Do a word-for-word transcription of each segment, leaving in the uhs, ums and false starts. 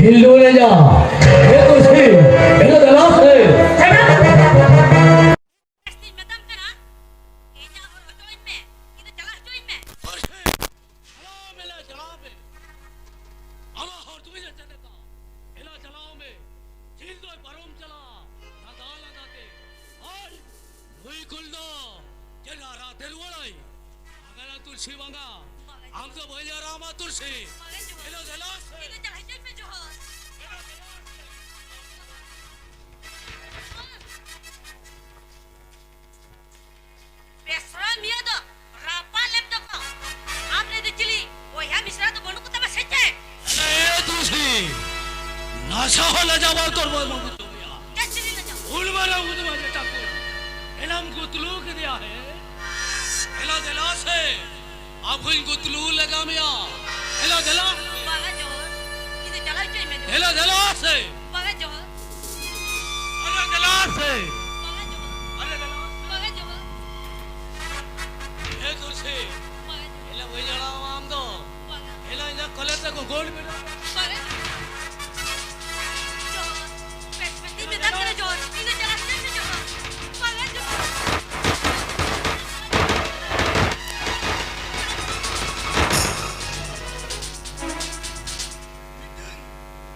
ᱦᱤᱞᱩ ᱨᱮᱭᱟ, ᱦᱮ ᱠᱩᱥᱤ, ᱦᱤᱞᱩ ᱫᱟᱞᱟᱥ ᱨᱮ᱾ ᱡᱟᱹᱥᱛᱤᱧ ᱢᱮᱛᱟᱢ ᱠᱟᱱᱟ, ᱤᱧᱟᱜ ᱦᱚᱨ ᱦᱚᱪᱚᱣᱟᱹᱧ ᱢᱮ, ᱤᱧ ᱫᱚ ᱪᱟᱞᱟᱜ ᱦᱚᱪᱚᱣᱟᱹᱧ ᱢᱮ᱾ ᱪᱟᱞᱟᱣ ᱢᱮ ᱞᱟ, ᱪᱟᱞᱟᱣ ᱢᱮ᱾ ᱟᱢᱟᱜ ᱦᱚᱨ ᱫᱩᱧ ᱨᱮ ᱪᱮᱫ ᱞᱮᱠᱟ? ᱮᱞᱟ ᱪᱟᱞᱟᱣ ᱢᱮ᱾ ᱡᱤᱞ ᱫᱚᱭ ᱯᱟᱨᱚᱢ ᱪᱟᱞᱟᱜᱼᱟ, ᱞᱟᱸᱫᱟ ᱞᱟᱸᱫᱟ ᱛᱮ᱾ ᱟᱨ ᱱᱩᱭ ᱠᱩᱞ ᱫᱚ ᱪᱮᱫ ᱨᱟᱨᱟ ᱛᱮ ᱨᱩᱣᱟᱹᱲᱟᱭ? ᱵᱟᱝᱟ ᱞᱟ ᱛᱩᱞᱥᱤ, ᱵᱟᱝᱟ᱾ ᱟᱢ ᱫᱚ ᱵᱟᱹᱧ ᱟᱨᱟᱢᱟ ᱛᱩᱞᱥᱤ᱾ ᱵᱟᱝᱟ ᱡᱚᱦᱟᱨ᱾ ᱮᱞᱟ ᱫᱮᱞᱟ ᱥᱮ᱾ ᱤᱧ ᱫᱚ ᱪᱟᱞᱟᱜ ᱦᱚᱪᱚᱧ ᱢᱮ ᱡᱚᱦᱟᱨ᱾ ᱮᱞᱟ ᱫᱮᱞᱟ ᱥᱮ᱾ ᱵᱮᱥᱨᱟ ᱢᱤᱭᱟ ᱫᱚ ᱨᱟᱯᱟ ᱞᱮᱯ ᱫᱚᱠᱚ᱾ ᱟᱢ ᱨᱮ ᱫᱚ ᱪᱤᱞᱤ ᱵᱚᱭᱦᱟ ᱢᱤᱥᱨᱟ ᱫᱚ ᱵᱟᱹᱱᱩᱜ ᱠᱚ ᱛᱟᱢᱟ ᱥᱮ ᱪᱮᱫ? ᱮ ᱫᱩᱥᱤ, ᱱᱟᱥᱟ ᱦᱚᱸ ᱞᱟᱡᱟ ᱵᱟᱝ ᱛᱚᱨ ᱵᱚᱭ ᱢᱚᱱ ᱛᱚ ᱢᱤᱭᱟ᱾ ᱪᱮᱫ ᱪᱤᱞᱤ ᱞᱟᱡᱟ? ᱩᱱ ᱢᱟᱨᱟᱝ ᱩᱫ ᱢᱟ ᱡᱮᱴᱟ ᱠᱚ᱾ ᱮᱱᱟᱢ ᱠᱚ ᱛᱩᱞᱩ ᱠᱮᱫᱮᱭᱟ ᱦᱮ᱾ ᱮᱞᱟ ᱫᱮᱞᱟ ᱥᱮ᱾ ᱟᱵᱚᱧ ᱜᱩᱛᱞᱩ ᱞᱟᱜᱟ ᱢᱮᱭᱟ᱾ ᱮᱞᱟ ᱫᱮᱞᱟ᱾ ᱵᱟᱝᱟ ᱡᱚᱦᱚᱨ᱾ ᱤᱧ ᱫᱚ ᱪᱟᱞᱟᱣ ᱦᱚᱪᱚᱭ ᱢᱮ ᱡᱚᱦᱚᱨ᱾ ᱮᱞᱟ ᱫᱮᱞᱟ ᱥᱮ᱾ ᱵᱟᱝᱟ ᱡᱚᱦᱚᱨ᱾ ᱮᱞᱟ ᱫᱮᱞᱟ ᱥᱮ᱾ ᱵᱟᱝᱟ ᱡᱚᱦᱚᱨ᱾ ᱮᱞᱟ ᱫᱮᱞᱟ᱾ ᱵᱟᱝᱟ ᱡᱚᱦᱚᱨ᱾ ᱦᱮ ᱫᱩᱥᱤ᱾ ᱵᱟᱝᱟ ᱡᱚᱦᱚᱨ᱾ ᱮᱞᱟ ᱵᱟᱹᱧ ᱟᱲᱟᱜ ᱟᱢᱟ ᱟᱢ ᱫᱚ᱾ ᱵᱟᱝᱟ᱾ ᱮᱞᱟ ᱤᱧᱟᱜ ᱠᱚᱞᱮ ᱛᱮ ᱜᱚᱜᱚᱞ ᱢᱮ᱾ ᱵᱟᱝᱟ ᱡᱚᱦᱚᱨ᱾ ᱡᱚᱦᱚᱨ᱾ ᱵᱮᱥ, ᱵᱮᱥ, ᱤᱧ ᱢᱮᱛᱟᱢ ᱠᱟᱱᱟ ᱡᱚᱦᱚᱨ᱾ ᱤᱧ ᱫᱚ ᱪᱟᱞᱟᱜ ᱦᱚᱪᱚᱭ ᱢᱮ ᱡᱚᱦᱚᱨ᱾ ᱵᱟᱝᱟ ᱡᱚᱦᱚᱨ᱾ ᱢᱤᱫᱴᱟᱝ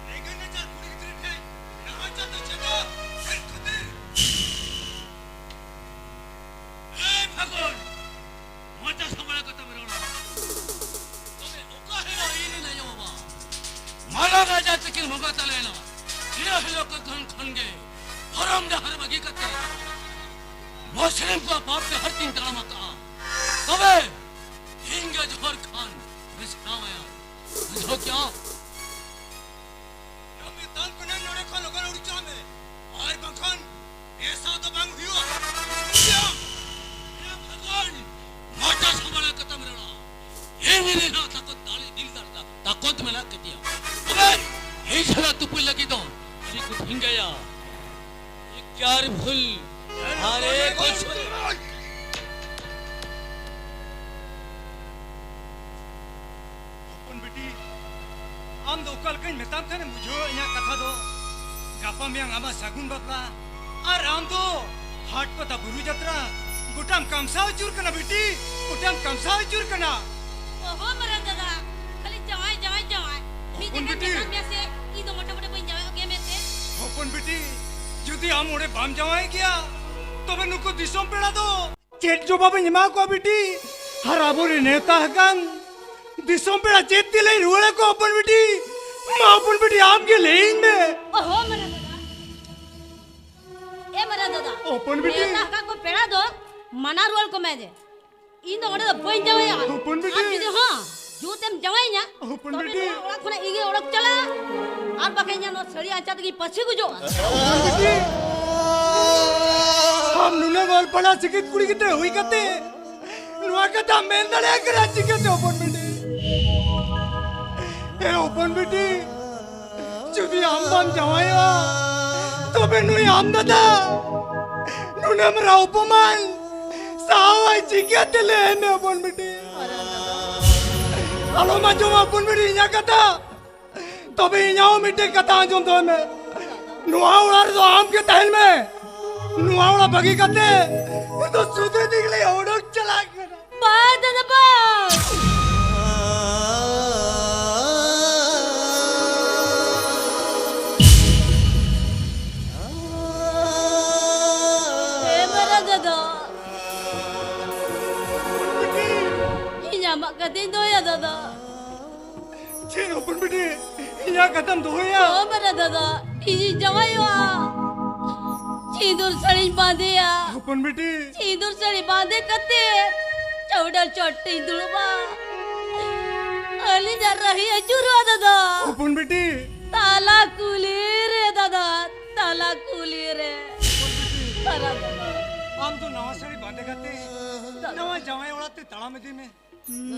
ᱨᱮᱸᱜᱮᱡ ᱱᱟᱪᱟᱨ ᱠᱩᱲᱤ ᱜᱤᱫᱽᱨᱟᱹ ᱴᱷᱮᱱ ᱱᱟᱦᱟᱪᱟᱨ ᱫᱚ ᱪᱮᱫᱟᱜ? ᱪᱮᱫ ᱠᱷᱟᱹᱛᱤᱨ? ᱮᱭ ᱯᱷᱟᱹᱜᱩᱱ, ᱢᱚᱪᱟ ᱥᱟᱢᱵᱲᱟᱣ ᱠᱟᱛᱮᱢ ᱨᱚᱲᱟ᱾ ᱛᱚᱵᱮ ᱚᱠᱟ ᱦᱤᱞᱳᱜ ᱤᱧ ᱨᱮᱱ ᱟᱭᱳ ᱵᱟᱵᱟ ᱢᱟᱨᱟᱝ ᱨᱟᱡᱟ ᱛᱟᱹᱠᱤᱱ ᱵᱚᱸᱜᱟ ᱛᱟᱞᱟᱭᱮᱱᱟ, ᱤᱱᱟᱹ ᱦᱤᱞᱳᱜ ᱠᱷᱚᱱ ᱠᱷᱚᱱ ᱜᱮ ᱫᱷᱚᱨᱚᱢ ᱰᱟᱦᱟᱨ ᱵᱟᱹᱜᱤ ᱠᱟᱛᱮ ᱢᱩᱥᱞᱤᱢ ᱠᱚᱣᱟᱜ ᱯᱟᱯ ᱰᱟᱦᱟᱨ ᱛᱤᱧ ᱛᱟᱲᱟᱢ ᱟᱠᱟᱫᱼᱟ᱾ ᱛᱚᱵᱮ ᱤᱧ ᱜᱮ ᱡᱚᱦᱚᱨ ᱠᱷᱟᱱ ᱵᱮᱥ ᱴᱷᱟᱶ ᱟᱭᱟ᱾ ᱵᱩᱡᱷᱟᱹᱣ ᱠᱮᱜᱼᱟ? ᱟᱢ ᱢᱤᱫ ᱫᱟᱱ ᱠᱟᱹᱱᱟᱹᱧ, ᱱᱚᱰᱮ ᱠᱷᱚᱱ ᱞᱚᱜᱚᱱ ᱩᱰᱩᱠ ᱪᱟᱞᱟᱜ ᱢᱮ, ᱟᱨ ᱵᱟᱝᱠᱷᱟᱱ ᱵᱮᱥᱟ ᱫᱚ ᱵᱟᱝ ᱦᱩᱭᱩᱜᱼᱟ᱾ ᱵᱩᱡᱷᱟᱹᱣ ᱠᱮᱜᱼᱟᱢ? ᱮ ᱵᱷᱟᱜᱽᱣᱟᱱ, ᱢᱚᱪᱟ ᱥᱟᱢᱵᱲᱟᱣ ᱠᱟᱛᱮᱢ ᱨᱚᱲᱟ᱾ ᱤᱧ ᱨᱮᱱᱟᱜ ᱛᱟᱠᱚᱛ ᱫᱟᱲᱮ ᱫᱤᱞ ᱫᱟᱲᱮ ᱛᱟᱠᱚᱛ ᱢᱮᱱᱟᱜ ᱠᱟᱫᱤᱧᱟ᱾ ᱛᱚᱵᱮ ᱤᱧ ᱥᱟᱞᱟᱜ ᱛᱩᱯᱩᱭ ᱞᱟᱹᱜᱤᱫ ᱫᱚ ᱟᱹᱰᱤ ᱠᱚᱴᱷᱤᱱ ᱜᱮᱭᱟ᱾ ᱮᱠᱭᱟᱨ ᱵᱷᱩᱞ᱾ ᱟᱨᱮ ᱠᱩᱪ ᱦᱚᱯᱚᱱ ᱵᱤᱴᱤ, ᱟᱢ ᱫᱚ ᱚᱠᱟ ᱞᱮᱠᱟ ᱢᱮᱛᱟᱢ ᱠᱷᱟᱱᱮᱢ ᱵᱩᱡᱷᱟᱹᱣᱟ ᱤᱧᱟᱹᱜ ᱠᱟᱛᱷᱟ ᱫᱚ᱾ ᱜᱟᱯᱟ ᱢᱮᱭᱟᱝ ᱟᱢᱟᱜ ᱥᱟᱹᱜᱩᱱ ᱵᱟᱯᱞᱟ, ᱟᱨ ᱟᱢ ᱫᱚ ᱦᱟᱴ ᱯᱟᱛᱟ ᱵᱩᱨᱩ ᱡᱟᱛᱨᱟ ᱜᱚᱴᱟᱢ ᱠᱟᱢᱥᱟᱣ ᱟᱹᱪᱩᱨ ᱠᱟᱱᱟ ᱵᱤᱴᱤ, ᱜᱚᱴᱟᱢ ᱠᱟᱢᱥᱟᱣ ᱟᱹᱪᱩᱨ ᱠᱟᱱᱟ᱾ ᱚᱦᱚ ᱢᱟᱨᱟᱝ ᱫᱟᱫᱟ, ᱠᱷᱟᱹᱞᱤ ᱡᱟᱶᱟᱭ, ᱡᱟᱶᱟᱭ, ᱡᱟᱶᱟᱭ᱾ ᱢᱤᱫ ᱦᱚᱯᱚᱱ ᱡᱟᱸᱜᱟ ᱵᱤᱴᱤ᱾ ᱪᱮᱛᱟᱱ ᱢᱮᱭᱟ ᱥᱮ, ᱤᱧ ᱫᱚ ᱢᱚᱴᱟ ᱢᱚᱴᱟ ᱵᱟᱹᱧ ᱡᱟᱶᱟᱭᱚᱜ ᱜᱮᱭᱟ ᱢᱮᱱᱛᱮ᱾ ᱦᱚᱯᱚᱱ ᱵᱤᱴᱤ, ᱡᱩᱫᱤ ᱟᱢ ᱚᱸᱰᱮ ᱵᱟᱢ ᱡᱟᱶᱟᱭ ᱜᱮᱭᱟ, ᱛᱚᱵᱮ ᱱᱩᱠᱩ ᱫᱤᱥᱚᱢ ᱯᱮᱲᱟ ᱫᱚ ᱪᱮᱫ ᱡᱚᱵᱟᱵ ᱤᱧ ᱮᱢᱟ ᱠᱚᱣᱟ ᱵᱤᱴᱤ? ᱟᱨ ᱟᱵᱚᱨᱮᱱ ᱱᱮᱣᱛᱟ ᱟᱠᱟᱱ ᱫᱤᱥᱚᱢ ᱯᱮᱲᱟ ᱪᱮᱫ ᱛᱮᱞᱮ ᱨᱩᱣᱟᱹᱲ ᱟᱠᱚᱣᱟ ᱦᱚᱯᱚᱱ ᱵᱤᱴᱤ? ᱢᱟ ᱦᱚᱯᱚᱱ ᱵᱤᱴᱤ ᱟᱢ ᱜᱮ ᱞᱟᱹᱭᱟᱹᱧ ᱢᱮ᱾ ᱚᱦᱚ ᱢᱟᱨᱟᱝ ᱫᱟᱫᱟ᱾ ᱮ ᱢᱟᱨᱟᱝ ᱫᱟᱫᱟ᱾ ᱦᱚᱯᱚᱱ ᱵᱤᱴᱤ᱾ ᱱᱮᱣᱛᱟ ᱟᱠᱟᱫ ᱠᱚ ᱯᱮᱲᱟ ᱫᱚ ᱢᱟᱱᱟ ᱨᱩᱣᱟᱹᱲ ᱠᱚᱢᱮ ᱡᱮ᱾ ᱤᱧ ᱫᱚ ᱚᱸᱰᱮ ᱫᱚ ᱵᱟᱹᱧ ᱡᱟᱶᱟᱭᱟ᱾ ᱦᱚᱯᱚᱱ ᱵᱤᱴᱤ᱾ ᱟᱨ ᱡᱩᱫᱤ ᱦᱚᱸ ᱡᱩᱛ ᱮᱢ ᱡᱟᱶᱟᱭᱤᱧᱟ, ᱦᱚᱯᱚᱱ ᱛᱚᱵᱮ ᱵᱤᱴᱤ᱾ ᱱᱚᱣᱟ ᱚᱲᱟᱜ ᱠᱷᱚᱱᱟᱜ ᱤᱧ ᱜᱮ ᱚᱰᱚᱠ ᱪᱟᱞᱟᱜᱼᱟ᱾ ᱟᱨ ᱵᱟᱠᱷᱟᱱ ᱤᱧᱟᱹᱜ ᱱᱚᱣᱟ ᱥᱟᱹᱲᱤ ᱟᱧᱪᱟ ᱛᱮᱜᱮ ᱯᱟᱹᱥᱤ ᱜᱩᱡᱩᱜᱼᱟ᱾ ᱦᱚᱯᱚᱱ ᱵᱤᱴᱤ᱾ ᱟᱢ ᱱᱩᱱᱟᱹᱜ ᱚᱞ ᱯᱟᱲᱦᱟᱣ ᱥᱤᱠᱷᱤᱛ ᱠᱩᱲᱤ ᱜᱤᱫᱽᱨᱟᱹ ᱦᱩᱭ ᱠᱟᱛᱮ ᱱᱚᱣᱟ ᱠᱟᱛᱷᱟ ᱢᱮᱱ ᱫᱟᱲᱮᱭᱟᱜ ᱠᱟᱱᱟ ᱪᱤᱠᱟᱹᱛᱮ ᱦᱚᱯᱚᱱ ᱵᱤᱴᱤ? ᱮ ᱦᱚᱯᱚᱱ ᱵᱤᱴᱤ, ᱡᱩᱫᱤ ᱟᱢ ᱵᱟᱢ ᱡᱟᱶᱟᱭᱚᱜᱼᱟ, ᱛᱚᱵᱮ ᱱᱩᱭ ᱟᱢ ᱫᱟᱫᱟ ᱱᱩᱱᱟᱹᱜ ᱢᱟᱨᱟᱝ ᱚᱯᱚᱢᱟᱱ ᱥᱟᱦᱟᱣᱟᱭ ᱪᱤᱠᱟᱹᱛᱮ? ᱞᱟᱹᱭ ᱢᱮ ᱦᱚᱯᱚᱱ ᱵᱤᱴᱤ᱾ ᱟᱞᱚᱢ ᱟᱸᱡᱚᱢᱟ ᱦᱚᱯᱚᱱ ᱵᱤᱴᱤ ᱤᱧᱟᱹᱜ ᱠᱟᱛᱷᱟ, ᱛᱚᱵᱮ ᱤᱧᱟᱹᱜ ᱦᱚᱸ ᱢᱤᱫᱴᱮᱱ ᱠᱟᱛᱷᱟ ᱟᱸᱡᱚᱢ ᱫᱚᱦᱚᱭ ᱢᱮ᱾ ᱱᱚᱣᱟ ᱚᱲᱟᱜ ᱨᱮᱫᱚ ᱟᱢ ᱜᱮ ᱛᱟᱦᱮᱱ ᱢᱮ᱾ ᱱᱚᱣᱟ ᱚᱲᱟᱜ ᱵᱟᱹᱜᱤ ᱠᱟᱛᱮ ᱤᱧ ᱫᱚ ᱥᱩᱫᱷᱟᱹ ᱫᱤᱜᱽᱞᱤ ᱚᱰᱚᱠ ᱪᱟᱞᱟᱜ ᱠᱟᱱᱟ᱾ ᱵᱟᱝ ᱫᱟᱫᱟ ᱵᱟᱝ᱾ ᱦᱮᱸ ᱢᱟᱨᱟᱝ ᱫᱟᱫᱟ, ᱤᱧ ᱟᱢᱟᱜ ᱠᱟᱛᱷᱟᱧ ᱫᱚᱦᱚᱭᱟ ᱫᱟᱫᱟ᱾ ᱪᱮᱫ ᱦᱚᱯᱚᱱ ᱵᱤᱴᱤ, ᱤᱧᱟᱹᱜ ᱠᱟᱛᱷᱟᱢ ᱫᱚᱦᱚᱭᱟ? ᱦᱚᱸ ᱢᱟᱨᱟᱝ ᱫᱟᱫᱟ, ᱤᱧᱤᱧ ᱡᱟᱶᱟᱭᱚᱜᱼᱟ᱾ ᱥᱤᱸᱫᱩᱨ ᱥᱟᱹᱲᱤᱧ ᱵᱟᱸᱫᱮᱭᱟ᱾ ᱦᱚᱯᱚᱱ ᱵᱤᱴᱤ᱾ ᱥᱤᱸᱫᱩᱨ ᱥᱟᱹᱲᱤ ᱵᱟᱸᱫᱮ ᱠᱟᱛᱮ ᱪᱟᱹᱣᱰᱟᱹᱞ ᱪᱚᱴ ᱨᱤᱧ ᱫᱩᱲᱩᱵᱟ᱾ ᱟᱹᱞᱤᱧᱟᱜ ᱨᱟᱹᱦᱤ ᱟᱹᱪᱩᱨᱚᱜᱼᱟ ᱫᱟᱫᱟ᱾ ᱦᱚᱯᱚᱱ ᱵᱤᱴᱤ᱾ ᱛᱟᱞᱟ ᱠᱩᱞᱦᱤ ᱨᱮ ᱫᱟᱫᱟ, ᱛᱟᱞᱟ ᱠᱩᱞᱦᱤ ᱨᱮ᱾ ᱦᱚᱯᱚᱱ ᱵᱤᱴᱤ᱾ ᱢᱟᱨᱟᱝ ᱫᱟᱫᱟ᱾ ᱟᱢ ᱫᱚ ᱱᱟᱣᱟ ᱥᱟᱹᱲᱤ ᱵᱟᱸᱫᱮ ᱠᱟᱛᱮ ᱱᱟᱣᱟ ᱡᱟᱶᱟᱭ ᱚᱲᱟᱜ ᱛᱮ ᱛᱟᱲᱟᱢ ᱤᱫᱤ ᱢᱮ᱾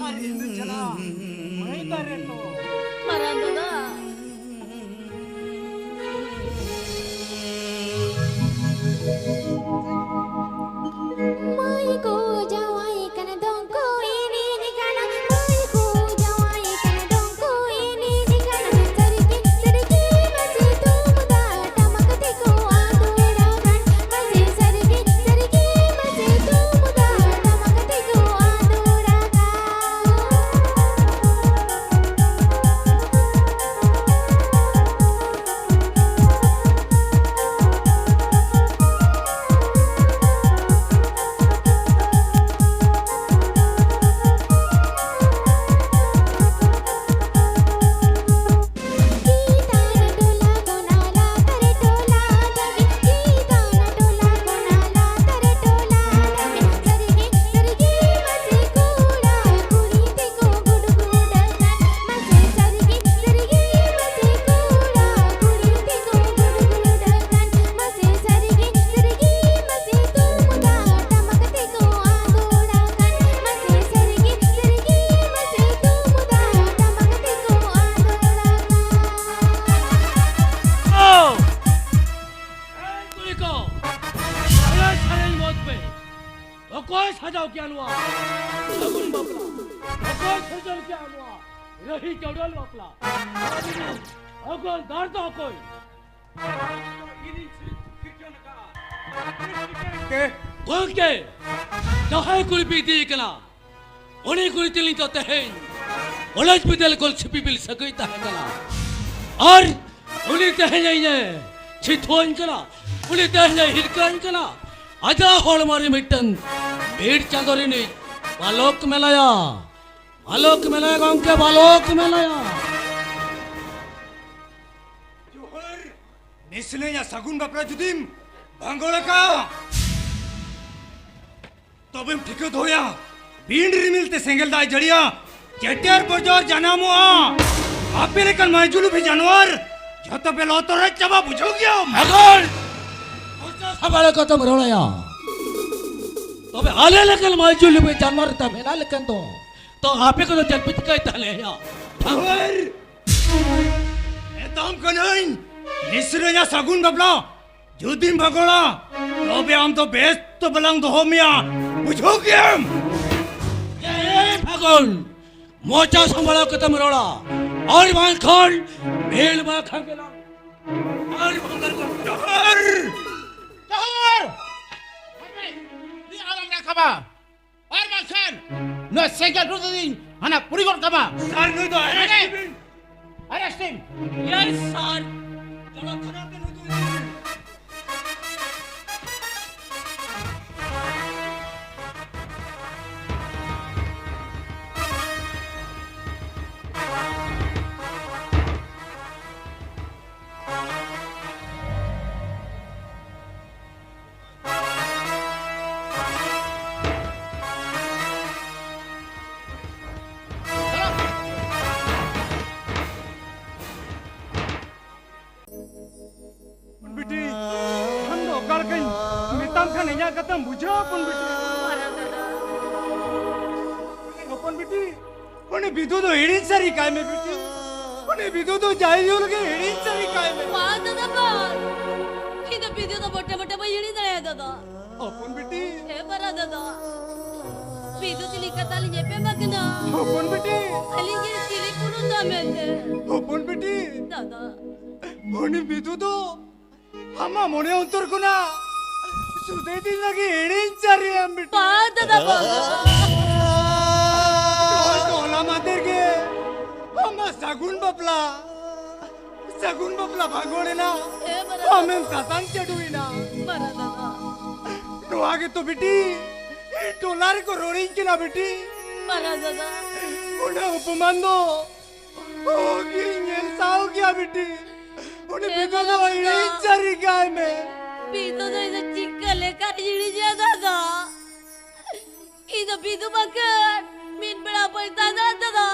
ᱟᱨ ᱤᱧ ᱫᱚᱧ ᱪᱟᱞᱟᱜᱼᱟ ᱢᱟᱹᱭ ᱫᱟᱨᱮ ᱠᱚ᱾ ᱢᱟᱨᱟᱝ ᱫᱟᱫᱟ᱾ ᱢᱟᱹᱭ ᱠᱚ ᱡᱟᱶᱟᱭ ᱠᱟᱱᱟ, ᱫᱚᱝ ᱠᱚ ᱮᱱᱮᱡ ᱠᱟᱱᱟ᱾ ᱢᱟᱹᱭ ᱠᱚ ᱡᱟᱶᱟᱭ ᱠᱟᱱᱟ, ᱫᱚᱝ ᱠᱚ ᱮᱱᱮᱡ ᱠᱟᱱᱟ᱾ ᱥᱟᱹᱨᱤ ᱚᱠᱚᱭ ᱥᱟᱡᱟᱣ ᱠᱮᱜᱼᱟ ᱱᱚᱣᱟ ᱥᱟᱹᱜᱩᱱ ᱵᱟᱯᱞᱟ? ᱚᱠᱚᱭ ᱥᱤᱨᱡᱚᱱ ᱠᱮᱜᱼᱟ ᱱᱚᱣᱟ ᱨᱟᱹᱦᱤ ᱪᱟᱹᱣᱰᱟᱹᱞ ᱵᱟᱯᱞᱟ? ᱚᱠᱚᱭ ᱫᱟᱨ ᱫᱚ ᱚᱠᱚᱭ? ᱜᱚᱢᱠᱮ, ᱡᱟᱦᱟᱸᱭ ᱠᱩᱲᱤ ᱯᱮ ᱤᱫᱤᱭᱮ ᱠᱟᱱᱟ, ᱩᱱᱤ ᱠᱩᱲᱤ ᱛᱤᱞᱤᱧ ᱫᱚ ᱛᱮᱦᱮᱧ ᱠᱚᱞᱮᱡᱽ ᱵᱤᱫᱟᱹᱞ ᱠᱚᱞ ᱪᱷᱤᱯᱤ ᱵᱤᱞ ᱥᱟᱹᱜᱟᱹᱭ ᱛᱟᱦᱮᱸ ᱠᱟᱱᱟ᱾ ᱟᱨ ᱩᱱᱤ ᱛᱮᱦᱮᱧ ᱤᱧᱮ ᱪᱷᱤᱛᱷᱩᱣᱟᱹᱧ ᱠᱟᱱᱟ, ᱩᱱᱤ ᱛᱮᱦᱮᱧ ᱦᱤᱨᱠᱟᱹᱧ ᱠᱟᱱᱟ᱾ ᱟᱡᱟᱜ ᱦᱚᱲᱢᱚ ᱨᱮ ᱢᱤᱫᱴᱟᱝ ᱵᱷᱤᱲ ᱪᱟᱸᱫᱚ ᱨᱤᱱᱤᱡ ᱵᱟᱞᱚᱠ ᱢᱮᱱᱟᱭᱟ᱾ ᱵᱟᱞᱚᱠ ᱢᱮᱱᱟᱭᱟ ᱜᱚᱢᱠᱮ, ᱵᱟᱞᱚᱠ ᱢᱮᱱᱟᱭᱟ᱾ ᱡᱳᱦᱟᱨ᱾ ᱱᱤᱥᱞᱟᱹᱭᱟ ᱥᱟᱹᱜᱩᱱ ᱵᱟᱯᱞᱟ ᱡᱩᱫᱤᱢ ᱵᱷᱟᱸᱜᱚᱲ ᱟᱠᱟᱫ, ᱛᱚᱵᱮᱢ ᱴᱷᱤᱠᱟᱹ ᱫᱚᱦᱚᱭᱟ, ᱵᱤᱱ ᱨᱤᱢᱤᱞ ᱛᱮ ᱥᱮᱸᱜᱮᱞ ᱫᱟᱜ ᱡᱟᱹᱲᱤᱭᱟ, ᱪᱮᱴᱮᱨ ᱵᱚᱡᱚᱨ ᱡᱟᱱᱟᱢᱚᱜᱼᱟ᱾ ᱟᱯᱮ ᱞᱮᱠᱟᱱ ᱢᱟᱭᱡᱩᱞᱩᱵᱤ ᱡᱟᱱᱣᱟᱨ ᱡᱷᱚᱛᱚ ᱯᱮ ᱞᱚ ᱛᱚᱨᱚᱡ ᱪᱟᱵᱟ, ᱵᱩᱡᱷᱟᱹᱣ ᱜᱮᱭᱟᱢ? ᱵᱷᱟᱸᱜᱚᱲ! ᱢᱚᱪᱟ ᱥᱟᱢᱵᱟᱲᱟᱣ ᱠᱟᱛᱮᱢ ᱨᱚᱲᱟᱭᱟ᱾ ᱛᱚᱵᱮ ᱟᱞᱮ ᱞᱮᱠᱟᱱ ᱢᱟᱭᱡᱩᱞᱩᱵᱤ ᱡᱟᱱᱣᱟᱨ ᱛᱟᱢ ᱦᱮᱱᱟᱜ ᱞᱮᱠᱷᱟᱱ ᱫᱚ, ᱛᱚ ᱟᱯᱮ ᱠᱚᱫᱚ ᱪᱮᱫ ᱯᱮ ᱪᱤᱠᱟᱹᱭ ᱛᱟᱞᱮᱭᱟ? ᱵᱷᱟᱸᱜᱚᱲ! ᱢᱮᱛᱟᱢ ᱠᱟᱹᱱᱟᱹᱧ, ᱱᱤᱥᱨᱟᱹᱧᱟ ᱥᱟᱹᱜᱩᱱ ᱵᱟᱯᱞᱟ ᱡᱩᱫᱤᱢ ᱵᱷᱟᱸᱜᱚᱲᱟ, ᱛᱚᱵᱮ ᱟᱢ ᱫᱚ ᱵᱮᱥ ᱫᱚ ᱵᱟᱞᱟᱝ ᱫᱚᱦᱚ ᱢᱮᱭᱟ, ᱵᱩᱡᱷᱟᱹᱣ ᱠᱮᱜᱼᱟᱢ? ᱮᱭ ᱯᱷᱟᱹᱜᱩᱱ, ᱢᱚᱪᱟ ᱥᱟᱢᱵᱲᱟᱣ ᱠᱟᱛᱮᱢ ᱨᱚᱲᱟ, ᱟᱨ ᱵᱟᱝᱠᱷᱟᱱ ᱵᱷᱤᱲ ᱢᱟ ᱠᱷᱟᱸᱜᱮᱞᱟ᱾ ᱟᱨ ᱵᱟᱝᱠᱷᱟᱱ ᱰᱟᱦᱟᱨ ᱰᱟᱦᱟᱨ! ᱦᱟᱯᱮ, ᱱᱤᱭᱟᱹ ᱟᱞᱟᱝ ᱨᱟᱠᱟᱵᱟ᱾ ᱟᱨ ᱵᱟᱝᱠᱷᱟᱱ ᱱᱚᱣᱟ ᱥᱟᱭᱠᱮᱞ ᱴᱩᱴᱩ ᱫᱚᱧ ᱦᱟᱱᱟ ᱯᱩᱨᱤ ᱜᱚᱫ ᱠᱟᱢᱟ᱾ ᱥᱟᱨ, ᱱᱩᱭ ᱫᱚ arrest ᱢᱟᱱᱮ, ᱵᱤᱱ᱾ Arrest ᱦᱚᱪᱚᱭᱮᱢ᱾ Yes, sir. ᱪᱚᱞᱚ, ᱛᱷᱟᱱᱟ ᱛᱮ ᱱᱩᱭ ᱫᱚ ᱤᱫᱤ ᱵᱤᱱ᱾ ᱦᱚᱯᱚᱱ ᱵᱤᱴᱤ, ᱟᱢ ᱫᱚ ᱚᱠᱟ ᱞᱮᱠᱟᱧ ᱢᱮᱛᱟᱢ ᱠᱷᱟᱱ ᱤᱧᱟᱹᱜ ᱠᱟᱛᱷᱟᱢ ᱵᱩᱡᱷᱟᱹᱣᱟ, ᱦᱚᱯᱚᱱ ᱵᱤᱴᱤ? ᱢᱟᱨᱟᱝ ᱫᱟᱫᱟ᱾ ᱦᱚᱯᱚᱱ ᱵᱤᱴᱤ, ᱩᱱᱤ ᱵᱤᱫᱩ ᱫᱚ ᱦᱤᱲᱤᱧ ᱥᱟᱹᱨᱤ ᱠᱟᱭ ᱢᱮ ᱵᱤᱴᱤ᱾ ᱩᱱᱤ ᱵᱤᱫᱩ ᱫᱚ ᱡᱟᱭ ᱦᱩᱭᱩᱜ ᱞᱟᱹᱜᱤᱫ ᱦᱤᱲᱤᱧ ᱥᱟᱹᱨᱤ ᱠᱟᱭ ᱢᱮ᱾ ᱵᱟᱝ ᱫᱟᱫᱟ, ᱵᱟᱝ᱾ ᱤᱧ ᱫᱚ ᱵᱤᱫᱩ ᱫᱚ ᱢᱚᱴᱮ ᱢᱚᱴᱮ ᱵᱟᱹᱧ ᱦᱤᱲᱤᱧ ᱫᱟᱲᱮᱭᱟᱜᱼᱟ ᱫᱟᱫᱟ᱾ ᱦᱚᱯᱚᱱ ᱵᱤᱴᱤ᱾ ᱦᱮᱸ ᱢᱟᱨᱟᱝ ᱫᱟᱫᱟ᱾ ᱵᱤᱫᱩ ᱛᱤᱞᱤ ᱠᱟᱛᱷᱟ ᱞᱤᱧ ᱮᱯᱮᱢ ᱟᱠᱟᱱᱟ᱾ ᱦᱚᱯᱚᱱ ᱵᱤᱴᱤ᱾ ᱟᱹᱞᱤᱧ ᱜᱮ ᱪᱤᱞᱤ ᱯᱩᱨᱩᱫᱷᱟ ᱢᱮᱱᱛᱮ᱾ ᱦᱚᱯᱚᱱ ᱵᱤᱴᱤ᱾ ᱫᱟᱫᱟ᱾ ᱩᱱᱤ ᱵᱤᱫᱩ ᱫᱚ ᱟᱢᱟᱜ ᱢᱚᱱᱮ ᱚᱱᱛᱚᱨ ᱠᱷᱚᱱᱟᱜ ᱥᱩᱫᱷᱟᱹᱭ ᱫᱤᱱ ᱞᱟᱹᱜᱤᱫ ᱦᱤᱲᱤᱧ ᱪᱟᱹᱨᱤᱭᱟᱢ ᱵᱤᱴᱤ᱾ ᱵᱟᱝ ᱫᱟᱫᱟ, ᱵᱟᱝ᱾ ᱱᱚᱜᱼᱚᱭ ᱛᱚ ᱦᱚᱞᱟ ᱢᱟᱫᱷᱮᱨ ᱜᱮ ᱟᱢᱟᱜ ᱥᱟᱹᱜᱩᱱ ᱵᱟᱯᱞᱟ, ᱥᱟᱹᱜᱩᱱ ᱵᱟᱯᱞᱟ ᱵᱷᱟᱜᱚᱲ ᱮᱱᱟ᱾ ᱦᱮᱸ, ᱢᱟᱨᱟᱝ ᱟᱢᱮᱢ ᱫᱟᱫᱟ᱾ ᱥᱟᱥᱟᱝ ᱪᱟᱹᱰᱩᱭᱮᱱᱟ᱾ ᱢᱟᱨᱟᱝ ᱫᱟᱫᱟ᱾ ᱱᱚᱣᱟ ᱜᱮᱛᱚ ᱵᱤᱴᱤ ᱴᱚᱞᱟ ᱨᱮᱠᱚ ᱨᱚᱲᱤᱧ ᱠᱟᱱᱟ ᱵᱤᱴᱤ᱾ ᱢᱟᱨᱟᱝ ᱫᱟᱫᱟ᱾ ᱚᱱᱟ ᱚᱯᱚᱢᱟᱱ ᱫᱚ ᱚᱦᱚᱜᱤᱧ ᱧᱮᱞ ᱥᱟᱦᱟᱣ ᱠᱮᱭᱟ ᱵᱤᱴᱤ᱾ ᱩᱱᱤ ᱦᱮᱸ, ᱵᱤᱫᱩ ᱫᱚ ᱢᱟᱨᱟᱝ ᱫᱟᱫᱟ᱾ ᱦᱤᱲᱤᱧ ᱪᱟᱹᱨᱤ ᱠᱟᱭ ᱢᱮ᱾ ᱵᱤᱫᱩ ᱫᱚ ᱤᱧ ᱫᱚ ᱪᱤᱠᱟᱹ ᱞᱮᱠᱟᱨᱤᱧ ᱦᱤᱲᱤᱧᱟ ᱫᱟᱫᱟ? ᱤᱧ ᱫᱚ ᱵᱤᱫᱩ ᱵᱟᱝᱠᱷᱟᱱ ᱢᱤᱫ ᱵᱮᱲᱟ ᱵᱟᱹᱧ ᱛᱟᱦᱮᱸ ᱫᱟᱲᱮᱭᱟᱜᱼᱟ ᱫᱟᱫᱟ᱾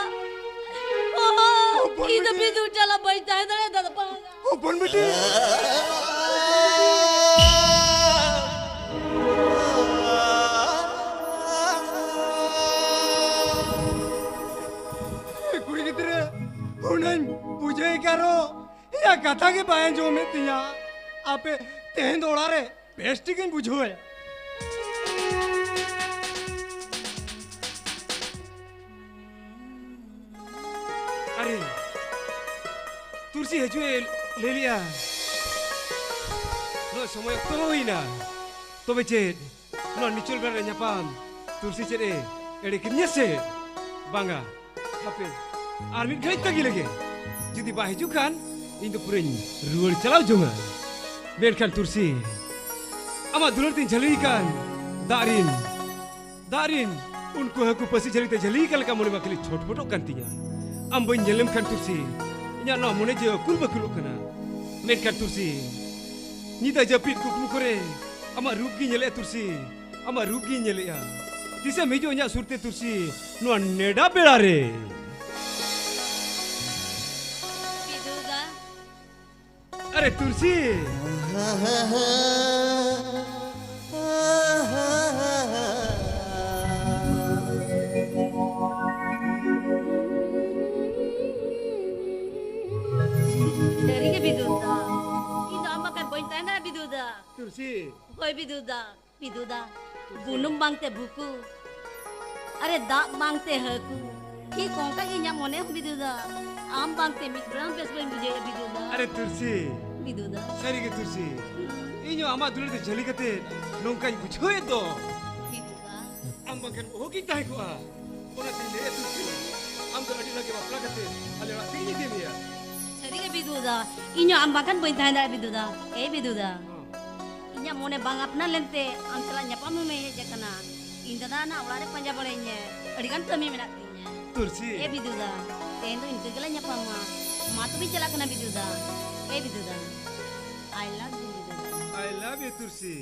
ᱚᱦᱚ, ᱦᱚᱯᱚᱱ ᱤᱧ ᱫᱚ ᱵᱤᱴᱤ᱾ ᱵᱤᱫᱩ ᱪᱟᱞᱟᱣ ᱵᱟᱹᱧ ᱛᱟᱦᱮᱸ ᱫᱟᱲᱮᱭᱟᱜᱼᱟ ᱫᱟᱫᱟ᱾ ᱵᱟᱝ᱾ ᱦᱚᱯᱚᱱ ᱵᱤᱴᱤ᱾ ᱠᱩᱲᱤ ᱜᱤᱫᱽᱨᱟᱹ, ᱦᱩᱱᱟᱹᱧ ᱵᱩᱡᱷᱟᱹᱣ ᱠᱟᱨᱚ, ᱤᱧᱟᱹᱜ ᱠᱟᱛᱷᱟ ᱜᱮ ᱵᱟᱭ ᱟᱸᱡᱚᱢᱮᱫ ᱛᱤᱧᱟ᱾ ᱟᱯᱮ ᱛᱮᱦᱮᱧ ᱫᱚ ᱚᱲᱟᱜ ᱨᱮ ᱵᱮᱥ ᱴᱷᱤᱠᱤᱧ ᱵᱩᱡᱷᱟᱹᱣᱟ᱾ ᱟᱨᱮ, ᱛᱩᱨᱥᱤ ᱦᱤᱡᱩᱜ ᱮ ᱞᱟᱹᱭ ᱞᱮᱜᱼᱟ᱾ ᱱᱚᱣᱟ ᱥᱚᱢᱚᱭ ᱚᱠᱛᱚ ᱦᱩᱭᱱᱟ᱾ ᱛᱚᱵᱮ ᱪᱮᱫ ᱱᱚᱣᱟ ᱱᱤᱪᱚᱞ ᱵᱮᱲᱟ ᱨᱮ ᱧᱟᱯᱟᱢ ᱛᱩᱨᱥᱤ ᱪᱮᱫ ᱮ ᱮᱲᱮ ᱠᱤᱫᱤᱧᱟ ᱥᱮ ᱵᱟᱝᱟ? ᱦᱟᱯᱮ, ᱟᱨ ᱢᱤᱫ ᱜᱷᱟᱹᱲᱤᱡ ᱛᱟᱹᱜᱤ ᱞᱮᱜᱮ᱾ ᱡᱩᱫᱤ ᱵᱟᱭ ᱦᱤᱡᱩᱜ ᱠᱷᱟᱱ, ᱤᱧ ᱫᱚ ᱯᱩᱨᱟᱹᱧ ᱨᱩᱣᱟᱹᱲ ᱪᱟᱞᱟᱣ ᱡᱚᱝᱟ᱾ ᱢᱮᱱᱠᱷᱟᱱ ᱛᱩᱨᱥᱤ, ᱟᱢᱟᱜ ᱫᱩᱞᱟᱹᱲ ᱛᱤᱧ ᱡᱷᱟᱹᱞᱤ ᱟᱠᱟᱱ ᱫᱟᱜ ᱨᱤᱱ, ᱫᱟᱜ ᱨᱤᱱ ᱩᱱᱠᱩ ᱦᱟᱹᱠᱩ ᱯᱟᱹᱥᱤ ᱡᱷᱟᱹᱞᱤ ᱛᱮ ᱡᱷᱟᱹᱞᱤ ᱟᱠᱟᱱ ᱞᱮᱠᱟ ᱢᱚᱱᱮ ᱢᱟ ᱠᱷᱟᱹᱞᱤ ᱪᱷᱚᱴᱯᱚᱴᱚᱜ ᱠᱟᱱ ᱛᱤᱧᱟ᱾ ᱟᱢ ᱵᱟᱹᱧ ᱧᱮᱞ ᱞᱮᱢ ᱠᱷᱟᱱ ᱛᱩᱨᱥᱤ, ᱤᱧᱟᱹᱜ ᱱᱚᱣᱟ ᱢᱚᱱᱮ ᱡᱤᱣᱤ ᱟᱹᱠᱩᱞ ᱵᱟᱹᱠᱩᱞᱚᱜ ᱠᱟᱱᱟ᱾ ᱢᱮᱱᱠᱷᱟᱱ ᱛᱩᱨᱥᱤ, ᱧᱤᱫᱟᱹ ᱡᱟᱹᱯᱤᱫ ᱠᱩᱠᱢᱩ ᱠᱚᱨᱮ ᱟᱢᱟᱜ ᱨᱩᱯ ᱜᱤᱧ ᱧᱮᱞᱮᱫᱼᱟ ᱛᱩᱨᱥᱤ, ᱟᱢᱟᱜ ᱨᱩᱯ ᱜᱤᱧ ᱧᱮᱞᱮᱫᱼᱟ᱾ ᱛᱤᱥᱮᱢ ᱦᱤᱡᱩᱜᱼᱟ ᱤᱧᱟᱹᱜ ᱥᱩᱨᱛᱮ ᱛᱩᱨᱥᱤ, ᱱᱚᱣᱟ ᱱᱮᱰᱟ ᱵᱮᱲᱟ ᱨᱮ? ᱵᱤᱫᱩ ᱫᱟ᱾ ᱟᱨᱮ ᱛᱩᱨᱥᱤ᱾ ᱥᱟᱹᱨᱤᱜᱮ ᱵᱤᱫᱩ ᱫᱟ, ᱤᱧ ᱫᱚ ᱟᱢ ᱵᱟᱠᱷᱟᱱ ᱵᱟᱹᱧ ᱛᱟᱦᱮᱸ ᱫᱟᱲᱮᱭᱟᱜᱼᱟ ᱵᱤᱫᱩ ᱫᱟ᱾ ᱛᱩᱨᱥᱤ᱾ ᱦᱳᱭ ᱵᱤᱫᱩ ᱫᱟ᱾ ᱵᱤᱫᱩ ᱫᱟ, ᱵᱩᱱᱩᱢ ᱵᱟᱝᱛᱮ ᱵᱩᱠᱩ᱾ ᱟᱨᱮ ᱫᱟᱜ ᱵᱟᱝᱛᱮ ᱦᱟᱹᱠᱩ, ᱴᱷᱤᱠ ᱚᱱᱠᱟ ᱜᱮ ᱤᱧᱟᱹᱜ ᱢᱚᱱᱮ ᱦᱚᱸ ᱵᱤᱫᱩ ᱫᱟ᱾ ᱟᱢ ᱵᱟᱝᱛᱮ ᱢᱤᱫ ᱜᱷᱟᱹᱲᱤ ᱦᱚᱸ ᱵᱮᱥ ᱵᱟᱹᱧ ᱵᱩᱡᱷᱟᱹᱣᱮᱫᱼᱟ ᱵᱤᱫᱩ ᱫᱟ᱾ ᱟᱨᱮ ᱛᱩᱨᱥᱤ, ᱵᱤᱫᱩ ᱫᱟ᱾ ᱥᱟᱹᱨᱤ ᱜᱮ ᱛᱩᱨᱥᱤ, ᱤᱧ ᱦᱚᱸ ᱟᱢᱟᱜ ᱫᱩᱞᱟᱹᱲ ᱛᱮ ᱡᱷᱟᱹᱞᱤ ᱠᱟᱛᱮ ᱱᱚᱝᱠᱟᱧ ᱵᱩᱡᱷᱟᱹᱣᱮᱫ ᱫᱚ᱾ ᱵᱤᱫᱩ ᱫᱟ᱾ ᱟᱢ ᱵᱟᱝᱠᱷᱟᱱ ᱚᱦᱚᱜᱤᱧ ᱛᱟᱦᱮᱸ ᱠᱚᱜᱼᱟ᱾ ᱚᱱᱟᱛᱤᱧ ᱞᱟᱹᱭᱮᱫ ᱛᱩᱨᱥᱤ, ᱟᱢ ᱫᱚ ᱟᱹᱰᱤ ᱞᱚᱜᱚᱱ ᱜᱮ ᱵᱟᱯᱞᱟ ᱠᱟᱛᱮ ᱟᱞᱮ ᱚᱲᱟᱜ ᱛᱮᱧ ᱤᱫᱤ ᱢᱮᱭᱟ᱾ ᱥᱟᱹᱨᱤ ᱜᱮ ᱵᱤᱫᱩ ᱫᱟ, ᱤᱧ ᱦᱚᱸ ᱟᱢ ᱵᱟᱝᱠᱷᱟᱱ ᱵᱟᱹᱧ ᱛᱟᱦᱮᱸ ᱫᱟᱲᱮᱭᱟᱜᱼᱟ ᱵᱤᱫᱩ ᱫᱟ᱾ ᱮ ᱵᱤᱫᱩ ᱫᱟ᱾ ᱦᱚᱸ᱾ ᱤᱧᱟᱹᱜ ᱢᱚᱱᱮ ᱵᱟᱝ ᱟᱯᱱᱟᱨ ᱞᱮᱱᱛᱮ ᱟᱢ ᱥᱟᱞᱟᱜ ᱧᱟᱯᱟᱢ ᱦᱚᱸ ᱦᱮᱡ ᱟᱠᱟᱱᱟ᱾ ᱤᱧ ᱫᱟᱫᱟ ᱱᱟᱜ ᱚᱲᱟᱜ ᱨᱮ ᱯᱟᱸᱡᱟ ᱵᱟᱲᱟᱭᱤᱧ ᱢᱮ, ᱟᱹᱰᱤ ᱜᱟᱱ ᱠᱟᱹᱢᱤ ᱢᱮᱱᱟᱜ ᱛᱤᱧᱟ᱾ ᱛᱩᱨᱥᱤ᱾ ᱮ ᱵᱤᱫᱩ ᱫᱟ, ᱛᱮᱦᱮᱧ ᱫᱚ ᱤᱱᱠᱟᱹ ᱜᱮᱞᱟᱝ ᱧᱟᱯᱟᱢᱟ᱾ ᱢᱟ ᱛᱚᱵᱮᱧ ᱪᱟᱞᱟᱜ ᱠᱟᱱᱟ ᱵᱤᱫᱩ ᱫᱟ᱾ ᱮ ᱵᱤᱫᱩ ᱫᱟ, I love you Bidu the. I love you ᱛᱩᱨᱥᱤ᱾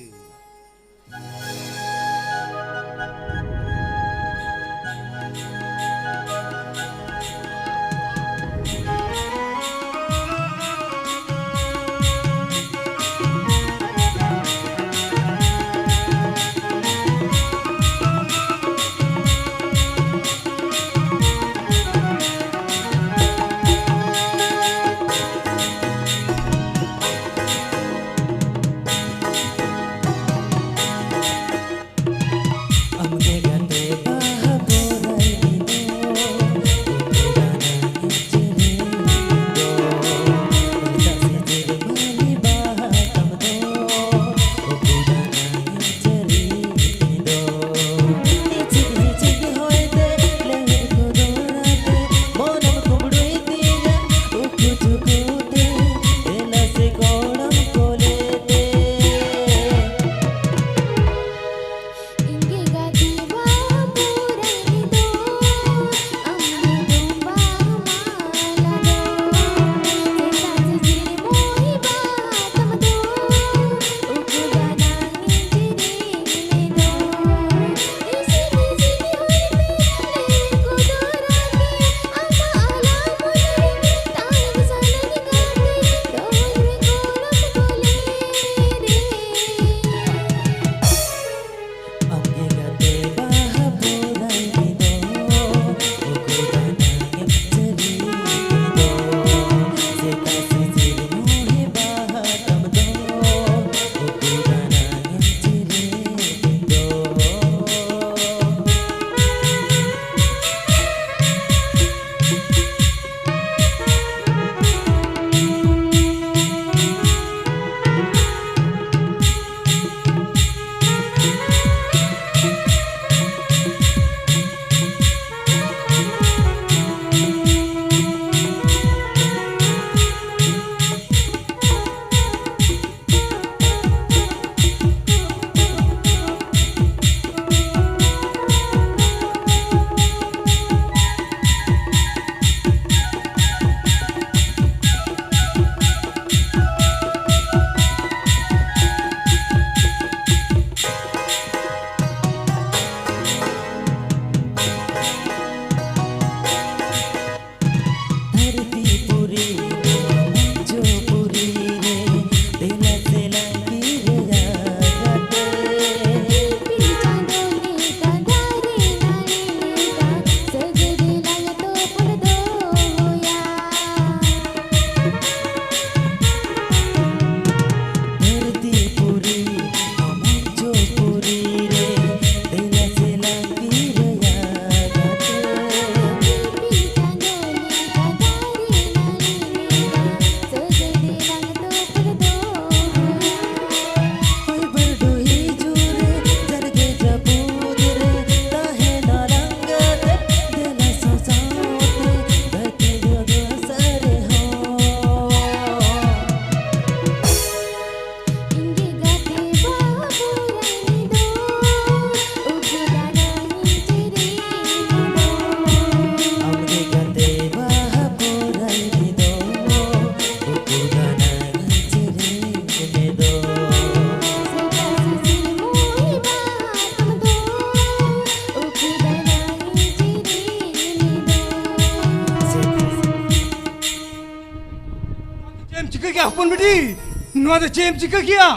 ᱦᱚᱯᱚᱱ ᱵᱤᱴᱤ, ᱱᱚᱣᱟ ᱫᱚ ᱪᱮᱫ ᱮᱢ ᱪᱤᱠᱟᱹ ᱠᱮᱭᱟ?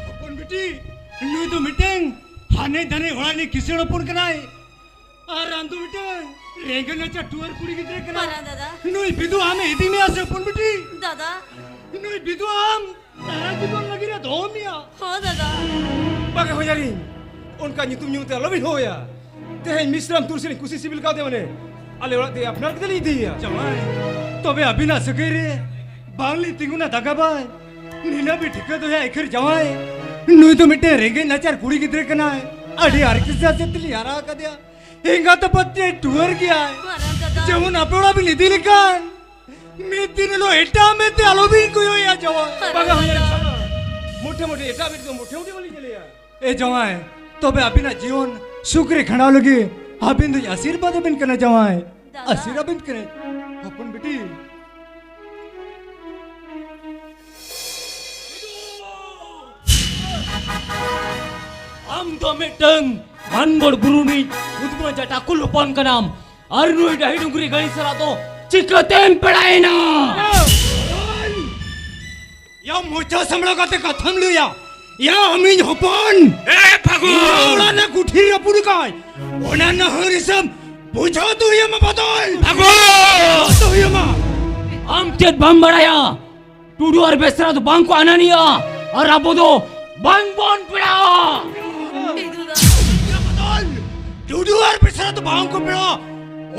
ᱦᱚᱯᱚᱱ ᱵᱤᱴᱤ, ᱱᱩᱭ ᱫᱚ ᱢᱤᱫᱴᱟᱝ ᱦᱟᱱᱮ ᱫᱷᱟᱱᱮ ᱚᱲᱟᱜ ᱨᱤᱱᱤᱡ ᱠᱤᱥᱟᱹᱬ ᱦᱚᱯᱚᱱ ᱠᱟᱱᱟᱭ᱾ ᱟᱨ ᱟᱢ ᱫᱚ ᱢᱤᱫᱴᱟᱝ ᱨᱮᱸᱜᱮᱡ ᱱᱟᱪᱟᱨ ᱴᱩᱣᱟᱹᱨ ᱠᱩᱲᱤ ᱜᱤᱫᱽᱨᱟᱹ ᱠᱟᱱᱟᱢ᱾ ᱢᱟᱨᱟᱝ ᱫᱟᱫᱟ᱾ ᱱᱩᱭ ᱵᱤᱫᱩ ᱟᱢᱮ ᱤᱫᱤ ᱢᱮᱭᱟ ᱥᱮ ᱦᱚᱯᱚᱱ ᱵᱤᱴᱤ? ᱫᱟᱫᱟ᱾ ᱱᱩᱭ ᱵᱤᱫᱩ ᱟᱢ ᱥᱟᱨᱟ ᱡᱤᱵᱚᱱ ᱞᱟᱹᱜᱤᱫ ᱮ ᱫᱚᱦᱚ ᱢᱮᱭᱟ᱾ ᱦᱚᱸ ᱫᱟᱫᱟ᱾ ᱵᱟᱝᱟ ᱦᱚᱧᱦᱟᱨᱤᱧ, ᱚᱱᱠᱟ ᱧᱩᱛᱩᱢ ᱧᱩᱛᱩᱢ ᱛᱮ ᱟᱞᱚᱵᱤᱱ ᱦᱚᱦᱚᱭᱟ᱾ ᱛᱮᱦᱮᱧ ᱢᱤᱥᱨᱟᱢ ᱛᱩᱞᱥᱤ ᱠᱩᱥᱤ ᱥᱤᱵᱤᱞ ᱠᱟᱣᱫᱮᱭᱟ ᱢᱟᱱᱮ, ᱟᱞᱮ ᱚᱲᱟᱜ ᱛᱮ ᱟᱯᱱᱟᱨ ᱠᱟᱛᱮ ᱞᱤᱧ ᱤᱫᱤᱭᱮᱭᱟ᱾ ᱡᱟᱶᱟᱭ, ᱛᱚᱵᱮ ᱟᱹᱵᱤᱱᱟᱜ ᱥᱟᱹᱜᱟᱹᱭ ᱨᱮ ᱵᱟᱝᱞᱤᱧ ᱛᱤᱸᱜᱩᱱᱟ ᱫᱟᱜᱟ ᱵᱟᱭ᱾ ᱱᱤᱱᱟᱹᱜ ᱵᱤᱱ ᱴᱷᱤᱠᱟᱹ ᱫᱚᱦᱚᱭᱟ ᱮᱠᱷᱮᱨ ᱡᱟᱶᱟᱭ᱾ ᱱᱩᱭ ᱫᱚ ᱢᱤᱫᱴᱮᱱ ᱨᱮᱸᱜᱮᱡ ᱱᱟᱪᱟᱨ ᱠᱩᱲᱤ ᱜᱤᱫᱽᱨᱟᱹ ᱠᱟᱱᱟᱭ᱾ ᱟᱹᱰᱤ ᱦᱟᱨᱠᱮᱛ ᱥᱟᱥᱮᱛ ᱛᱮᱞᱤᱧ ᱦᱟᱨᱟ ᱟᱠᱟᱫᱮᱭᱟ᱾ ᱮᱸᱜᱟᱛ ᱟᱯᱟᱛ ᱛᱮ ᱴᱩᱣᱟᱹᱨ ᱜᱮᱭᱟᱭ᱾ ᱢᱟᱨᱟᱝ ᱫᱟᱫᱟ᱾ ᱡᱮᱢᱚᱱ ᱟᱯᱮ ᱚᱲᱟᱜ ᱵᱤᱱ ᱤᱫᱤ ᱞᱮᱠᱷᱟᱱ ᱢᱤᱫ ᱫᱤᱱ ᱦᱤᱞᱳᱜ ᱮᱴᱟᱜ ᱢᱮᱫ ᱛᱮ ᱟᱞᱚᱵᱤᱱ ᱠᱚᱭᱚᱜ ᱮᱭᱟ ᱡᱟᱶᱟᱭ᱾ ᱢᱟᱨᱟᱝ ᱵᱟᱝᱟ ᱦᱩᱭ ᱫᱟᱫᱟ᱾ ᱞᱮᱱᱠᱷᱟᱱ ᱢᱚᱴᱷᱮ ᱢᱚᱴᱷᱮ ᱮᱴᱟᱜ ᱢᱮᱫ ᱛᱮᱫᱚ ᱢᱚᱴᱷᱮ ᱢᱚᱴᱷᱮ ᱵᱟᱹᱞᱤᱧ ᱧᱮᱞᱮᱭᱟ᱾ ᱮ ᱡᱟᱶᱟᱭ, ᱛᱚᱵᱮ ᱟᱹᱵᱤᱱᱟᱜ ᱡᱤᱭᱚᱱ ᱥᱩᱠ ᱨᱮ ᱠᱷᱟᱸᱰᱟᱣ ᱞᱟᱹᱜᱤᱫ ᱟᱹᱵᱤᱱ ᱫᱚᱧ ᱟᱥᱤᱨᱵᱟᱫ ᱟᱹᱵᱤᱱ ᱠᱟᱱᱟ ᱡᱟᱶᱟᱭ᱾ ᱫᱟᱫᱟ᱾ ᱟᱥᱤᱨ ᱟᱹᱵᱤᱱ ᱠᱟᱹᱱᱟᱹᱧ ᱦᱚᱯᱚᱱ ᱵᱤᱴᱤ᱾ ᱟᱢ ᱫᱚ ᱢᱤᱫᱴᱟᱝ ᱢᱟᱱᱜᱚᱲ ᱵᱩᱨᱩ ᱨᱤᱱᱤᱡ ᱩᱫᱽᱢᱟᱹ ᱡᱟᱴᱟ ᱠᱩᱞ ᱦᱚᱯᱚᱱ ᱠᱟᱱᱟᱢ᱾ ᱟᱨ ᱱᱩᱭ ᱰᱟᱹᱦᱤ ᱰᱩᱝᱨᱤ ᱜᱟᱹᱲᱤ ᱥᱟᱞᱟᱜ ᱫᱚ ᱪᱤᱠᱟᱹᱛᱮᱢ ᱯᱮᱲᱟᱭᱮᱱᱟ? ᱭᱟ, ᱢᱚᱪᱟ ᱥᱟᱢᱲᱟᱣ ᱠᱟᱛᱮ ᱠᱟᱛᱷᱟᱢ ᱞᱟᱹᱭᱟ᱾ ᱭᱟ, ᱟᱢᱤᱧ ᱦᱚᱯᱚᱱ᱾ ᱮ, ᱯᱷᱟᱹᱜᱩᱱ! ᱤᱧ ᱚᱲᱟᱜ ᱨᱮ ᱠᱩᱴᱷᱤ ᱨᱟᱹᱯᱩᱫ ᱠᱟᱭ᱾ ᱚᱱᱟ ᱨᱮᱱᱟᱜ ᱦᱟᱹᱨᱤᱥᱟᱹᱢ ᱵᱩᱡᱷᱟᱹᱣ ᱛᱚ ᱦᱩᱭᱟᱢᱟ ᱵᱚᱫᱚᱞ᱾ ᱯᱷᱟᱹᱜᱩᱱ! ᱵᱩᱡᱷᱟᱹᱣ ᱛᱚ ᱦᱩᱭᱟᱢᱟ᱾ ᱟᱢ ᱪᱮᱫ ᱵᱟᱢ ᱵᱟᱲᱟᱭᱟ? ᱴᱩᱰᱩ ᱟᱨ ᱵᱮᱥᱨᱟ ᱫᱚ ᱵᱟᱝ ᱠᱚ ᱟᱱᱟᱱᱤᱭᱟ, ᱟᱨ ᱟᱵᱚ ᱫᱚ ᱵᱟᱝ ᱵᱚᱱ ᱯᱮᱲᱟᱜᱼᱟ᱾ ᱵᱤᱫᱩ ᱫᱟ᱾ ᱵᱚᱫᱚᱞ! ᱴᱩᱰᱩ ᱟᱨ ᱵᱮᱥᱨᱟ ᱫᱚ ᱵᱟᱝ ᱠᱚ ᱯᱮᱲᱟᱜᱼᱟ᱾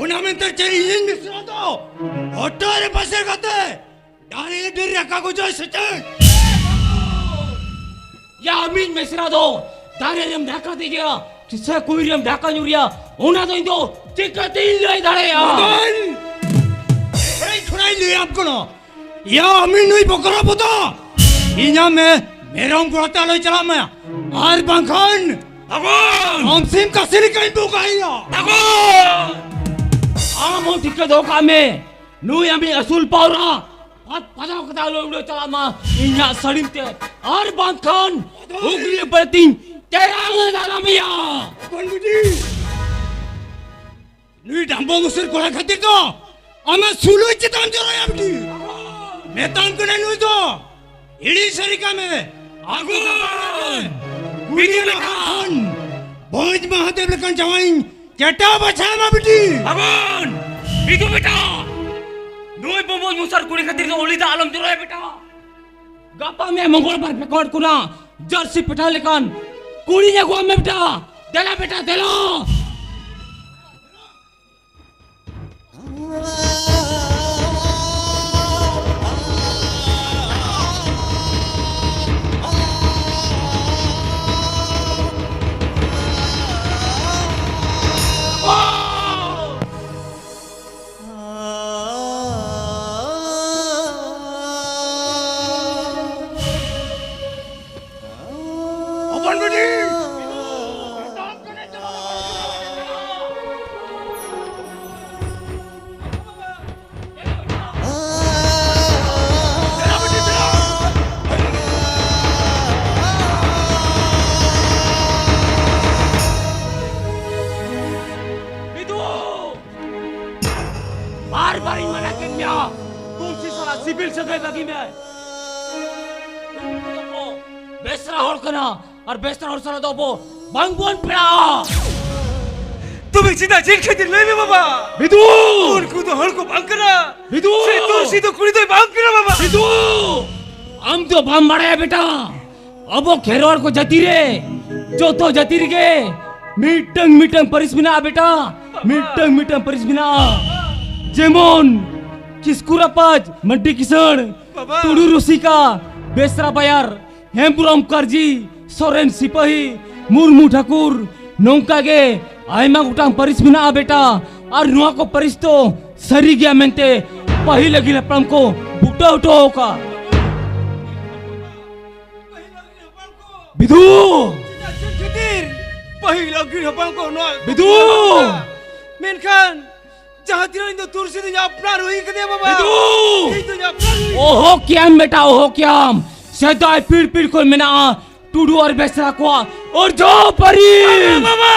ᱚᱱᱟ ᱢᱮᱱᱛᱮ ᱪᱮᱫ ᱤᱧᱤᱧ ᱵᱮᱥᱨᱟ ᱫᱚ ᱦᱚᱴᱚᱜ ᱨᱮ ᱯᱟᱥᱮ ᱠᱟᱛᱮ ᱰᱟᱹᱨ ᱰᱟᱹᱨ ᱨᱟᱠᱟ ᱠᱚ ᱡᱚᱭ ᱥᱮ ᱪᱮᱫ? ᱭᱟ, ᱟᱢᱤᱡ ᱢᱮᱥᱨᱟ ᱫᱚ ᱫᱟᱨᱮ ᱨᱮᱢ ᱰᱷᱟᱠᱟ ᱫᱮᱡᱮᱭᱟ ᱥᱮ ᱠᱩᱭ ᱨᱮᱢ ᱰᱷᱟᱠᱟ ᱧᱩᱨᱮᱭᱟ, ᱚᱱᱟ ᱫᱚ ᱤᱧ ᱫᱚ ᱪᱤᱠᱟᱹᱛᱤᱧ ᱞᱟᱹᱭ ᱫᱟᱲᱮᱭᱟᱜᱼᱟ? ᱵᱚᱫᱚᱞ! ᱮᱭ ᱛᱷᱚᱲᱟᱧ ᱞᱟᱹᱭᱟᱢ ᱠᱟᱱᱟ᱾ ᱭᱟ, ᱟᱢᱤᱡ ᱱᱩᱭ ᱵᱚᱠᱨᱟ ᱯᱚᱛᱟ, ᱤᱧᱟᱜ ᱢᱮ ᱢᱮᱨᱚᱢ ᱜᱚᱲᱟ ᱛᱮ ᱟᱞᱚᱭ ᱪᱟᱞᱟᱜ ᱢᱟ, ᱟᱨ ᱵᱟᱝᱠᱷᱟᱱ ᱯᱷᱟᱹᱜᱩᱱ! ᱟᱢ ᱥᱤᱢ ᱠᱟᱥᱤ ᱞᱮᱠᱟᱧ ᱵᱩᱜᱟᱭᱟ᱾ ᱯᱷᱟᱹᱜᱩᱱ! ᱟᱢ ᱦᱚᱸ ᱴᱷᱤᱠᱟᱹ ᱫᱚᱦᱚ ᱠᱟᱜ ᱢᱮ, ᱱᱩᱭ ᱟᱢᱤᱡ ᱟᱹᱥᱩᱞ ᱯᱟᱣᱨᱟ ᱯᱟᱛ ᱯᱟᱛᱟᱣ ᱠᱟᱛᱮ ᱟᱞᱚ ᱩᱰᱟᱹᱣ ᱪᱟᱞᱟᱜ ᱢᱟ ᱤᱧᱟᱜ ᱥᱟᱹᱲᱤᱢ ᱛᱮ, ᱟᱨ ᱵᱟᱝᱠᱷᱟᱱ ᱦᱩᱜᱽᱞᱤ ᱵᱟᱹᱲᱛᱤᱧ ᱛᱮᱨᱟᱝ ᱫᱟᱨᱟᱢᱮᱭᱟ᱾ ᱦᱚᱯᱚᱱ ᱵᱤᱴᱤ, ᱱᱩᱭ ᱰᱟᱢᱵᱚ ᱢᱩᱥᱩᱨ ᱠᱚᱲᱟ ᱠᱷᱟᱹᱛᱤᱨ ᱫᱚ ᱟᱢᱟᱜ ᱥᱩᱞᱩᱭ ᱪᱮᱛᱟᱱ ᱡᱚᱨᱚᱭᱟ ᱵᱤᱴᱤ᱾ ᱢᱮᱛᱟᱢ ᱠᱟᱱᱟ ᱱᱩᱭ ᱫᱚ ᱦᱤᱲᱤᱧ ᱥᱟᱹᱨᱤ ᱠᱟᱜ ᱢᱮ᱾ ᱟᱹᱜᱩ ᱠᱟᱭ ᱢᱮ᱾ ᱵᱤᱫᱩ ᱵᱮᱴᱟ᱾ ᱠᱷᱚᱱ ᱵᱷᱚᱸᱡᱽ ᱢᱟᱦᱟᱫᱮᱵ ᱞᱮᱠᱟᱱ ᱡᱟᱶᱟᱭᱤᱧ ᱪᱮᱴᱟᱣ ᱵᱟᱪᱷᱟᱣ ᱢᱟ ᱵᱤᱴᱤ᱾ ᱟᱹᱜᱩᱱ! ᱵᱤᱫᱩ ᱵᱮᱴᱟ! ᱱᱩᱭ ᱵᱚᱢᱚᱡᱽ ᱢᱩᱥᱟᱨ ᱠᱩᱲᱤ ᱠᱷᱟᱹᱛᱤᱨ ᱫᱚ ᱩᱞᱤ ᱫᱟᱜ ᱟᱞᱚᱢ ᱡᱚᱨᱚᱭᱟ ᱵᱮᱴᱟ᱾ ᱜᱟᱯᱟ ᱢᱮᱭᱟᱝ ᱢᱚᱝᱜᱚᱞ ᱵᱟᱨ ᱯᱮᱠᱚᱴ ᱠᱷᱚᱱᱟᱜ ᱡᱟᱹᱨᱥᱤ ᱯᱮᱴᱷᱟᱣ ᱞᱮᱠᱟᱱ ᱠᱩᱲᱤᱧ ᱟᱹᱜᱩᱣᱟᱢ ᱢᱮ ᱵᱮᱴᱟ᱾ ᱫᱮᱞᱟ ᱵᱮᱴᱟ, ᱫᱮᱞᱟ᱾ ᱦᱚᱯᱚᱱ ᱵᱤᱴᱤ! ᱵᱤᱫᱩ! ᱵᱟᱨ ᱵᱟᱨᱤᱧ ᱢᱟᱱᱟ ᱠᱮᱫ ᱢᱮᱭᱟ, ᱛᱩᱞᱥᱤ ᱥᱟᱞᱟᱜ ᱥᱤᱵᱤᱞ ᱥᱟᱹᱜᱟᱹᱭ ᱵᱟᱹᱜᱤ ᱢᱮ᱾ ᱵᱮᱥᱨᱟ ᱦᱚᱲ ᱠᱟᱱᱟ ᱟᱨ ᱵᱮᱥᱨᱟ ᱦᱚᱲ ᱥᱟᱞᱟᱜ ᱫᱚ ᱟᱵᱚ ᱵᱟᱝ ᱵᱚᱱ ᱯᱮᱲᱟᱜᱼᱟ᱾ ᱛᱚᱵᱮ ᱪᱮᱫᱟᱜ ᱡᱤᱞ ᱠᱷᱟᱹᱛᱤᱨ ᱞᱟᱹᱭ ᱢᱮ ᱵᱟᱵᱟ? ᱵᱤᱫᱩ! ᱩᱱᱠᱩ ᱫᱚ ᱦᱚᱲ ᱠᱚ ᱵᱟᱝ ᱠᱟᱱᱟ᱾ ᱵᱤᱫᱩ! ᱥᱮ ᱛᱩᱞᱥᱤ ᱫᱚ ᱠᱩᱲᱤ ᱫᱚᱭ ᱵᱟᱝ ᱠᱟᱱᱟ ᱵᱟᱵᱟ᱾ ᱵᱤᱫᱩ! ᱟᱢ ᱫᱚ ᱵᱟᱢ ᱵᱟᱲᱟᱭᱟ ᱵᱮᱴᱟ, ᱟᱵᱚ ᱠᱷᱮᱨᱣᱟᱲ ᱠᱚ ᱡᱟᱹᱛᱤ ᱨᱮ, ᱡᱚᱛᱚ ᱡᱟᱹᱛᱤ ᱨᱮᱜᱮ ᱢᱤᱫᱴᱟᱝ ᱢᱤᱫᱴᱟᱝ ᱯᱟᱹᱨᱤᱥ ᱢᱮᱱᱟᱜᱼᱟ ᱵᱮᱴᱟ, ᱢᱤᱫᱴᱟᱝ ᱢᱤᱫᱴᱟᱝ ᱯᱟᱹᱨᱤᱥ ᱢᱮᱱᱟᱜᱼᱟ᱾ ᱡᱮᱢᱚᱱ ᱠᱤᱥᱠᱩ ᱨᱟᱯᱟᱡᱽ, ᱢᱟᱹᱱᱰᱤ ᱠᱤᱥᱟᱹᱬ, ᱵᱟᱵᱟ᱾ ᱴᱩᱰᱩ ᱨᱩᱥᱤᱠᱟ, ᱵᱮᱥᱨᱟ ᱵᱟᱭᱟᱨ, ᱦᱮᱢᱵᱽᱨᱚᱢ ᱠᱟᱨᱡᱤ, ᱥᱚᱨᱮᱱ ᱥᱤᱯᱟᱹᱦᱤ, ᱢᱩᱨᱢᱩ ᱴᱷᱟᱹᱠᱩᱨ, ᱱᱚᱝᱠᱟ ᱜᱮ ᱟᱭᱢᱟ ᱜᱚᱴᱟᱝ ᱯᱟᱹᱨᱤᱥ ᱢᱮᱱᱟᱜᱼᱟ ᱵᱮᱴᱟ᱾ ᱟᱨ ᱱᱚᱣᱟ ᱠᱚ ᱯᱟᱹᱨᱤᱥ ᱫᱚ ᱥᱟᱹᱨᱤ ᱜᱮᱭᱟ ᱢᱮᱱᱛᱮ ᱯᱟᱹᱦᱤᱞ ᱟᱹᱜᱤᱞ ᱦᱟᱯᱲᱟᱢ ᱠᱚ ᱵᱩᱴᱟᱹ ᱦᱚᱴᱚ ᱟᱠᱟᱫ᱾ ᱵᱤᱫᱩ! ᱪᱮᱫ ᱠᱷᱟᱹᱛᱤᱨ ᱯᱟᱹᱦᱤᱞ ᱟᱹᱜᱤᱞ ᱦᱟᱯᱲᱟᱢ ᱠᱚ ᱱᱚᱣᱟ ᱵᱤᱫᱩ! ᱢᱮᱱᱠᱷᱟᱱ ᱡᱟᱦᱟᱸ ᱛᱤᱱᱟᱹᱜ ᱤᱧ ᱫᱚ ᱛᱩᱨᱥᱤ ᱫᱚᱧ ᱟᱯᱱᱟᱨ ᱦᱩᱭ ᱠᱟᱫᱮᱭᱟ ᱵᱟᱵᱟ᱾ ᱵᱤᱫᱩ! ᱤᱧ ᱫᱚᱧ ᱟᱯᱱᱟᱨ ᱦᱩᱭ ᱚᱦᱚ ᱠᱮᱭᱟᱢ ᱵᱮᱴᱟ, ᱚᱦᱚ ᱠᱮᱭᱟᱢ᱾ ᱥᱮᱫᱟᱭ ᱯᱤᱲ ᱯᱤᱲ ᱠᱷᱚᱱ ᱢᱮᱱᱟᱜᱼᱟ ᱴᱩᱰᱩ ᱟᱨ ᱵᱮᱥᱨᱟ ᱠᱚᱣᱟᱜ ᱚᱨᱡᱚ ᱯᱟᱹᱨᱤᱥ᱾ ᱵᱟᱵᱟ!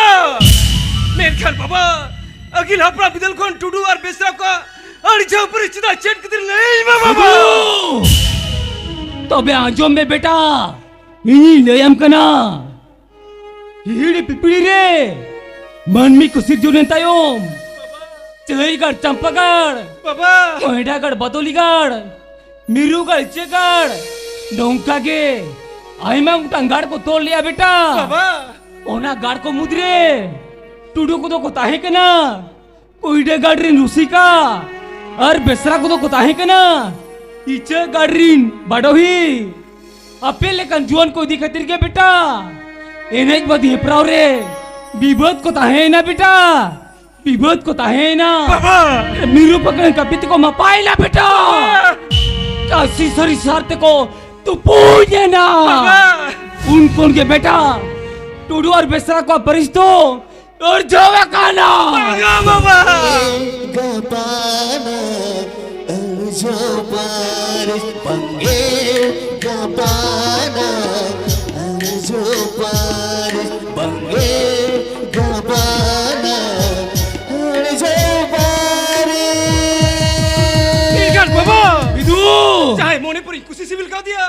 ᱢᱮᱱᱠᱷᱟᱱ ᱵᱟᱵᱟ, ᱟᱹᱜᱤᱞ ᱦᱟᱯᱲᱟᱢ ᱵᱤᱫᱟᱹᱞ ᱠᱷᱚᱱ ᱴᱩᱰᱩ ᱟᱨ ᱵᱮᱥᱨᱟ ᱠᱚᱣᱟᱜ ᱟᱹᱰᱤ ᱡᱷᱟᱹᱯᱟᱹᱨᱤ ᱪᱮᱫᱟᱜ ᱪᱮᱫ ᱠᱷᱟᱹᱛᱤᱨ ᱞᱟᱹᱭᱟᱹᱧ ᱢᱮ ᱵᱟᱵᱟ? ᱵᱟᱹᱵᱩ! ᱛᱚᱵᱮ ᱟᱸᱡᱚᱢ ᱢᱮ ᱵᱮᱴᱟ, ᱤᱧᱤᱧ ᱞᱟᱹᱭᱟᱢ ᱠᱟᱱᱟ᱾ ᱦᱤᱦᱤᱲᱤ ᱯᱤᱯᱤᱲᱤ ᱨᱮ ᱢᱟᱹᱱᱢᱤ ᱠᱚ ᱥᱤᱨᱡᱚᱱ ᱮᱱ ᱛᱟᱭᱚᱢ, ᱪᱟᱹᱦᱟᱹᱭᱜᱟᱲ, ᱪᱟᱢᱯᱟᱜᱟᱲ, ᱵᱟᱵᱟ! ᱠᱚᱭᱰᱟᱜᱟᱲ, ᱵᱟᱫᱚᱞᱤᱜᱟᱲ, ᱢᱤᱨᱩᱜᱟᱲ, ᱤᱪᱟᱹᱜᱟᱲ, ᱱᱚᱝᱠᱟ ᱜᱮ ᱟᱭᱢᱟ ᱜᱚᱴᱟᱝ ᱜᱟᱲ ᱠᱚ ᱛᱚᱞ ᱞᱮᱜᱼᱟ ᱵᱮᱴᱟ᱾ ᱵᱟᱵᱟ! ᱚᱱᱟ ᱜᱟᱲ ᱠᱚ ᱢᱩᱫᱽᱨᱮ ᱴᱩᱰᱩ ᱠᱚᱫᱚ ᱠᱚ ᱛᱟᱦᱮᱸ ᱠᱟᱱᱟ᱾ ᱠᱚᱭᱰᱟ ᱜᱟᱲ ᱨᱤᱱ ᱨᱩᱥᱤᱠᱟ ᱟᱨ ᱵᱮᱥᱨᱟ ᱠᱚᱫᱚ ᱠᱚ ᱛᱟᱦᱮᱸ ᱠᱟᱱᱟ ᱤᱪᱟᱹᱜ ᱜᱟᱲ ᱨᱤᱱ ᱵᱟᱰᱚᱦᱤ᱾ ᱟᱯᱮ ᱞᱮᱠᱟᱱ ᱡᱩᱣᱟᱹᱱ ᱠᱚ ᱤᱫᱤ ᱠᱷᱟᱹᱛᱤᱨ ᱜᱮ ᱵᱮᱴᱟ, ᱮᱱᱮᱡ ᱵᱟᱫᱤ ᱦᱮᱯᱨᱟᱣ ᱨᱮ ᱵᱤᱵᱟᱹᱫ ᱠᱚ ᱛᱟᱦᱮᱸᱭᱮᱱᱟ ᱵᱮᱴᱟ, ᱵᱤᱵᱟᱹᱫ ᱠᱚ ᱛᱟᱦᱮᱸᱭᱮᱱᱟ᱾ ᱵᱟᱵᱟ! ᱢᱤᱨᱩ ᱯᱟᱠᱲᱮ ᱠᱟᱹᱯᱤ ᱛᱮᱠᱚ ᱢᱟᱯᱟᱭᱮᱱᱟ ᱵᱮᱴᱟ᱾ ᱵᱟᱵᱟ! ᱠᱟᱹᱥᱤ ᱥᱟᱹᱨᱤ ᱥᱟᱨ ᱛᱮᱠᱚ ᱛᱩᱯᱩᱭᱮᱱᱟ᱾ ᱵᱟᱵᱟ! ᱩᱱ ᱠᱷᱚᱱ ᱜᱮ ᱵᱮᱴᱟ, ᱴᱩᱰᱩ ᱟᱨ ᱵᱮᱥᱨᱟ ᱠᱚᱣᱟᱜ ᱯᱟᱹᱨᱤᱥ ᱫᱚ ᱚᱨᱡᱚ ᱟᱠᱟᱱᱟ᱾ ᱵᱟᱝᱟ ᱵᱟᱵᱟ! ᱜᱟᱯᱟᱱᱟ ᱟᱨᱡᱚ ᱯᱟᱹᱨᱤᱥ ᱵᱟᱝᱜᱮ, ᱜᱟᱯᱟᱱᱟ ᱟᱨᱡᱚ ᱯᱟᱹᱨᱤᱥ ᱵᱟᱝᱜᱮ, ᱜᱟᱯᱟᱱᱟ ᱟᱨᱡᱚ ᱯᱟᱹᱨᱤᱥ᱾ ᱤᱧᱟᱜ ᱵᱟᱵᱟ! ᱵᱤᱫᱩ! ᱡᱟᱦᱟᱸᱭ ᱢᱚᱱᱮ ᱯᱩᱨᱤ ᱠᱩᱥᱤ ᱥᱤᱵᱤᱞ ᱠᱟᱣᱫᱮᱭᱟ,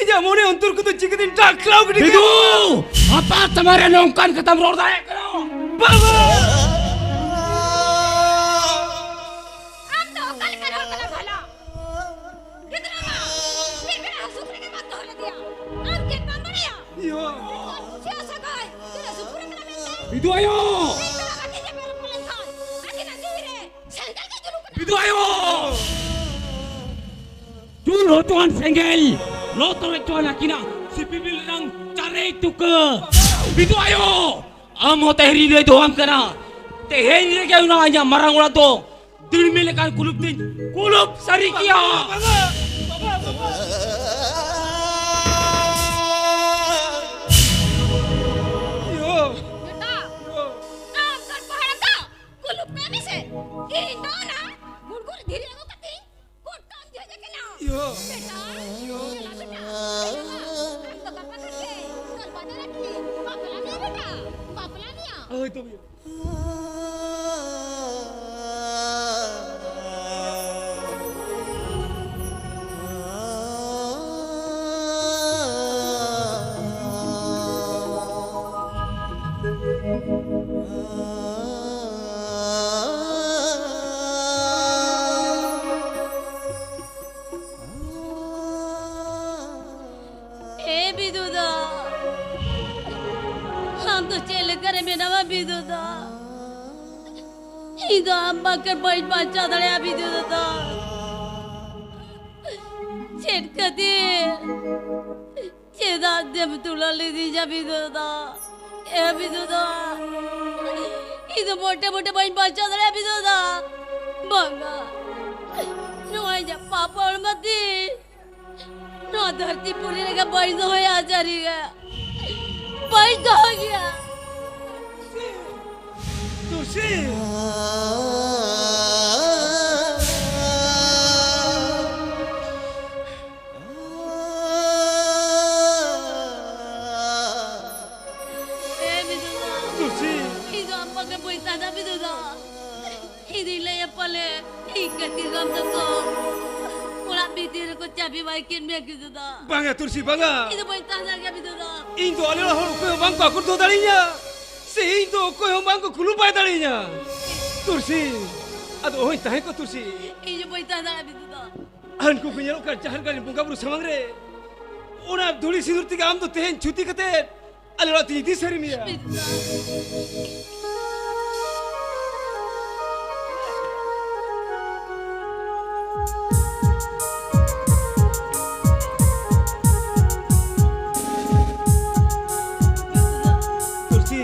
ᱤᱧᱟᱜ ᱢᱚᱱᱮ ᱚᱱᱛᱚᱨ ᱠᱚᱫᱚ ᱪᱤᱠᱟᱹᱛᱤᱧ ᱴᱟᱠᱞᱟᱣ ᱜᱤᱰᱤ ᱵᱤᱫᱩ! ᱠᱮᱫᱟ? ᱦᱟᱯᱟ ᱛᱟᱢᱟᱨᱮ ᱱᱚᱝᱠᱟᱱ ᱠᱟᱛᱷᱟᱢ ᱨᱚᱲ ᱫᱟᱲᱮᱭᱟᱜ ᱠᱟᱱᱟ? ᱵᱟᱵᱟ! ᱟᱢ ᱫᱚ ᱚᱠᱟ ᱞᱮᱠᱟᱱ ᱦᱚᱲ ᱠᱟᱱᱟᱢ ᱵᱷᱟᱞᱟ? ᱜᱤᱫᱽᱨᱟᱹ ᱢᱟ ᱢᱤᱫ ᱵᱮᱲᱟ ᱦᱚᱸ ᱥᱩᱠ ᱨᱮᱜᱮ ᱵᱟᱢ ᱫᱚᱦᱚ ᱞᱮᱫᱮᱭᱟ᱾ ᱟᱢ ᱪᱮᱫ ᱵᱟᱢ ᱵᱟᱲᱟᱭᱟ? ᱤᱭᱟᱹ! ᱠᱩᱥᱤᱭᱟᱜ ᱥᱟᱹᱜᱟᱹᱭ ᱛᱤᱱᱟᱹᱜ ᱥᱩᱯᱩᱨ ᱟᱠᱟᱱᱟ ᱢᱮᱱᱛᱮ? ᱵᱤᱫᱩ ᱟᱭᱳ! ᱢᱤᱫ ᱵᱮᱲᱟ ᱠᱟᱹᱴᱤᱡ ᱮ ᱵᱮᱨᱚᱠ ᱞᱮᱱᱠᱷᱟᱱ ᱟᱹᱠᱤᱱᱟᱜ ᱡᱤᱣᱤ ᱨᱮ ᱥᱮᱸᱜᱮᱞ ᱜᱮ ᱡᱩᱞᱩᱜ ᱠᱟᱱᱟ᱾ ᱵᱤᱫᱩ ᱟᱭᱳ! ᱡᱩᱞ ᱦᱚᱪᱚᱣᱟᱱ ᱥᱮᱸᱜᱮᱞ ᱞᱚ ᱛᱚᱨᱚᱡ ᱦᱚᱪᱚᱣᱟᱱ ᱟᱹᱠᱤᱱᱟᱜ ᱥᱤᱯᱤᱵᱤᱞ ᱨᱮᱱᱟᱝ ᱪᱟᱨᱮᱡ ᱛᱩᱠᱟᱹ᱾ ᱵᱤᱫᱩ ᱟᱭᱳ! ᱟᱢ ᱦᱚᱸ ᱛᱮᱦᱮᱧ ᱨᱤᱧ ᱞᱟᱹᱭ ᱫᱚᱦᱚᱣᱟᱢ ᱠᱟᱱᱟ, ᱛᱮᱦᱮᱧ ᱨᱮᱜᱮ ᱚᱱᱟ ᱤᱧᱟᱜ ᱢᱟᱨᱟᱝ ᱚᱲᱟᱜ ᱫᱚ ᱫᱤᱲᱢᱤ ᱞᱮᱠᱟᱱ ᱠᱩᱞᱩᱯ ᱛᱤᱧ ᱠᱩᱞᱩᱯ ᱥᱟᱹᱨᱤ ᱠᱮᱭᱟ᱾ ᱵᱟᱵᱟ, ᱵᱟᱵᱟ, ᱵᱟᱵᱟ᱾ ᱤᱭᱳ᱾ ᱵᱮᱴᱟ, ᱟᱢ ᱫᱚ ᱯᱟᱦᱟᱲ ᱫᱚ ᱠᱩᱞᱩᱯ ᱠᱟᱭ ᱢᱮᱥᱮ᱾ ᱤᱧ ᱫᱚ ᱚᱱᱟ ᱜᱩᱲᱜᱩᱲ ᱫᱷᱤᱨᱤ ᱟᱹᱜᱩ ᱠᱟᱛᱮ ᱯᱩᱴᱠᱟᱹᱢ ᱡᱷᱟᱹᱡ ᱠᱟᱱᱟ᱾ ᱤᱭᱳ᱾ ᱵᱮᱴᱟ, ᱧᱮᱞᱟ ᱵᱮᱴᱟ, ᱧᱮᱞᱟ᱾ ᱟᱢ ᱫᱚ ᱜᱟᱯᱟ ᱠᱷᱚᱱ ᱜᱮ ᱛᱳᱨ ᱵᱟᱡᱟᱨ ᱨᱮ ᱵᱟᱯᱞᱟ ᱢᱮᱭᱟ ᱵᱮᱴᱟ, ᱵᱟᱯᱞᱟ ᱢᱮᱭᱟ᱾ ᱦᱳᱭ ᱛᱚᱵᱮ᱾ ᱮ ᱵᱤᱫᱩ ᱫᱟ, ᱟᱢ ᱫᱚ ᱪᱮᱫ ᱞᱮᱠᱟᱨᱮ ᱢᱮᱱᱟᱢᱟ ᱵᱤᱫᱩ ᱫᱟ? ᱤᱧ ᱫᱚ ᱟᱢ ᱵᱟᱝᱠᱷᱟᱱ ᱵᱟᱹᱧ ᱵᱟᱧᱪᱟᱣ ᱫᱟᱲᱮᱭᱟᱜᱼᱟ ᱵᱤᱫᱩ ᱫᱟ᱾ ᱪᱮᱫ ᱠᱷᱟᱹᱛᱤᱨ? ᱪᱮᱫᱟᱜ ᱫᱮᱢ ᱛᱩᱞᱟᱹ ᱞᱤᱫᱤᱧᱟ ᱵᱤᱫᱩ ᱫᱟ? ᱮ ᱵᱤᱫᱩ ᱫᱟ, ᱤᱧ ᱫᱚ ᱢᱚᱴᱮ ᱢᱚᱴᱮ ᱵᱟᱹᱧ ᱵᱟᱧᱪᱟᱣ ᱫᱟᱲᱮᱭᱟᱜᱼᱟ ᱵᱤᱫᱩ ᱫᱟ᱾ ᱵᱟᱝᱟ, ᱱᱚᱣᱟ ᱤᱧᱟᱹᱜ ᱯᱟᱯ ᱦᱚᱲᱢᱚ ᱛᱤᱧ ᱱᱚᱣᱟ ᱫᱷᱟᱹᱨᱛᱤ ᱯᱩᱨᱤ ᱨᱮᱜᱮ ᱵᱟᱹᱧ ᱫᱚᱦᱚᱭᱟ ᱥᱟᱹᱨᱤᱜᱮ᱾ ᱵᱟᱹᱧ ᱫᱚᱦᱚ ᱜᱮᱭᱟ᱾ ᱛᱩᱞᱥᱤ! ᱮ ᱵᱤᱫᱩ ᱫᱟ᱾ ᱛᱩᱞᱥᱤ! ᱤᱧ ᱫᱚ ᱟᱢ ᱵᱟᱝᱠᱷᱟᱱ ᱵᱟᱹᱧ ᱛᱟᱦᱮᱸ ᱫᱟᱲᱮᱭᱟᱜᱼᱟ ᱵᱤᱫᱩ ᱫᱟ᱾ ᱤᱧ ᱫᱩᱧ ᱞᱟᱹᱭᱟ ᱯᱟᱞᱮ ᱤᱧ ᱠᱟᱹᱴᱤᱡ ᱜᱚᱲᱚᱢ ᱛᱟᱠᱚ ᱚᱲᱟᱜ ᱵᱷᱤᱛᱤᱨ ᱨᱮᱠᱚ ᱪᱟᱵᱤ ᱵᱟᱭ ᱠᱮᱫ ᱢᱮᱭᱟ ᱵᱤᱫᱩ ᱫᱟ᱾ ᱵᱟᱝᱟ ᱛᱩᱞᱥᱤ, ᱵᱟᱝᱟ᱾ ᱤᱧ ᱫᱚ ᱵᱟᱹᱧ ᱛᱟᱦᱮᱸ ᱫᱟᱲᱮᱭᱟᱜᱼᱟ ᱵᱤᱫᱩ ᱫᱟ᱾ ᱤᱧ ᱫᱚ ᱟᱞᱮ ᱚᱲᱟᱜ ᱦᱚᱲ ᱚᱠᱚᱭ ᱦᱚᱸ ᱵᱟᱝ ᱠᱚ ᱟᱹᱠᱩᱨ ᱫᱚᱦᱚ ᱫᱟᱲᱮᱭᱟᱹᱧᱟ, ᱥᱮ ᱤᱧ ᱫᱚ ᱚᱠᱚᱭ ᱦᱚᱸ ᱵᱟᱝ ᱠᱚ ᱠᱩᱞᱩᱯᱟᱭ ᱫᱟᱲᱮᱭᱟᱹᱧᱟ᱾ ᱛᱩᱞᱥᱤ, ᱟᱫᱚ ᱚᱦᱚᱧ ᱛᱟᱦᱮᱸ ᱠᱚᱜ ᱛᱩᱞᱥᱤ᱾ ᱤᱧ ᱫᱚ ᱵᱟᱹᱧ ᱛᱟᱦᱮᱸ ᱫᱟᱲᱮᱭᱟᱜᱼᱟ ᱵᱤᱫᱩ ᱫᱟ᱾ ᱦᱟᱱᱠᱩ ᱠᱚ ᱧᱮᱞᱚᱜ ᱠᱟᱱ ᱡᱟᱦᱮᱨ ᱜᱟᱲ ᱨᱮᱱ ᱵᱚᱸᱜᱟ ᱵᱩᱨᱩ ᱥᱟᱢᱟᱝ ᱨᱮ ᱚᱱᱟ ᱫᱷᱩᱲᱤ ᱥᱤᱸᱫᱩᱨ ᱛᱮᱜᱮ ᱟᱢ ᱫᱚ ᱛᱮᱦᱮᱧ ᱪᱷᱩᱛᱤ ᱠᱟᱛᱮ ᱟᱞᱮ ᱚᱲᱟᱜ ᱛᱮᱧ ᱤᱫᱤ ᱥᱟᱹᱨᱤ ᱢᱮᱭᱟ᱾ ᱛᱩᱞᱥᱤ,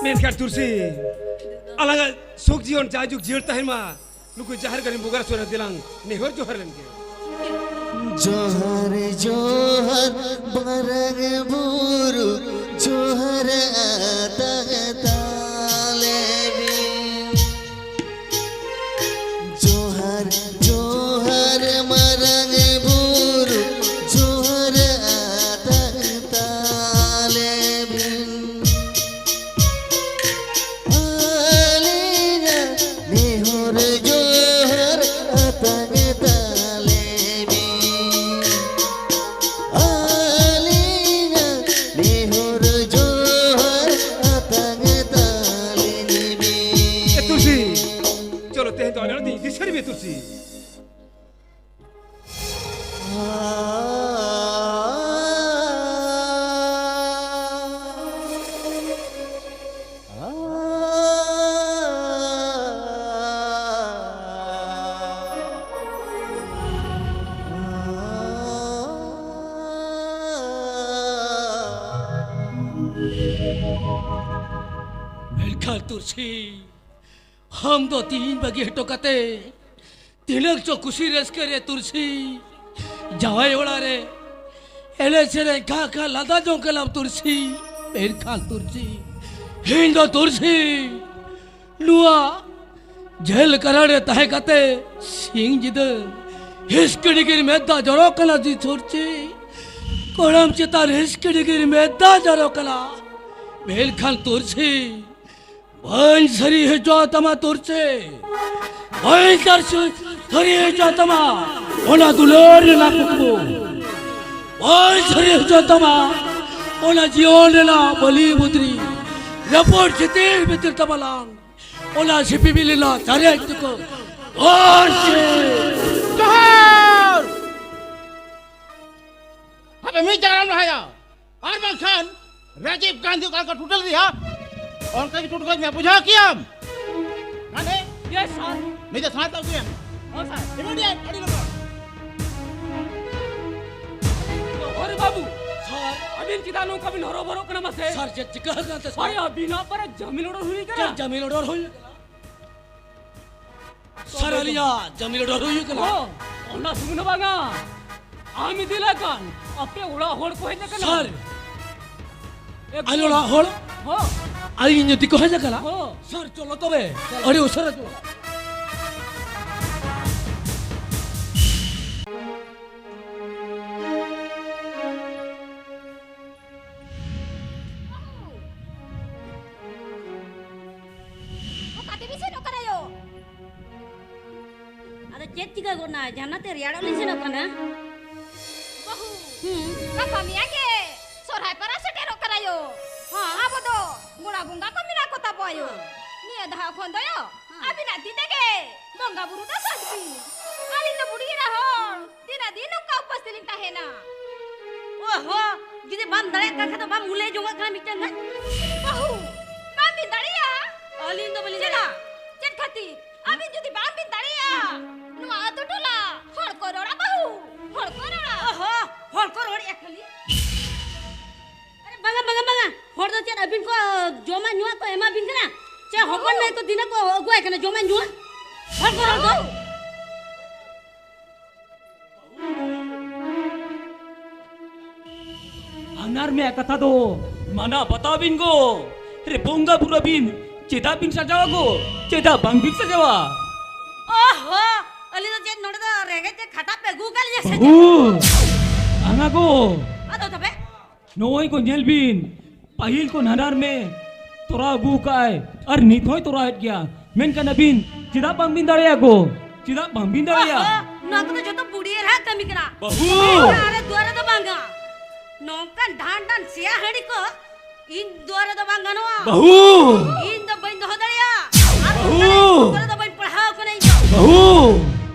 ᱢᱮᱱᱠᱷᱟᱱ ᱛᱩᱞᱥᱤ, ᱟᱞᱟᱝᱟᱜ ᱥᱩᱠ ᱡᱤᱭᱚᱱ ᱡᱟᱭᱡᱩᱜᱽ ᱡᱤᱭᱟᱹᱲ ᱛᱟᱦᱮᱱ ᱢᱟ᱾ ᱱᱩᱠᱩ ᱡᱟᱦᱮᱨ ᱜᱟᱹᱰᱤ ᱵᱚᱸᱜᱟ ᱨᱮ ᱥᱚᱨᱮᱱ ᱫᱮᱞᱟᱝ ᱱᱮᱦᱚᱨ ᱡᱚᱦᱟᱨ ᱞᱮᱱ ᱜᱮ᱾ ᱡᱚᱦᱟᱨ ᱡᱚᱦᱟᱨ ᱢᱟᱨᱟᱝ ᱵᱩᱨᱩ, ᱡᱚᱦᱟᱨ ᱟᱛᱟᱝ ᱛᱟᱞᱮ ᱵᱤᱱ᱾ ᱡᱚᱦᱟᱨ ᱡᱚᱦᱟᱨ ᱢᱟᱨᱟᱝ ᱵᱩᱨᱩ, ᱡᱚᱦᱟᱨ ᱟᱛᱟᱝ ᱛᱟᱞᱮ ᱵᱤᱱ᱾ ᱟᱹᱞᱤᱧᱟᱜ ᱱᱮᱦᱚᱨ ᱡᱚᱦᱟᱨ ᱟᱛᱟᱝ ᱛᱟᱞᱮ ᱵᱤᱱ᱾ ᱟᱹᱞᱤᱧᱟᱜ ᱱᱮᱦᱚᱨ ᱢᱮᱱᱠᱷᱟᱱ ᱛᱩᱨᱥᱤ, ᱟᱢ ᱫᱚ ᱛᱤᱦᱤᱧ ᱵᱟᱹᱜᱤ ᱦᱚᱴᱚ ᱠᱟᱛᱮ ᱛᱤᱱᱟᱹᱜ ᱪᱚ ᱠᱩᱥᱤ ᱨᱟᱹᱥᱠᱟᱹ ᱨᱮ ᱛᱩᱨᱥᱤ ᱡᱟᱶᱟᱭ ᱚᱲᱟᱜ ᱨᱮ ᱮᱱᱮᱡ ᱥᱮᱨᱮᱧ ᱠᱷᱟ ᱠᱷᱟ ᱞᱟᱸᱫᱟ ᱡᱚᱝ ᱠᱟᱱᱟᱢ ᱛᱩᱨᱥᱤ᱾ ᱢᱮᱱᱠᱷᱟᱱ ᱛᱩᱨᱥᱤ, ᱤᱧ ᱫᱚ ᱛᱩᱨᱥᱤ ᱱᱚᱣᱟ ᱡᱮᱞ ᱠᱟᱨᱟᱲ ᱨᱮ ᱛᱟᱦᱮᱸ ᱠᱟᱛᱮ ᱥᱤᱧ ᱧᱤᱫᱟᱹ ᱦᱤᱥᱠᱤᱲᱤᱜᱤᱨ ᱢᱮᱫ ᱫᱟᱜ ᱡᱚᱨᱚ ᱠᱟᱱᱟ ᱡᱤ ᱛᱩᱨᱥᱤ᱾ ᱠᱚᱲᱟᱢ ᱪᱮᱛᱟᱱ ᱦᱤᱥᱠᱤᱲᱤᱜᱤᱨ ᱢᱮᱫ ᱫᱟᱜ ᱡᱚᱨᱚ ᱠᱟᱱᱟ᱾ ᱢᱮᱱᱠᱷᱟᱱ ᱛᱩᱨᱥᱤ, ᱵᱟᱹᱧ ᱥᱟᱹᱨᱤ ᱦᱚᱪᱚ ᱛᱟᱢᱟ ᱛᱩᱨᱥᱤ, ᱵᱟᱹᱧ ᱥᱟᱹᱨᱤ ᱥᱟᱹᱨᱤ ᱦᱚᱪᱚ ᱛᱟᱢᱟ ᱚᱱᱟ ᱫᱩᱞᱟᱹᱲ ᱨᱮᱱᱟᱜ ᱠᱩᱠᱢᱩ, ᱵᱟᱹᱧ ᱥᱟᱹᱨᱤ ᱦᱚᱪᱚ ᱛᱟᱢᱟ ᱚᱱᱟ ᱡᱤᱭᱚᱱ ᱨᱮᱱᱟᱜ ᱵᱟᱹᱞᱤ ᱵᱩᱫᱽᱨᱤ, ᱨᱟᱹᱯᱩᱫ ᱪᱤᱛᱤᱨ ᱵᱷᱤᱛᱤᱨ ᱛᱟᱢᱟ ᱞᱟᱝ ᱚᱱᱟ ᱥᱤᱯᱤ ᱵᱤᱞᱤ ᱨᱮᱱᱟᱜ ᱥᱟᱨᱮᱡ ᱛᱮᱠᱚ ᱛᱩᱨᱥᱤ᱾ ᱡᱚᱦᱟᱨ! ᱟᱯᱮ ᱢᱤᱫ ᱡᱟᱭᱜᱟ ᱨᱮᱢ ᱞᱟᱦᱟᱭᱟ᱾ ᱟᱨ ᱵᱟᱝᱠᱷᱟᱱ ᱨᱟᱡᱤᱵᱽ ᱜᱟᱱᱫᱷᱤ ᱚᱠᱟ ᱞᱮᱠᱟ ᱴᱩᱴᱟᱹᱞ ᱞᱮᱫᱮᱭᱟ, ᱚᱱᱠᱟ ᱜᱮ ᱴᱩᱴᱟᱹᱞ ᱢᱮᱭᱟ, ᱵᱩᱡᱷᱟᱹᱣ ᱠᱮᱭᱟᱢ᱾ ᱢᱟᱱᱮ ᱭᱮᱥ ᱥᱟᱨ᱾ ᱱᱤᱡᱮ ᱛᱷᱟᱱᱟ ᱛᱮ ᱟᱹᱜᱩᱭᱮᱢ᱾ ᱦᱚᱸ ᱥᱟᱨ᱾ ᱤᱢᱤᱰᱤᱭᱮᱴ, ᱟᱹᱰᱤ ᱞᱚᱜᱚᱱ᱾ ᱦᱚᱨᱮ ᱵᱟᱹᱵᱩ, ᱥᱟᱨ᱾ ᱟᱹᱵᱤᱱ ᱪᱮᱫᱟᱜ ᱱᱚᱝᱠᱟ ᱵᱤᱱ ᱦᱚᱨᱚᱵᱚᱨᱚᱜ ᱠᱟᱱᱟ ᱢᱟᱥᱮ? ᱥᱟᱨ, ᱪᱮᱫ ᱪᱤᱠᱟᱹ ᱟᱠᱟᱱ ᱛᱮ ᱥᱟᱨ? ᱦᱳᱭ, ᱟᱹᱵᱤᱱᱟᱜ ᱯᱟᱨᱟ ᱡᱟᱢᱤᱱ ᱚᱰᱟᱨ ᱦᱩᱭ ᱟᱠᱟᱱᱟ᱾ ᱪᱮᱫ ᱡᱟᱢᱤᱱ ᱚᱰᱟᱨ ᱦᱩᱭ ᱟᱠᱟᱱᱟ? ᱥᱟᱨ, ᱟᱹᱞᱤᱧᱟᱜ ᱡᱟᱢᱤᱱ ᱚᱰᱟᱨ ᱦᱩᱭ ᱟᱠᱟᱱᱟ᱾ ᱦᱚᱸ, ᱚᱱᱟ ᱥᱩᱢᱩᱝ ᱦᱚᱸ ᱵᱟᱝᱟ, ᱟᱢ ᱤᱫᱤ ᱞᱮᱠᱟᱱ ᱟᱯᱮ ᱚᱲᱟᱜ ᱦᱚᱲ ᱠᱚ ᱦᱮᱡ ᱟᱠᱟᱱᱟ᱾ ᱥᱟᱨ, ᱮᱠᱫᱚᱢ᱾ ᱟᱞᱮ ᱚᱲᱟᱜ ᱦᱚᱲ? ᱦᱚᱸ᱾ ᱟᱹᱞᱤᱧ ᱤᱫᱤ ᱠᱚ ᱦᱮᱡ ᱟᱠᱟᱱᱟ? ᱦᱚᱸ᱾ ᱥᱟᱨ, ᱪᱚᱞᱚ ᱛᱚᱵᱮ, ᱟᱹᱰᱤ ᱩᱥᱟᱹᱨᱟ ᱪᱚᱞᱚ᱾ ᱚᱠᱟ ᱛᱮᱵᱤᱱ ᱥᱮᱱᱚᱜ ᱠᱟᱱᱟ ᱭᱳ? ᱟᱫᱚ ᱪᱮᱫ ᱪᱤᱠᱟᱹ ᱜᱚᱫ ᱱᱟ? ᱡᱟᱦᱟᱱᱟᱜ ᱛᱮ ᱨᱮᱭᱟᱲᱚᱜ ᱞᱤᱧ ᱥᱮᱱᱚᱜ ᱠᱟᱱᱟ᱾ ᱵᱟᱹᱦᱩ, ᱦᱩᱸ᱾ ᱜᱟᱯᱟ ᱢᱮᱭᱟᱝ ᱜᱮ ᱥᱚᱨᱦᱟᱭ ᱯᱟᱨᱟ ᱥᱮᱴᱮᱨᱚᱜ ᱠᱟᱱᱟ ᱭᱳ᱾ ᱦᱮᱸ᱾ ᱟᱵᱚ ᱫᱚ ᱜᱚᱲᱟ ᱵᱚᱸᱜᱟ ᱠᱚ ᱢᱮᱱᱟᱜ ᱠᱚ ᱛᱟᱵᱚ ᱭᱳ᱾ ᱦᱮᱸ᱾ ᱱᱤᱭᱟᱹ ᱫᱷᱟᱣ ᱠᱷᱚᱱ ᱫᱚ ᱭᱳ, ᱦᱮᱸ᱾ ᱟᱹᱵᱤᱱᱟᱜ ᱛᱤ ᱛᱮᱜᱮ ᱵᱚᱸᱜᱟ ᱵᱩᱨᱩ ᱫᱚ ᱥᱟᱹᱛ ᱵᱤᱱ᱾ ᱟᱹᱞᱤᱧ ᱫᱚ ᱵᱩᱰᱷᱤ ᱮᱨᱟ ᱦᱚᱲ᱾ ᱛᱤᱱᱟᱹᱜ ᱫᱤᱱ ᱱᱚᱝᱠᱟ ᱩᱯᱟᱹᱥ ᱛᱮᱞᱤᱧ ᱛᱟᱦᱮᱱᱟ? ᱳᱦᱳ, ᱡᱩᱫᱤ ᱵᱟᱢ ᱫᱟᱲᱮᱭᱟᱜ ᱠᱟᱱ ᱠᱷᱟᱱ ᱫᱚ ᱵᱟᱢ ᱩᱞᱟᱹᱭ ᱡᱚᱝᱟᱜ ᱠᱟᱱᱟ ᱢᱤᱫᱴᱟᱝ ᱜᱟᱱ? ᱵᱟᱹᱦᱩ, ᱵᱟᱢ ᱵᱤᱱ ᱫᱟᱲᱮᱭᱟᱜᱼᱟ? ᱟᱹᱞᱤᱧ ᱫᱚ ᱵᱟᱹᱞᱤᱧ ᱪᱮᱫᱟᱜ? ᱫᱟᱲᱮᱭᱟᱜᱼᱟ᱾ ᱪᱮᱫ ᱠᱷᱟᱹᱛᱤᱨ? ᱟᱹᱵᱤᱱ ᱡᱩᱫᱤ ᱵᱟᱢ ᱵᱤᱱ ᱫᱟᱲᱮᱭᱟᱜᱼᱟ, ᱱᱚᱣᱟ ᱟᱹᱛᱩ ᱴᱚᱞᱟ ᱦᱚᱲ ᱠᱚ ᱨᱚᱲᱟ ᱵᱟᱹᱦᱩ, ᱦᱚᱲ ᱠᱚ ᱨᱚᱲᱟ᱾ ᱳᱦᱳ, ᱦᱚᱲ ᱠᱚ ᱨᱚᱲᱮᱫᱼᱟ ᱠᱷᱟᱹᱞᱤ? ᱟᱨᱮ ᱵᱟᱝᱟ, ᱵᱟᱝᱟ, ᱵᱟᱝᱟ, ᱦᱚᱲ ᱫᱚ ᱪᱮᱫ ᱟᱹᱵᱤᱱ ᱠᱚ ᱡᱚᱢᱟᱜ ᱧᱩᱣᱟᱜ ᱠᱚ ᱮᱢᱟ ᱵᱤᱱ ᱠᱟᱱᱟ? ᱪᱮ ᱦᱚᱯᱚᱱ ᱢᱟᱹᱭ ᱠᱚ ᱫᱤᱱᱟᱹ ᱠᱚ ᱟᱹᱜᱩᱣᱟᱭ ᱠᱟᱱᱟ ᱡᱚᱢᱟᱜ ᱧᱩᱣᱟᱜ? ᱦᱚᱲ ᱠᱚ ᱨᱚᱲ ᱫᱚ᱾ ᱟᱱᱟᱨ ᱢᱮ ᱠᱟᱛᱷᱟ ᱫᱚ ᱢᱟᱱᱟ ᱵᱟᱛᱟᱣ ᱵᱤᱱ ᱜᱚ᱾ ᱨᱮ ᱵᱚᱸᱜᱟ ᱵᱩᱨᱩ ᱵᱤᱱ ᱪᱮᱫᱟᱜ ᱵᱤᱱ ᱥᱟᱡᱟᱣᱟ ᱜᱚ? ᱪᱮᱫᱟᱜ ᱵᱟᱝ ᱵᱤᱱ ᱥᱟᱡᱟᱣᱟ? ᱚᱦᱚ, ᱟᱹᱞᱤᱧ ᱫᱚ ᱪᱮᱫ ᱱᱚᱰᱮ ᱫᱚ ᱨᱮᱸᱜᱮᱡ ᱛᱮ ᱠᱷᱟᱴᱟᱜ ᱯᱮ ᱟᱹᱜᱩ ᱟᱠᱟᱫ ᱞᱤᱧᱟ ᱥᱮ ᱪᱮᱫ? ᱵᱟᱹᱦᱩ! ᱵᱟᱝᱟ ᱜᱚ᱾ ᱟᱫᱚ ᱛᱚᱵᱮ? ᱱᱚᱜᱼᱚᱭ ᱠᱚ ᱧᱮᱞ ᱵᱤᱱ, ᱯᱟᱹᱦᱤᱞ ᱠᱚ ᱱᱟᱱᱟᱨ ᱢᱮ ᱛᱚᱨᱟᱣ ᱟᱹᱜᱩ ᱠᱟᱜᱼᱟᱭ ᱟᱨ ᱱᱤᱛ ᱦᱚᱸᱭ ᱛᱚᱨᱟᱣᱮᱫ ᱜᱮᱭᱟ᱾ ᱢᱮᱱᱠᱷᱟᱱ ᱟᱹᱵᱤᱱ ᱪᱮᱫᱟᱜ ᱵᱟᱝ ᱵᱤᱱ ᱫᱟᱲᱮᱭᱟᱜᱼᱟ ᱜᱚ? ᱪᱮᱫᱟᱜ ᱵᱟᱝ ᱵᱤᱱ ᱫᱟᱲᱮᱭᱟᱜᱼᱟ? ᱚᱦᱚ, ᱱᱚᱣᱟ ᱠᱚᱫᱚ ᱡᱚᱛᱚ ᱵᱩᱰᱷᱤ ᱮᱨᱟ ᱠᱟᱹᱢᱤ ᱠᱟᱱᱟ᱾ ᱵᱟᱹᱦᱩ! ᱟᱞᱮ ᱫᱩᱣᱟᱨ ᱨᱮᱫᱚ ᱵᱟᱝᱟ᱾ ᱱᱚᱝᱠᱟᱱ ᱰᱷᱟᱱ ᱰᱷᱟᱱ ᱥᱮᱭᱟ ᱦᱟᱺᱰᱤ ᱠᱚ ᱤᱧ ᱫᱩᱣᱟᱨ ᱨᱮᱫᱚ ᱵᱟᱝ ᱜᱟᱱᱚᱜᱼᱟ᱾ ᱵᱟᱹᱦᱩ! ᱤᱧ ᱫᱚ ᱵᱟᱹᱧ ᱫᱚᱦᱚ ᱫᱟᱲᱮᱭᱟᱜᱼᱟ᱾ ᱟᱨ ᱵᱟᱹᱦᱩ! ᱚᱱᱠᱟᱱ ᱫᱩᱣᱟᱨ ᱨᱮᱫᱚ ᱵᱟᱹᱧ ᱯᱟᱲᱦᱟᱣ ᱠᱟᱱᱟ ᱤᱧ ᱫᱚ᱾ ᱵᱟᱹᱦᱩ!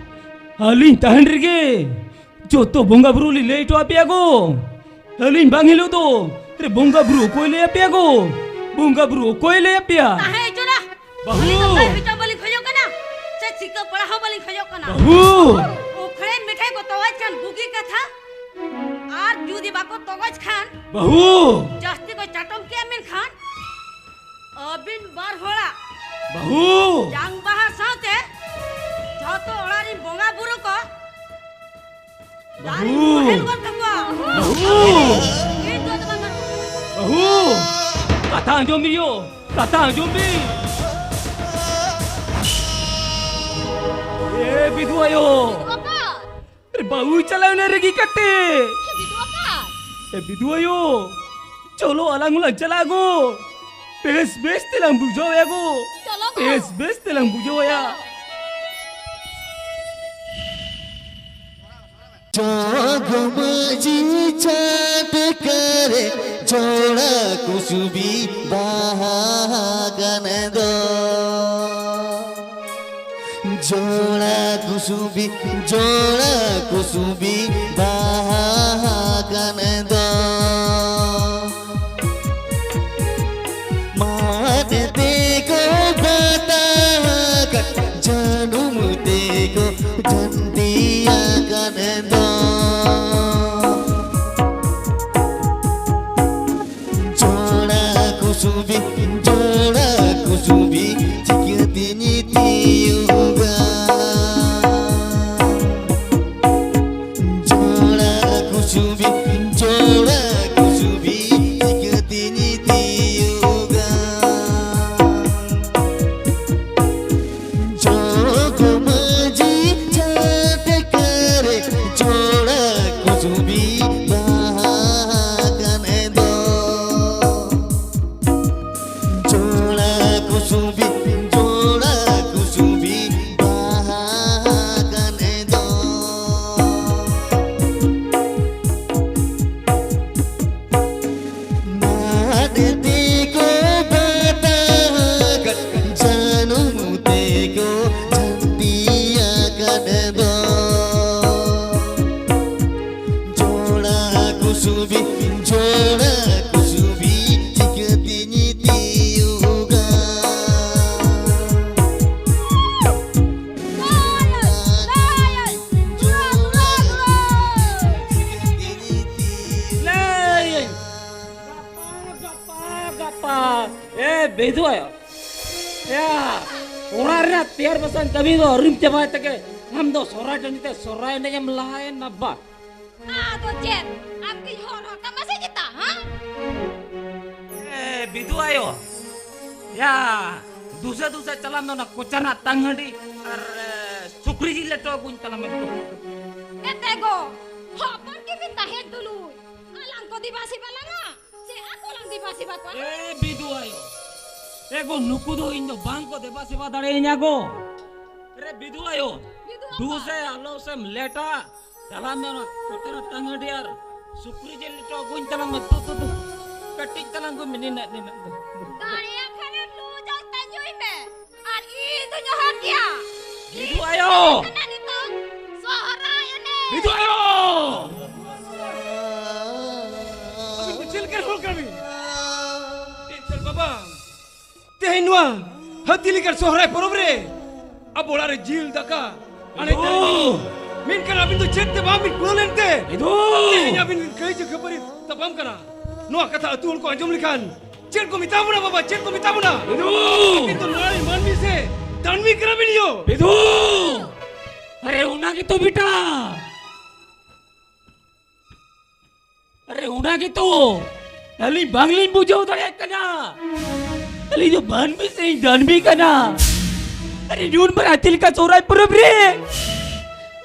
ᱟᱹᱞᱤᱧ ᱛᱟᱦᱮᱱ ᱨᱮᱜᱮ ᱡᱚᱛᱚ ᱵᱚᱸᱜᱟ ᱵᱩᱨᱩ ᱞᱤᱧ ᱞᱟᱹᱭ ᱦᱚᱴᱚ ᱟᱯᱮᱭᱟ ᱜᱚ᱾ ᱟᱹᱞᱤᱧ ᱵᱟᱝ ᱦᱤᱞᱳᱜ ᱫᱚ ᱨᱮ ᱵᱚᱸᱜᱟ ᱵᱩᱨᱩ ᱚᱠᱚᱭ ᱞᱟᱹᱭ ᱟᱯᱮᱭᱟ ᱜᱚ? ᱵᱚᱸᱜᱟ ᱵᱩᱨᱩ ᱚᱠᱚᱭ ᱞᱟᱹᱭ ᱟᱯᱮᱭᱟ? ᱛᱟᱦᱮᱸ ᱦᱚᱪᱚᱱᱟ᱾ ᱵᱟᱹᱦᱩ! ᱟᱹᱞᱤᱧ ᱫᱚ ᱞᱟᱹᱭ ᱦᱚᱪᱚ ᱵᱟᱹᱞᱤᱧ ᱠᱷᱚᱡᱚᱜ ᱠᱟᱱᱟ, ᱥᱮ ᱪᱤᱠᱟᱹ ᱯᱟᱲᱟ ᱦᱚᱸ ᱵᱟᱹᱞᱤᱧ ᱠᱷᱚᱡᱚᱜ ᱠᱟᱱᱟ᱾ ᱵᱟᱹᱦᱩ! ᱩᱠᱷᱲᱮ ᱢᱤᱴᱷᱟᱹᱭ ᱠᱚ ᱛᱚᱣᱟᱡ ᱠᱷᱟᱱ ᱵᱩᱜᱤ ᱠᱟᱛᱷᱟ, ᱟᱨ ᱡᱩᱫᱤ ᱵᱟᱠᱚ ᱛᱚᱜᱚᱡ ᱠᱷᱟᱱ, ᱵᱟᱹᱦᱩ! ᱡᱟᱹᱥᱛᱤ ᱠᱚ ᱪᱟᱴᱚᱢ ᱠᱮᱭᱟ, ᱢᱮᱱᱠᱷᱟᱱ ᱟᱹᱵᱤᱱ ᱵᱟᱨ ᱦᱚᱲᱟᱜ ᱵᱟᱹᱦᱩ! ᱡᱟᱝ ᱵᱟᱦᱟ ᱥᱟᱶᱛᱮ ᱡᱷᱚᱛᱚ ᱚᱲᱟᱜ ᱨᱤᱱ ᱵᱚᱸᱜᱟ ᱵᱩᱨᱩ ᱠᱚ ᱫᱟᱜ ᱨᱤᱱ ᱵᱟᱹᱦᱩ! ᱵᱚᱦᱮᱞ ᱜᱚᱫ ᱠᱟᱠᱚᱣᱟ᱾ ᱵᱟᱹᱦᱩ! ᱤᱧ ᱫᱚ ᱟᱫᱚ ᱵᱟᱝ ᱜᱟᱱᱚᱜᱼᱟ᱾ ᱵᱟᱹᱦᱩ! ᱠᱟᱛᱷᱟ ᱟᱸᱡᱚᱢ ᱵᱤᱱ ᱭᱳ, ᱠᱟᱛᱷᱟ ᱟᱸᱡᱚᱢ ᱵᱤᱱ᱾ ᱮ ᱵᱤᱫᱩ ᱟᱭᱳ! ᱵᱟᱹᱦᱩᱭ ᱪᱟᱞᱟᱣ ᱮᱱᱟ ᱨᱟᱹᱜᱤ ᱠᱟᱛᱮ᱾ ᱵᱤᱫᱩ ᱟᱯᱟ! ᱮ ᱵᱤᱫᱩ ᱟᱭᱳ, ᱪᱚᱞᱚ ᱟᱞᱟᱝ ᱦᱚᱸᱞᱟᱝ ᱪᱟᱞᱟᱜᱼᱟ ᱜᱚ᱾ ᱵᱮᱥ ᱵᱮᱥ ᱛᱮᱞᱟᱝ ᱵᱩᱡᱷᱟᱹᱣ ᱟᱭᱟ ᱜᱚ᱾ ᱪᱚᱞᱚ ᱜᱚ᱾ ᱵᱮᱥ ᱵᱮᱥ ᱛᱮᱞᱟᱝ ᱵᱩᱡᱷᱟᱹᱣ ᱟᱭᱟ᱾ ᱡᱚᱜᱽ ᱢᱟᱹᱡᱷᱤ ᱪᱷᱟᱴᱠᱟ ᱨᱮ ᱡᱚᱲᱟ ᱠᱩᱥᱵᱤ ᱵᱟᱦᱟ ᱠᱟᱱ ᱫᱚ᱾ ᱡᱚᱲᱟ ᱠᱩᱥᱩᱵᱤ, ᱡᱚᱲᱟ ᱠᱩᱥᱩᱵᱤ ᱵᱟᱦᱟ ᱠᱟᱱ ᱫᱚ᱾ ᱢᱟᱫ ᱛᱮᱠᱚ ᱵᱟᱛᱟ ᱟᱠᱟᱫ, ᱡᱟᱹᱱᱩᱢ ᱛᱮᱠᱚ ᱡᱟᱹᱱᱛᱤ ᱟᱠᱟᱫ ᱫᱚ᱾ ᱡᱚᱲᱟ ᱠᱩᱥᱩᱵᱤ, ᱡᱚᱲᱟ ᱠᱩᱥᱩᱵᱤ, ᱪᱤᱠᱟᱹᱛᱤᱧ ᱛᱤᱭᱩᱜᱟ? ᱡᱚᱲᱟ ᱠᱩᱥᱩᱵᱤ, ᱡᱚᱲᱟ ᱠᱩᱥᱩᱵᱤ, ᱪᱤᱠᱟᱹᱛᱤᱧ ᱛᱤᱭᱩᱜᱟ? ᱡᱚᱜᱽ ᱢᱟᱹᱡᱷᱤ ᱪᱷᱟᱴᱠᱟ ᱨᱮ ᱡᱚᱲᱟ ᱠᱩᱥᱩᱵᱤ ᱵᱟᱦᱟ ᱠᱟᱱ ᱫᱚ᱾ ᱡᱚᱲᱟ ᱠᱩᱥᱩᱵᱤ, ᱡᱚᱲᱟ ᱠᱩᱥᱩᱵᱤ ᱵᱟᱦᱟ ᱠᱟᱱ ᱫᱚ᱾ ᱢᱟᱫ ᱛᱮᱠᱚ ᱵᱟᱛᱟ ᱟᱠᱟᱫ, ᱡᱟᱹᱱᱩᱢ ᱛᱮᱠᱚ ᱡᱷᱟᱹᱱᱴᱤ ᱟᱠᱟᱫ ᱫᱚ᱾ ᱡᱚᱲᱟ ᱠᱩᱥᱩᱵᱤ, ᱡᱚᱲᱟ ᱠᱩᱥᱩᱵᱤ, ᱪᱤᱠᱟᱹᱛᱤᱧ ᱛᱤᱭᱩᱜᱟ? ᱞᱟᱹᱭᱟᱹᱧ, ᱜᱟᱯᱟ, ᱜᱟᱯᱟ, ᱜᱟᱯᱟ᱾ ᱮ, ᱵᱤᱫᱩ ᱟᱭᱳ᱾ ᱮᱭᱟ, ᱚᱲᱟᱜ ᱨᱮᱱᱟᱜ ᱛᱮᱭᱟᱨ ᱵᱟᱥᱟᱝ ᱠᱟᱹᱢᱤ ᱫᱚ ᱟᱹᱣᱨᱤᱢ ᱪᱟᱵᱟᱭ ᱛᱮᱜᱮ ᱟᱢ ᱫᱚ ᱥᱚᱦᱨᱟᱭ ᱴᱟᱺᱰᱤ ᱛᱮ ᱥᱚᱦᱨᱟᱭ ᱮᱱᱮᱡ ᱮᱢ ᱞᱟᱦᱟᱭᱮᱱ ᱵᱟ᱾ ᱟᱫᱚ ᱪᱮᱫ? ᱟᱨ ᱠᱟᱹᱡ ᱦᱚᱨ ᱦᱚᱨ ᱛᱟᱢᱟ ᱥᱮ ᱪᱮᱛᱟ, ᱦᱮᱸ? ᱮ, ᱵᱤᱫᱩ ᱟᱭᱳ᱾ ᱭᱟ, ᱫᱩᱥᱮ ᱫᱩᱥᱮ ᱪᱟᱞᱟᱜ ᱢᱮ ᱚᱱᱟ ᱠᱚᱪᱟ ᱨᱮᱱᱟᱜ ᱛᱟᱝ ᱦᱟᱺᱰᱤ ᱟᱨ, ᱮ, ᱥᱩᱠᱨᱤ ᱡᱤᱞ ᱞᱮᱴᱚ ᱟᱹᱜᱩᱧ ᱛᱟᱞᱟᱝ ᱢᱮ᱾ ᱮᱱᱛᱮ ᱜᱚ, ᱦᱚᱯᱚᱱ ᱜᱮᱵᱤᱱ ᱛᱟᱦᱮᱸ ᱛᱩᱞᱩᱡ, ᱟᱞᱟᱝ ᱠᱚ ᱫᱮᱵᱟ ᱥᱮᱵᱟ ᱞᱟᱝᱟ, ᱥᱮ ᱟᱠᱚ ᱞᱟᱝ ᱫᱮᱵᱟ ᱥᱮᱵᱟ ᱠᱚᱣᱟ? ᱮ ᱵᱤᱫᱩ ᱟᱭᱳ, ᱮ ᱜᱚ, ᱱᱩᱠᱩ ᱫᱚ ᱤᱧ ᱫᱚ ᱵᱟᱝ ᱠᱚ ᱫᱮᱵᱟ ᱥᱮᱵᱟ ᱫᱟᱲᱮᱭᱟᱹᱧᱟ ᱜᱚ᱾ ᱨᱮ ᱵᱤᱫᱩ ᱟᱭᱳ, ᱵᱤᱫᱩ ᱟᱯᱟ᱾ ᱫᱩᱥᱮ ᱟᱞᱚ ᱥᱮᱢ ᱞᱮᱴᱟ᱾ ᱪᱟᱞᱟᱜ ᱢᱮ ᱚᱱᱟ ᱠᱚᱛᱮ ᱨᱮ ᱛᱟᱝ ᱦᱟᱺᱰᱤ ᱟᱨ ᱥᱩᱠᱨᱤ ᱡᱤᱞ ᱞᱮᱴᱚ ᱟᱹᱜᱩᱧ ᱛᱟᱞᱟᱝ ᱢᱮ᱾ ᱛᱩ, ᱛᱩ, ᱛᱩ᱾ ᱠᱟᱹᱴᱤᱡ ᱛᱟᱞᱟᱝ ᱠᱚ ᱢᱮᱱᱤ ᱱᱟᱜ ᱱᱤᱱᱟᱹᱜ ᱫᱚ᱾ ᱫᱟᱲᱮᱭᱟᱜ ᱠᱷᱟᱱᱮᱢ ᱞᱩ ᱡᱚᱝ ᱛᱮ ᱧᱩᱭ ᱢᱮ᱾ ᱟᱨ ᱤᱧ ᱫᱚᱧ ᱦᱚᱦᱚ ᱠᱮᱭᱟ᱾ ᱵᱤᱫᱩ ᱟᱭᱳ! ᱠᱟᱱᱟ ᱱᱤᱛᱚᱜ ᱥᱚᱦᱨᱟᱭ ᱮᱱᱮᱡ᱾ ᱵᱤᱫᱩ ᱟᱭᱳ! ᱟᱹᱵᱤᱱ ᱫᱚ ᱪᱮᱫ ᱞᱮᱠᱟᱱ ᱦᱚᱲ ᱠᱟᱱᱟ ᱵᱤᱱ? ᱮᱱᱛᱮ ᱵᱟᱵᱟ, ᱛᱮᱦᱮᱧ ᱱᱚᱣᱟ ᱦᱟᱹᱛᱤ ᱞᱮᱠᱟᱱ ᱥᱚᱦᱨᱟᱭ ᱯᱚᱨᱚᱵᱽ ᱨᱮ ᱟᱵᱚ ᱚᱲᱟᱜ ᱨᱮ ᱡᱤᱞ ᱫᱟᱠᱟ ᱟᱱᱮ ᱵᱤᱫᱩ! ᱢᱮᱱᱠᱷᱟᱱ ᱟᱹᱵᱤᱱ ᱫᱚ ᱪᱮᱫ ᱛᱮ ᱵᱟᱝ ᱵᱤᱱ ᱠᱩᱲᱟᱹ ᱞᱮᱱᱛᱮ ᱵᱤᱫᱩ! ᱛᱮᱦᱮᱧ ᱟᱹᱵᱤᱱ ᱠᱟᱹᱭᱡᱟᱹ ᱠᱷᱟᱹᱯᱟᱹᱨᱤ ᱛᱟᱯᱟᱢ ᱠᱟᱱᱟ᱾ ᱱᱚᱣᱟ ᱠᱟᱛᱷᱟ ᱟᱹᱛᱩ ᱦᱚᱲ ᱠᱚ ᱟᱸᱡᱚᱢ ᱞᱮᱠᱷᱟᱱ ᱪᱮᱫ ᱠᱚ ᱢᱮᱛᱟ ᱵᱚᱱᱟ ᱵᱟᱵᱟ, ᱪᱮᱫ ᱠᱚ ᱢᱮᱛᱟ ᱵᱚᱱᱟ? ᱵᱤᱫᱩ! ᱠᱤᱱᱛᱩ ᱱᱚᱣᱟ ᱢᱟᱹᱱᱢᱤ ᱥᱮ ᱫᱟᱹᱱᱢᱤ ᱠᱟᱱᱟ ᱵᱤᱱ ᱭᱳ᱾ ᱵᱤᱫᱩ! ᱟᱨᱮ ᱚᱱᱟ ᱜᱮᱛᱚ ᱵᱮᱴᱟ᱾ ᱟᱨᱮ ᱚᱱᱟ ᱜᱮᱛᱚ ᱟᱹᱞᱤᱧ ᱵᱟᱝᱞᱤᱧ ᱵᱩᱡᱷᱟᱹᱣ ᱫᱟᱲᱮᱭᱟᱜ ᱠᱟᱱᱟ᱾ ᱟᱹᱞᱤᱧ ᱫᱚ ᱢᱟᱹᱱᱢᱤ ᱥᱮ ᱫᱟᱹᱱᱢᱤ ᱠᱟᱱᱟ? ᱟᱨᱮ ᱧᱩᱱ ᱵᱟᱨᱟ ᱪᱮᱫ ᱞᱮᱠᱟ ᱥᱚᱦᱨᱟᱭ ᱯᱚᱨᱚᱵᱽ ᱨᱮ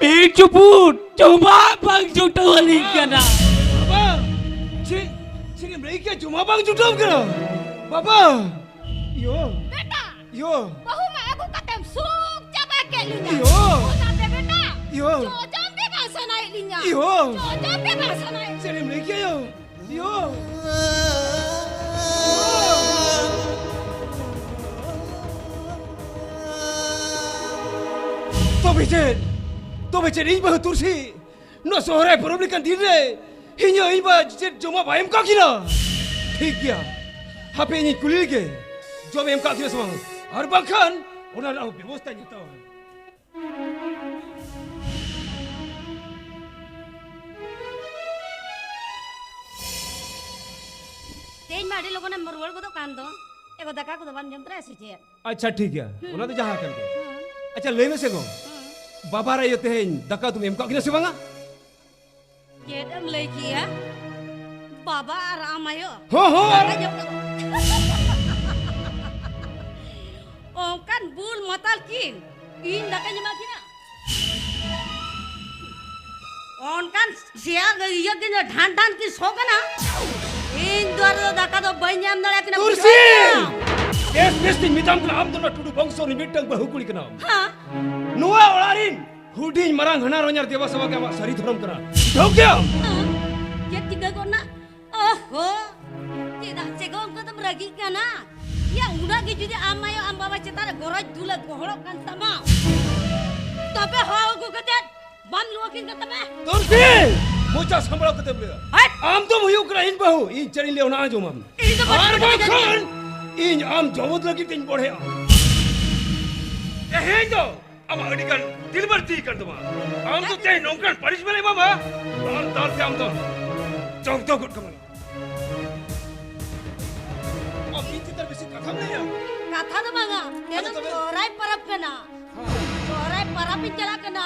ᱢᱤᱫ ᱪᱩᱯᱩᱫ ᱡᱚᱢᱟᱜ ᱵᱟᱝ ᱡᱩᱴᱟᱹᱣ ᱟᱹᱞᱤᱧ ᱠᱟᱱᱟ᱾ ᱵᱟᱵᱟ, ᱪᱮᱫ, ᱪᱮᱫ ᱮᱢ ᱞᱟᱹᱭ ᱠᱮᱫ? ᱡᱚᱢᱟᱜ ᱵᱟᱝ ᱡᱩᱴᱟᱹᱣ ᱠᱟᱱᱟ? ᱵᱟᱵᱟ! ᱭᱳ! ᱵᱮᱴᱟ! ᱭᱳ! ᱵᱟᱹᱦᱩ ᱢᱟ ᱟᱹᱜᱩ ᱠᱟᱛᱮᱢ ᱥᱩᱠ ᱪᱟᱵᱟ ᱠᱮᱫ ᱞᱤᱧᱟ᱾ ᱭᱳ! ᱚᱱᱟᱛᱮ ᱵᱮᱴᱟ, ᱭᱳ! ᱡᱚᱡᱚᱢ ᱜᱮ ᱵᱟᱝ ᱥᱟᱱᱟᱭᱮᱫ ᱞᱤᱧᱟ᱾ ᱭᱳ! ᱡᱚᱡᱚᱢ ᱜᱮ ᱵᱟᱝ ᱥᱟᱱᱟᱭᱮᱫ ᱞᱤᱧᱟ᱾ ᱪᱮᱫ ᱮᱢ ᱞᱟᱹᱭ ᱠᱮᱫ ᱭᱳ? ᱭᱳ! ᱛᱚᱵᱮ ᱪᱮᱫ? ᱛᱚᱵᱮ ᱪᱮᱫ ᱤᱧ ᱵᱟᱹᱦᱩ ᱛᱩᱨᱥᱤ ᱱᱚᱣᱟ ᱥᱚᱦᱨᱟᱭ ᱯᱚᱨᱚᱵᱽ ᱞᱮᱠᱟᱱ ᱫᱤᱱ ᱨᱮ ᱤᱧ ᱟᱭᱳ ᱵᱟ ᱪᱮᱫ ᱡᱚᱢᱟᱜ ᱵᱟᱭ ᱮᱢ ᱠᱟᱜ ᱠᱤᱱᱟ? ᱴᱷᱤᱠ ᱜᱮᱭᱟ, ᱦᱟᱯᱮ ᱤᱧᱤᱧ ᱠᱩᱞᱤ ᱞᱮᱜᱮ, ᱡᱚᱢ ᱮᱢ ᱠᱟᱜ ᱠᱤᱱᱟ ᱥᱮ ᱵᱟᱝ? ᱟᱨ ᱵᱟᱝᱠᱷᱟᱱ ᱚᱱᱟ ᱨᱮᱱᱟᱜ ᱦᱚᱸ ᱵᱮᱵᱚᱥᱛᱷᱟᱧ ᱦᱟᱛᱟᱣᱟ᱾ ᱛᱮᱦᱮᱧ ᱢᱟ ᱟᱹᱰᱤ ᱞᱚᱜᱚᱱᱮᱢ ᱨᱩᱣᱟᱹᱲ ᱜᱚᱫᱚᱜ ᱠᱟᱱ ᱫᱚ᱾ ᱮᱜᱳ, ᱫᱟᱠᱟ ᱠᱚᱫᱚ ᱵᱟᱢ ᱡᱚᱢ ᱛᱚᱨᱟᱭᱟ ᱥᱮ ᱪᱮᱫ? ᱟᱪᱪᱷᱟ, ᱴᱷᱤᱠ ᱜᱮᱭᱟ, ᱦᱩᱸ᱾ ᱚᱱᱟ ᱫᱚ ᱡᱟᱦᱟᱸ ᱠᱟᱱ ᱜᱮ᱾ ᱦᱩᱸ᱾ ᱟᱪᱪᱷᱟ, ᱞᱟᱹᱭ ᱢᱮᱥᱮ ᱜᱚ, ᱦᱩᱸ᱾ ᱵᱟᱵᱟ ᱟᱨ ᱟᱭᱳ ᱛᱮᱦᱮᱧ ᱫᱟᱠᱟ ᱩᱛᱩᱢ ᱮᱢ ᱠᱟᱜ ᱠᱤᱱᱟ ᱥᱮ ᱵᱟᱝᱟ? ᱪᱮᱫ ᱮᱢ ᱞᱟᱹᱭ ᱠᱮᱜᱼᱟ? ᱵᱟᱵᱟ ᱟᱨ ᱟᱢ ᱟᱭᱳ? ᱦᱚᱸ, ᱦᱚᱸ, ᱟᱨ ᱫᱟᱠᱟ ᱡᱚᱢ ᱠᱟᱛᱮ ᱚᱱᱠᱟᱱ ᱵᱩᱞ ᱢᱟᱛᱟᱞ ᱠᱤᱱ, ᱤᱧ ᱫᱟᱠᱟᱧ ᱮᱢᱟ ᱠᱤᱱᱟ? ᱚᱱᱠᱟᱱ ᱥᱮᱭᱟ ᱤᱭᱟᱹ ᱠᱤᱱ ᱰᱷᱟᱱ ᱰᱷᱟᱱ ᱠᱤᱱ ᱥᱚ ᱠᱟᱱᱟ᱾ ᱤᱧ ᱫᱚ ᱟᱨ ᱫᱟᱠᱟ ᱫᱚ ᱵᱟᱹᱧ ᱧᱟᱢ ᱫᱟᱲᱮᱭᱟᱜ ᱠᱟᱱᱟ᱾ ᱛᱩᱨᱥᱤ! ᱵᱩᱡᱷᱟᱹᱣ ᱠᱮᱫᱟᱢ? ᱵᱮᱥ ᱵᱮᱥ ᱛᱤᱧ ᱢᱮᱛᱟᱢ ᱠᱟᱱᱟ, ᱟᱢ ᱫᱚ ᱚᱱᱟ ᱴᱩᱰᱩ ᱵᱚᱝᱥᱚ ᱨᱤᱱ ᱢᱤᱫᱴᱟᱝ ᱵᱟᱹᱦᱩ ᱠᱩᱲᱤ ᱠᱟᱱᱟᱢ᱾ ᱦᱮᱸ᱾ ᱱᱚᱣᱟ ᱚᱲᱟᱜ ᱨᱤᱱ ᱦᱩᱰᱤᱧ ᱢᱟᱨᱟᱝ ᱦᱟᱱᱟᱨ ᱦᱚᱧᱦᱟᱨ ᱫᱮᱵᱟ ᱥᱮᱵᱟ ᱜᱮ ᱟᱢᱟᱜ ᱥᱟᱹᱨᱤ ᱫᱷᱚᱨᱚᱢ ᱠᱟᱱᱟ᱾ ᱵᱩᱡᱷᱟᱹᱣ ᱠᱮᱫᱟᱢ? ᱦᱮᱸ᱾ ᱪᱮᱫ ᱪᱤᱠᱟᱹ ᱜᱚᱫ ᱱᱟ? ᱚᱦᱚ, ᱪᱮᱫᱟᱜ ᱪᱮ ᱜᱚ ᱚᱱᱠᱟ ᱫᱚᱢ ᱨᱟᱹᱜᱤᱜ ᱠᱟᱱᱟ? ᱭᱟ, ᱩᱱᱟᱹᱜ ᱜᱮ ᱡᱩᱫᱤ ᱟᱢ ᱟᱭᱳ ᱟᱢ ᱵᱟᱵᱟ ᱪᱮᱛᱟᱱ ᱨᱮ ᱜᱚᱨᱚᱡᱽ ᱫᱩᱞᱟᱹᱲ ᱜᱚᱦᱚᱲᱚᱜ ᱠᱟᱱ ᱛᱟᱢᱟ, ᱛᱚᱵᱮ ᱦᱚᱦᱚ ᱟᱹᱜᱩ ᱠᱟᱛᱮ ᱵᱟᱢ ᱞᱩᱣᱟᱹ ᱠᱤᱱ ᱠᱟᱱ ᱛᱟᱢᱟ? ᱛᱩᱨᱥᱤ! ᱢᱚᱪᱟ ᱥᱟᱢᱵᱲᱟᱣ ᱠᱟᱛᱮᱢ ᱞᱟᱹᱭᱟ᱾ ᱦᱟᱴ! ᱟᱢ ᱫᱚᱢ ᱦᱩᱭᱩᱜ ᱠᱟᱱᱟ ᱤᱧ ᱵᱟᱹᱦᱩ, ᱤᱧ ᱪᱮᱫ ᱤᱧ ᱞᱟᱹᱭᱟ ᱚᱱᱟ ᱟᱸᱡᱚᱢᱟᱢ᱾ ᱤᱧ ᱫᱚ ᱵᱟᱹᱧ ᱟᱨ ᱟᱸᱡᱚᱢ ᱵᱟᱝᱠᱷᱟᱱ ᱤᱧ ᱟᱢ ᱡᱚᱵᱚᱫ ᱞᱟᱹᱜᱤᱫ ᱛᱤᱧ ᱵᱚᱲᱦᱮᱜᱼᱟ᱾ ᱛᱮᱦᱮᱧ ᱫᱚ ᱟᱢᱟᱜ ᱟᱹᱰᱤ ᱜᱟᱱ ᱫᱤᱞ ᱵᱟᱹᱲᱛᱤ ᱟᱠᱟᱱ ᱛᱟᱢᱟ᱾ ᱟᱢ ᱫᱚ ᱛᱮᱦᱮᱧ ᱱᱚᱝᱠᱟᱱ punishment ᱮᱢᱟᱢᱟ, ᱫᱟᱞ ᱫᱟᱞ ᱛᱮ ᱟᱢ ᱫᱚ ᱡᱚᱵᱫᱚ ᱜᱚᱫ ᱠᱟᱢᱟ᱾ ᱠᱟᱛᱷᱟᱢ ᱞᱟᱹᱭᱟ? ᱠᱟᱛᱷᱟ ᱫᱚ ᱵᱟᱝᱟ, ᱛᱮᱦᱮᱧ ᱟᱫᱚ ᱛᱚᱵᱮ? ᱥᱚᱦᱨᱟᱭ ᱯᱚᱨᱚᱵᱽ ᱠᱟᱱᱟ᱾ ᱥᱚᱦᱨᱟᱭ ᱯᱚᱨᱚᱵᱽ ᱤᱧ ᱪᱟᱞᱟᱜ ᱠᱟᱱᱟ᱾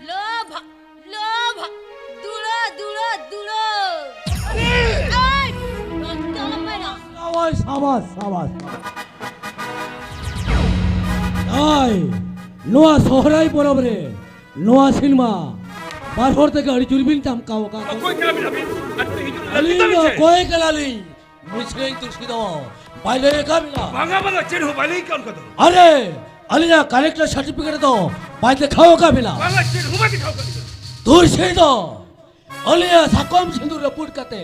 ᱞᱚᱵᱷ, ᱞᱚᱵᱷ, ᱫᱩᱲᱟᱹ, ᱫᱩᱲᱟᱹ, ᱫᱩᱲᱟᱹ᱾ ᱮᱭ! ᱱᱚᱥᱴᱚ ᱟᱞᱚᱢ ᱢᱮᱱᱟ᱾ ᱥᱟᱵᱟᱥ, ᱥᱟᱵᱟᱥ, ᱥᱟᱵᱟᱥ᱾ ᱟᱭ, ᱱᱚᱣᱟ ᱥᱚᱦᱨᱟᱭ ᱯᱚᱨᱚᱵᱽ ᱨᱮ ᱱᱚᱣᱟ ᱥᱤᱱᱮᱢᱟ ᱵᱟᱨ ᱦᱚᱲ ᱛᱮᱜᱮ ᱟᱹᱰᱤ ᱡᱳᱨ ᱵᱤᱱ ᱪᱟᱢᱠᱟᱣ ᱟᱠᱟᱫ᱾ ᱚᱠᱚᱭ ᱠᱟᱱᱟ ᱵᱤᱱ ᱟᱹᱵᱤᱱ? ᱟᱹᱵᱤᱱ ᱫᱚ ᱦᱤᱡᱩᱜ ᱞᱟᱹᱠᱛᱤ ᱟᱹᱞᱤᱧ ᱛᱟᱵᱤᱱ ᱫᱚ ᱪᱮᱫ? ᱚᱠᱚᱭ ᱠᱟᱱᱟᱞᱤᱧ? ᱢᱤᱥᱨᱟᱹᱧ ᱛᱩᱞᱥᱤ ᱫᱚ ᱵᱟᱭ ᱞᱟᱹᱭ ᱟᱠᱟᱫ ᱵᱤᱱᱟ? ᱵᱟᱝᱟ, ᱵᱟᱝᱟ, ᱪᱮᱫ ᱦᱚᱸ ᱵᱟᱭ ᱞᱟᱹᱭ ᱟᱠᱟᱫ ᱚᱱᱠᱟ ᱫᱚ᱾ ᱟᱨᱮ, ᱟᱹᱞᱤᱧᱟᱜ ᱠᱟᱞᱮᱠᱴᱟᱨ ᱥᱟᱨᱴᱤᱯᱷᱤᱠᱮᱴ ᱫᱚ ᱵᱟᱭ ᱫᱮᱠᱷᱟᱣ ᱟᱠᱟᱫ ᱵᱤᱱᱟ? ᱵᱟᱝᱟ, ᱪᱮᱫ ᱦᱚᱸ ᱵᱟᱭ ᱫᱮᱠᱷᱟᱣ ᱟᱠᱟᱫ ᱵᱤᱱᱟ᱾ ᱛᱩᱞᱥᱤ ᱫᱚ ᱟᱹᱞᱤᱧᱟᱜ ᱥᱟᱠᱚᱢ ᱥᱤᱸᱫᱩᱨ ᱨᱟᱹᱯᱩᱫ ᱠᱟᱛᱮ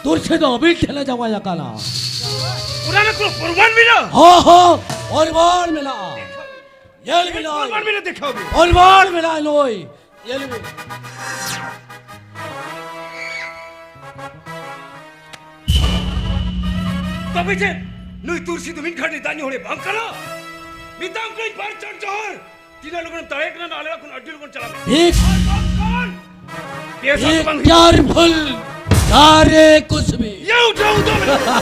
ᱛᱩᱞᱥᱤ ᱫᱚ ᱟᱹᱵᱤᱱ ᱴᱷᱮᱱ ᱮ ᱡᱟᱶᱟᱭ ᱟᱠᱟᱱᱟ᱾ ᱚᱱᱟ ᱨᱮ ᱠᱳᱱᱳ ᱯᱨᱚᱢᱟᱱ ᱢᱮᱱᱟᱜᱼᱟ? ᱦᱚᱸ, ᱦᱚᱸ, ᱯᱨᱚᱢᱟᱱ ᱢᱮᱱᱟᱜᱼᱟ᱾ ᱧᱮᱞ ᱵᱤᱱ ᱱᱚᱜᱼᱚᱭ᱾ ᱯᱨᱚᱢᱟᱱ ᱢᱮᱱᱟᱜ ᱫᱮᱠᱷᱟᱣ ᱵᱤᱱ᱾ ᱯᱨᱚᱢᱟᱱ ᱢᱮᱱᱟᱜᱼᱟ ᱱᱚᱜᱼᱚᱭ᱾ ᱧᱮᱞ ᱵᱤᱱ᱾ ᱛᱚᱵᱮ ᱪᱮᱫ ᱱᱩᱭ ᱛᱩᱨᱥᱤ ᱫᱚ ᱢᱤᱫ ᱜᱷᱟᱹᱲᱤ ᱫᱟᱜ ᱧᱩ ᱦᱚᱲᱮ ᱵᱟᱝ ᱠᱟᱱᱟ? ᱢᱮᱛᱟᱢ ᱠᱟᱹᱱᱟᱹᱧ ᱵᱟᱨ ᱪᱟᱱ ᱡᱚᱦᱚᱨ᱾ ᱛᱤᱱᱟᱹᱜ ᱞᱚᱜᱚᱱ ᱫᱟᱲᱮᱭᱟᱜ ᱠᱟᱱᱟ, ᱟᱞᱮ ᱚᱲᱟᱜ ᱠᱷᱚᱱ ᱟᱹᱰᱤ ᱞᱚᱜᱚᱱ ᱪᱟᱞᱟᱜ ᱢᱮ᱾ ᱴᱷᱤᱠ᱾ ᱟᱨ ᱵᱟᱝᱠᱷᱟᱱ ᱵᱮᱥ ᱟᱜ ᱫᱚ ᱵᱟᱝ ᱦᱩᱭᱩᱜᱼᱟ᱾ ᱠᱮᱭᱟᱨᱯᱷᱩᱞ, ᱡᱟᱨᱮ ᱠᱩᱥᱵᱤ᱾ ᱤᱭᱟᱹ ᱩᱴᱷᱟᱹᱣ ᱫᱚ ᱢᱮᱱᱟᱜᱼᱟ᱾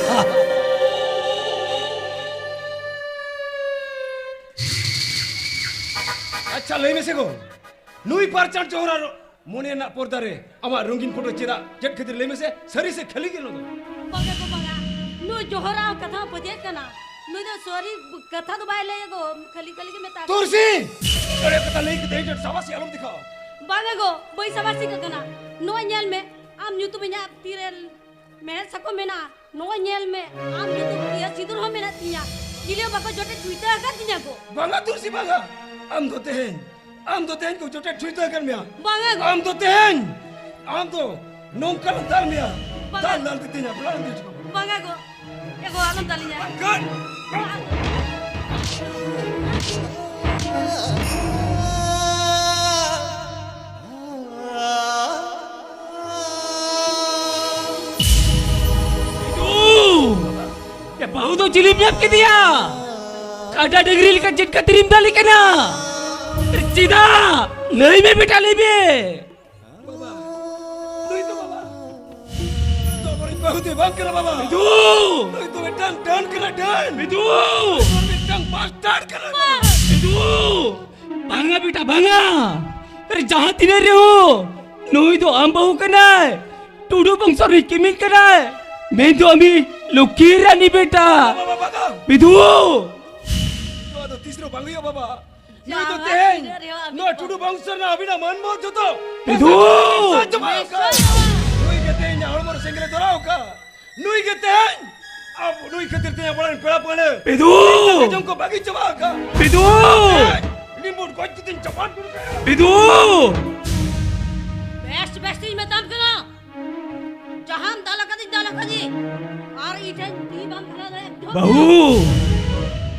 ᱟᱪᱪᱷᱟ, ᱞᱟᱹᱭ ᱢᱮᱥᱮ ᱜᱚ, ᱱᱩᱭ ᱯᱟᱨᱪᱟᱱ ᱪᱚᱦᱨᱟ ᱢᱚᱱᱮ ᱨᱮᱱᱟᱜ ᱯᱚᱨᱫᱟ ᱨᱮ ᱟᱢᱟᱜ ᱨᱚᱝᱜᱤᱱ ᱯᱷᱳᱴᱳ ᱪᱮᱫᱟᱜ? ᱪᱮᱫ ᱠᱷᱟᱹᱛᱤᱨ? ᱞᱟᱹᱭ ᱢᱮᱥᱮ, ᱥᱟᱹᱨᱤ ᱥᱮ ᱠᱷᱟᱹᱞᱤ ᱜᱮ ᱱᱚᱣᱟ ᱫᱚ? ᱵᱟᱝᱟ ᱜᱚ, ᱵᱟᱝᱟ᱾ ᱱᱩᱭ ᱡᱚᱦᱚᱨᱟᱜ ᱠᱟᱛᱷᱟ ᱦᱚᱸ ᱯᱟᱹᱛᱭᱟᱹᱜ ᱠᱟᱱᱟ᱾ ᱱᱩᱭ ᱫᱚ ᱥᱟᱹᱨᱤ ᱠᱟᱛᱷᱟ ᱫᱚ ᱵᱟᱭ ᱞᱟᱹᱭᱟ ᱜᱚ, ᱠᱷᱟᱹᱞᱤ ᱠᱷᱟᱹᱞᱤ ᱜᱮ ᱢᱮᱛᱟ ᱠᱚᱣᱟ᱾ ᱛᱩᱨᱥᱤ! ᱮᱲᱮ ᱠᱟᱛᱷᱟ ᱞᱟᱹᱭ ᱠᱟᱛᱮ ᱤᱧ ᱴᱷᱮᱱ ᱥᱟᱵᱟᱥᱤ ᱟᱞᱚᱢ ᱫᱮᱠᱷᱟᱣᱟ᱾ ᱵᱟᱝᱟ ᱜᱚ, ᱵᱟᱹᱧ ᱥᱟᱵᱟᱥᱤ ᱠᱟᱜ ᱠᱟᱱᱟ᱾ ᱱᱚᱣᱟ ᱧᱮᱞ ᱢᱮ, ᱟᱢ ᱧᱩᱛᱩᱢ ᱤᱧᱟᱹᱜ ᱛᱤᱨᱮ ᱢᱮᱲᱦᱮᱫ ᱥᱟᱠᱚᱢ ᱢᱮᱱᱟᱜᱼᱟ᱾ ᱱᱚᱜᱼᱚᱭ ᱧᱮᱞ ᱢᱮ, ᱟᱢ ᱧᱩᱛᱩᱢ ᱤᱭᱟᱹ ᱥᱤᱸᱫᱩᱨ ᱦᱚᱸ ᱢᱮᱱᱟᱜ ᱛᱤᱧᱟ᱾ ᱪᱤᱞᱤ ᱦᱚᱸ ᱵᱟᱠᱚ ᱡᱚᱴᱮᱫ ᱪᱷᱩᱭᱛᱟᱹ ᱟᱠᱟᱫ ᱛᱤᱧᱟ ᱠᱚ᱾ ᱵᱟᱝᱟ ᱛᱩᱞᱥᱤ, ᱵᱟᱝᱟ᱾ ᱟᱢ ᱫᱚ ᱛᱮᱦᱮᱧ, ᱟᱢ ᱫᱚ ᱛᱮᱦᱮᱧ ᱠᱚ ᱡᱚᱴᱮᱫ ᱪᱷᱩᱭᱛᱟᱹ ᱟᱠᱟᱫ ᱢᱮᱭᱟ᱾ ᱵᱟᱝᱟ ᱜᱚ᱾ ᱟᱢ ᱫᱚ ᱛᱮᱦᱮᱧ, ᱟᱢ ᱫᱚ ᱱᱚᱝᱠᱟ ᱞᱮ ᱫᱟᱞ ᱢᱮᱭᱟ᱾ ᱵᱟᱝᱟ᱾ ᱫᱟᱞ, ᱫᱟᱞ ᱛᱮ ᱛᱮᱦᱮᱧ ᱟᱯᱱᱟᱨ ᱮᱢ ᱫᱟᱞ ᱪᱟᱵᱟ ᱠᱚᱣᱟ᱾ ᱵᱟᱝᱟ ᱜᱚ᱾ ᱮ ᱜᱚ, ᱟᱞᱚᱢ ᱫᱟᱞᱤᱧᱟ᱾ ᱵᱟᱝᱟ᱾ ᱮ ᱵᱟᱹᱦᱩ ᱫᱚ ᱪᱤᱞᱤᱢ ᱧᱟᱢ ᱠᱮᱫᱮᱭᱟ? ᱠᱟᱰᱟ ᱰᱟᱹᱝᱨᱤ ᱞᱮᱠᱟ ᱪᱮᱫ ᱠᱷᱟᱹᱛᱤᱨᱮᱢ ᱫᱟᱞᱮ ᱠᱟᱱᱟ? ᱪᱮᱫᱟᱜ? ᱞᱟᱹᱭ ᱢᱮ ᱵᱮᱴᱟ, ᱞᱟᱹᱭ ᱢᱮ᱾ ᱵᱟᱵᱟ, ᱱᱩᱭ ᱫᱚ ᱵᱟᱵᱟ, ᱱᱩᱭ ᱫᱚ ᱟᱵᱚᱨᱮᱱ ᱵᱟᱹᱦᱩ ᱫᱚᱭ ᱵᱟᱝ ᱠᱟᱱᱟ ᱵᱟᱵᱟ᱾ ᱫᱩ! ᱱᱩᱭ ᱫᱚ ᱢᱤᱫᱴᱟᱝ ᱢᱤᱫᱴᱟᱝ ᱰᱟᱹᱱ ᱠᱟᱱᱟ, ᱰᱟᱹᱱ᱾ ᱵᱤᱫᱩ! ᱢᱤᱫᱴᱟᱝ ᱵᱟᱥᱴᱟᱨᱰ ᱠᱟᱱᱟ᱾ ᱵᱤᱫᱩ! ᱵᱟᱝᱟ ᱵᱮᱴᱟ, ᱵᱟᱝᱟ᱾ ᱟᱨᱮ ᱡᱟᱦᱟᱸ ᱛᱤᱱᱟᱹᱜ ᱨᱮᱦᱚᱸ ᱱᱩᱭ ᱫᱚ ᱟᱢ ᱵᱟᱹᱦᱩ ᱠᱟᱱᱟᱭ, ᱴᱩᱰᱩ ᱵᱚᱝᱥᱚ ᱨᱤᱱᱤᱡ ᱠᱤᱢᱤᱱ ᱠᱟᱱᱟᱭ, ᱢᱮᱱᱫᱚ ᱟᱢᱤᱡ ᱞᱚᱠᱠᱷᱤ ᱨᱟᱱᱤ ᱵᱮᱴᱟ᱾ ᱵᱟᱵᱟ, ᱵᱟᱵᱟ᱾ ᱵᱤᱫᱩ! ᱱᱚᱣᱟ ᱫᱚ ᱛᱤᱥ ᱨᱮᱦᱚᱸ ᱵᱟᱝ ᱦᱩᱭᱩᱜᱼᱟ, ᱵᱟᱵᱟ᱾ ᱱᱩᱭ ᱫᱚ ᱡᱟᱦᱟᱸ ᱛᱮᱦᱮᱧ ᱛᱤᱱᱟᱹᱜ ᱨᱮᱦᱚᱸ ᱟᱢ ᱱᱚᱣᱟ ᱵᱟᱹᱦᱩ᱾ ᱴᱩᱰᱩ ᱵᱚᱝᱥᱚ ᱨᱮᱱᱟᱜ ᱟᱹᱵᱤᱱᱟᱜ ᱢᱟᱹᱱ ᱢᱚᱦᱚᱛ ᱡᱚᱛᱚ ᱵᱮᱥ ᱵᱟᱹᱲᱤᱡ ᱪᱟᱵᱟ ᱟᱠᱟᱫ᱾ ᱱᱩᱭ ᱜᱮ ᱛᱮᱦᱮᱧ ᱤᱧᱟᱹᱜ ᱦᱚᱲᱢᱚ ᱨᱮ ᱥᱮᱸᱜᱮᱞ ᱮ ᱫᱷᱚᱨᱟᱣ ᱟᱠᱟᱫ᱾ ᱱᱩᱭ ᱜᱮ ᱛᱮᱦᱮᱧ ᱟᱵᱚ, ᱱᱩᱭ ᱠᱷᱟᱹᱛᱤᱨ ᱛᱮ ᱟᱵᱚᱨᱮᱱ ᱯᱮᱲᱟ ᱯᱟᱹᱲᱦᱟᱹ ᱵᱤᱫᱩ! ᱡᱚᱢ ᱠᱚ ᱵᱟᱹᱜᱤ ᱪᱟᱵᱟ ᱟᱠᱟᱫ᱾ ᱵᱤᱫᱩ! ᱱᱩᱭ ᱵᱩᱴ ᱜᱚᱡ ᱠᱟᱛᱮᱧ ᱪᱟᱯᱟᱫ ᱜᱚᱫ ᱠᱟᱭᱟ᱾ ᱵᱤᱫᱩ! ᱵᱮᱥ, ᱵᱮᱥ ᱤᱧ ᱢᱮᱛᱟᱢ ᱠᱟᱱᱟ᱾ ᱡᱟᱦᱟᱸᱢ ᱫᱟᱞ ᱟᱠᱟᱫᱤᱧ, ᱫᱟᱞ ᱟᱠᱟᱫᱤᱧ᱾ ᱟᱨ ᱤᱧ ᱴᱷᱮᱱ ᱛᱤ ᱵᱟᱢ ᱠᱷᱟᱲᱟ ᱫᱟᱲᱮᱭᱟᱜ ᱠᱟᱱᱟ᱾ ᱵᱟᱹᱦᱩ!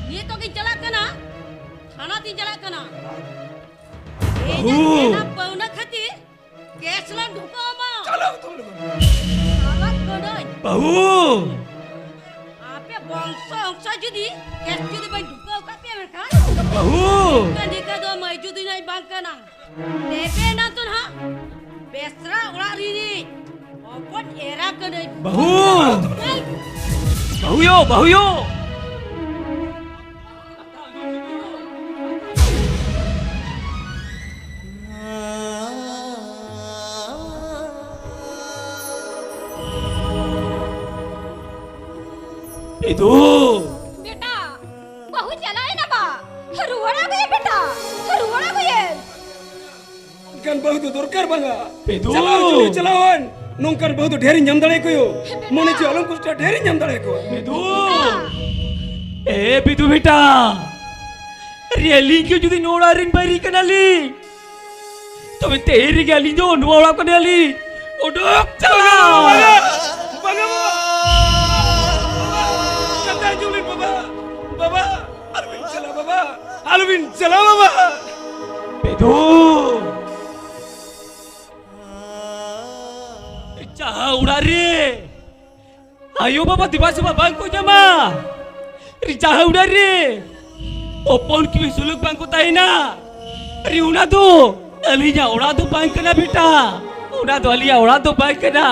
ᱱᱤᱛᱚᱜ ᱜᱤᱧ ᱪᱟᱞᱟᱜ ᱠᱟᱱᱟ᱾ ᱛᱷᱟᱱᱟ ᱛᱤᱧ ᱪᱟᱞᱟᱜ ᱠᱟᱱᱟ᱾ ᱵᱟᱹᱦᱩ! ᱤᱧᱟᱹᱜ ᱫᱮᱱᱟ ᱯᱟᱣᱱᱟ ᱠᱷᱟᱹᱛᱤᱨ ᱠᱮᱥ ᱞᱟᱝ ᱰᱷᱩᱠᱟᱹᱣ ᱟᱢᱟ᱾ ᱪᱟᱞᱟᱣ ᱩᱛᱟᱹᱨ ᱞᱮᱠᱟ᱾ ᱪᱟᱞᱟᱜ ᱠᱟᱹᱱᱟᱹᱧ᱾ ᱵᱟᱹᱦᱩ! ᱟᱯᱮ ᱵᱚᱝᱥᱚ ᱚᱝᱥᱚ ᱡᱩᱫᱤ ᱠᱮᱥ ᱡᱩᱫᱤ ᱵᱟᱹᱧ ᱰᱷᱩᱠᱟᱹᱣ ᱠᱟᱜ ᱯᱮᱭᱟ ᱢᱮᱱᱠᱷᱟᱱ ᱵᱟᱹᱦᱩ! ᱱᱤᱝᱠᱟᱹ ᱱᱤᱝᱠᱟᱹ ᱫᱚ ᱢᱟᱹᱭᱡᱩ ᱫᱩᱧ ᱵᱟᱝ ᱠᱟᱱᱟ᱾ ᱛᱮᱯᱮ ᱮᱱᱟ ᱛᱚ ᱱᱟᱦᱟᱜ ᱵᱮᱥᱨᱟ ᱚᱲᱟᱜ ᱨᱤᱱᱤᱡ ᱦᱚᱯᱚᱱ ᱮᱨᱟ ᱠᱟᱹᱱᱟᱹᱧ᱾ ᱵᱟᱹᱦᱩ! ᱵᱟᱹᱦᱩ ᱭᱳ, ᱵᱟᱹᱦᱩ ᱭᱳ! ᱤᱫᱩ! ᱵᱮᱴᱟ, ᱵᱟᱹᱦᱩ ᱪᱟᱞᱟᱣᱮᱱᱟ ᱵᱟ᱾ ᱨᱩᱣᱟᱹᱲ ᱟᱹᱜᱩᱭᱮᱢ ᱵᱮᱴᱟ, ᱨᱩᱣᱟᱹᱲ ᱟᱹᱜᱩᱭᱮᱢ᱾ ᱚᱱᱠᱟᱱ ᱵᱟᱹᱦᱩ ᱫᱚ ᱫᱚᱨᱠᱟᱨ ᱵᱟᱝᱟ᱾ ᱯᱮᱫᱩ! ᱪᱟᱞᱟᱣ ᱦᱚᱪᱚ ᱪᱟᱞᱟᱣᱟᱱ᱾ ᱱᱚᱝᱠᱟᱱ ᱵᱟᱹᱦᱩ ᱫᱚ ᱰᱷᱮᱨᱤᱧ ᱧᱟᱢ ᱫᱟᱲᱮᱭᱟᱠᱚ᱾ ᱯᱮᱫᱩ! ᱢᱚᱱᱮ ᱡᱤᱣᱤ ᱟᱞᱚᱢ ᱠᱚᱥᱴᱚ, ᱰᱷᱮᱨᱤᱧ ᱧᱟᱢ ᱫᱟᱲᱮᱭᱟᱠᱚ᱾ ᱯᱮᱫᱩ! ᱮ ᱯᱮᱫᱩ ᱵᱮᱴᱟ, ᱟᱨᱮ ᱟᱹᱞᱤᱧ ᱜᱮ ᱡᱩᱫᱤ ᱱᱚᱣᱟ ᱚᱲᱟᱜ ᱨᱮᱱ ᱵᱟᱹᱭᱨᱤ ᱠᱟᱱᱟᱞᱤᱧ, ᱛᱚᱵᱮ ᱛᱮᱦᱮᱧ ᱨᱮᱜᱮ ᱟᱹᱞᱤᱧ ᱫᱚ ᱱᱚᱣᱟ ᱚᱲᱟᱜ ᱠᱷᱚᱱ ᱟᱹᱞᱤᱧ ᱚᱰᱚᱠ ᱪᱟᱞᱟᱜ᱾ ᱵᱟᱝᱟ, ᱵᱟᱝᱟ, ᱵᱟᱵᱟ᱾ ᱠᱟᱛᱷᱟ ᱟᱸᱡᱚᱢ ᱞᱤᱧ, ᱵᱟᱵᱟ᱾ ᱵᱟᱵᱟ, ᱟᱞᱚᱵᱤᱱ ᱪᱟᱞᱟᱜ, ᱵᱟᱵᱟ᱾ ᱟᱞᱚᱵᱤᱱ ᱪᱟᱞᱟᱜ, ᱵᱟᱵᱟ᱾ ᱯᱮᱫᱩ! ᱡᱟᱦᱟᱸ ᱚᱲᱟᱜ ᱨᱮ ᱟᱭᱳ ᱵᱟᱵᱟ ᱫᱮᱵᱟ ᱥᱮᱵᱟ ᱵᱟᱝ ᱠᱚ ᱧᱟᱢᱟ, ᱡᱟᱦᱟᱸ ᱚᱲᱟᱜ ᱨᱮ ᱦᱚᱯᱚᱱ ᱠᱤᱢᱤᱱ ᱥᱩᱞᱩᱠ ᱵᱟᱝ ᱠᱚ ᱛᱟᱦᱮᱱᱟ, ᱟᱨᱮ ᱚᱱᱟ ᱫᱚ ᱟᱹᱞᱤᱧᱟᱜ ᱚᱲᱟᱜ ᱫᱚ ᱵᱟᱝ ᱠᱟᱱᱟ ᱵᱮᱴᱟ, ᱚᱱᱟ ᱫᱚ ᱟᱹᱞᱤᱧᱟᱜ ᱚᱲᱟᱜ ᱫᱚ ᱵᱟᱝ ᱠᱟᱱᱟ᱾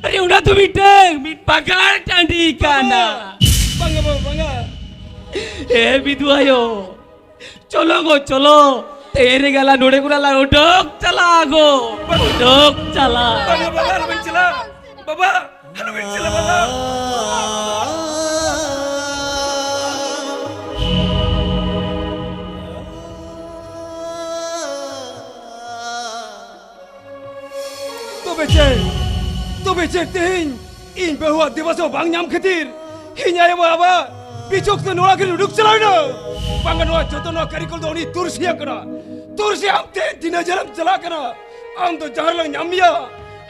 ᱟᱨᱮ, ᱚᱱᱟ ᱫᱚ ᱢᱤᱫᱴᱟᱝ ᱢᱤᱫ ᱯᱟᱠᱟᱲ ᱴᱟᱺᱰᱤ ᱠᱟᱱᱟ᱾ ᱵᱟᱝᱟ ᱵᱟᱵᱟ, ᱵᱟᱝᱟ᱾ ᱮ ᱵᱤᱫᱩ ᱟᱭᱳ, ᱪᱚᱞᱚ ᱜᱚ, ᱪᱚᱞᱚ᱾ ᱛᱮᱦᱮᱧ ᱨᱮᱜᱮ ᱟᱞᱟᱝ ᱱᱚᱰᱮ ᱠᱷᱚᱱᱟᱜ ᱞᱟᱝ ᱩᱰᱩᱠ ᱪᱟᱞᱟᱜᱼᱟ ᱜᱚ᱾ ᱩᱰᱩᱠ ᱪᱟᱞᱟᱜ᱾ ᱵᱟᱝᱟ ᱵᱟᱵᱟ, ᱟᱞᱚᱵᱤᱱ ᱪᱟᱞᱟᱜᱼᱟ᱾ ᱵᱟᱵᱟ, ᱟᱞᱚᱵᱤᱱ ᱪᱟᱞᱟᱜᱼᱟ ᱵᱟᱵᱟ᱾ ᱛᱚᱵᱮ ᱪᱮᱫ? ᱛᱚᱵᱮ ᱪᱮᱫ ᱛᱮᱦᱮᱧ ᱤᱧ ᱵᱟᱹᱦᱩᱣᱟᱜ ᱫᱮᱵᱟ ᱥᱮᱵᱟ ᱵᱟᱝ ᱧᱟᱢ ᱠᱷᱟᱹᱛᱤᱨ ᱤᱧ ᱟᱭᱳ ᱵᱟᱵᱟ ᱵᱤᱪᱚᱠ ᱛᱮ ᱱᱚᱲᱟ ᱠᱷᱚᱱ ᱩᱰᱩᱠ ᱪᱟᱞᱟᱣ ᱮᱱᱟ? ᱵᱟᱝᱟ, ᱱᱚᱣᱟ ᱡᱚᱛᱚ ᱱᱚᱣᱟ ᱠᱟᱹᱨᱤᱜᱚᱞ ᱫᱚ ᱩᱱᱤ ᱛᱩᱨᱥᱤᱭᱟᱜ ᱠᱟᱱᱟ᱾ ᱛᱩᱨᱥᱤ, ᱟᱢ ᱛᱮᱦᱮᱧ ᱫᱤᱱᱟᱹ ᱡᱟᱨᱮᱢ ᱪᱟᱞᱟᱜ ᱠᱟᱱᱟ᱾ ᱟᱢ ᱫᱚ ᱡᱟᱦᱟᱸ ᱨᱮᱞᱟᱝ ᱧᱟᱢ ᱢᱮᱭᱟ,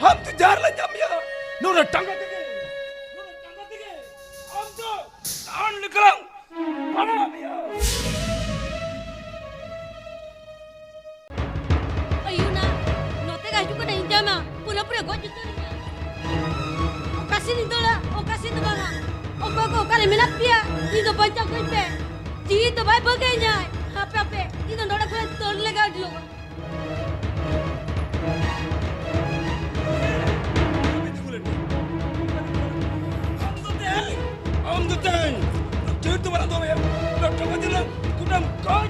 ᱟᱢ ᱫᱚ ᱡᱟᱦᱟᱸ ᱨᱮᱞᱟᱝ ᱧᱟᱢ ᱢᱮᱭᱟ, ᱱᱚᱰᱮ ᱴᱟᱸᱜᱟ ᱛᱮᱜᱮ, ᱱᱚᱰᱮ ᱴᱟᱸᱜᱟ ᱛᱮᱜᱮ ᱟᱢ ᱫᱚ ᱰᱟᱦᱟᱨ ᱞᱮᱠᱟᱞᱟᱝ ᱯᱟᱲᱟᱣ ᱢᱮᱭᱟ᱾ ᱟᱭᱩ ᱱᱟ, ᱱᱚᱛᱮ ᱜᱮ ᱦᱤᱡᱩᱜ ᱠᱟᱱᱟ, ᱤᱧ ᱡᱟᱢᱟ ᱯᱩᱨᱟᱹ ᱯᱩᱨᱟᱹ ᱜᱚᱡ ᱩᱛᱟᱹᱨᱤᱧᱟ᱾ ᱚᱠᱟ ᱥᱮᱫ ᱤᱧ ᱫᱟᱹᱲᱟ, ᱚᱠᱟ ᱥᱮᱫ ᱫᱚ ᱵᱟᱝᱟ᱾ ᱚᱠᱚᱭ ᱠᱚ ᱚᱠᱟᱨᱮ ᱢᱮᱱᱟᱜ ᱯᱮᱭᱟ, ᱤᱧ ᱫᱚ ᱵᱟᱧᱪᱟᱣ ᱠᱟᱹᱧ ᱯᱮ᱾ ᱡᱤᱣᱤ ᱫᱚ ᱵᱟᱭ ᱵᱟᱹᱜᱤᱧᱟᱭ᱾ ᱦᱟᱯᱮ ᱦᱟᱯᱮ, ᱤᱧ ᱫᱚ ᱱᱚᱰᱮ ᱠᱷᱚᱱ ᱫᱟᱹᱲ ᱞᱮᱜᱟ ᱟᱹᱰᱤ ᱞᱚᱜᱚᱱ᱾ ᱟᱢ ᱫᱚ ᱛᱮᱦᱮᱧ ᱡᱤᱣᱤ ᱫᱚ ᱵᱟᱞᱟᱝ ᱫᱚᱦᱚᱭᱟ᱾ ᱰᱚᱠᱴᱚᱨ ᱵᱟᱡᱤᱨᱟᱣ ᱜᱚᱴᱟᱢ ᱜᱚᱡ᱾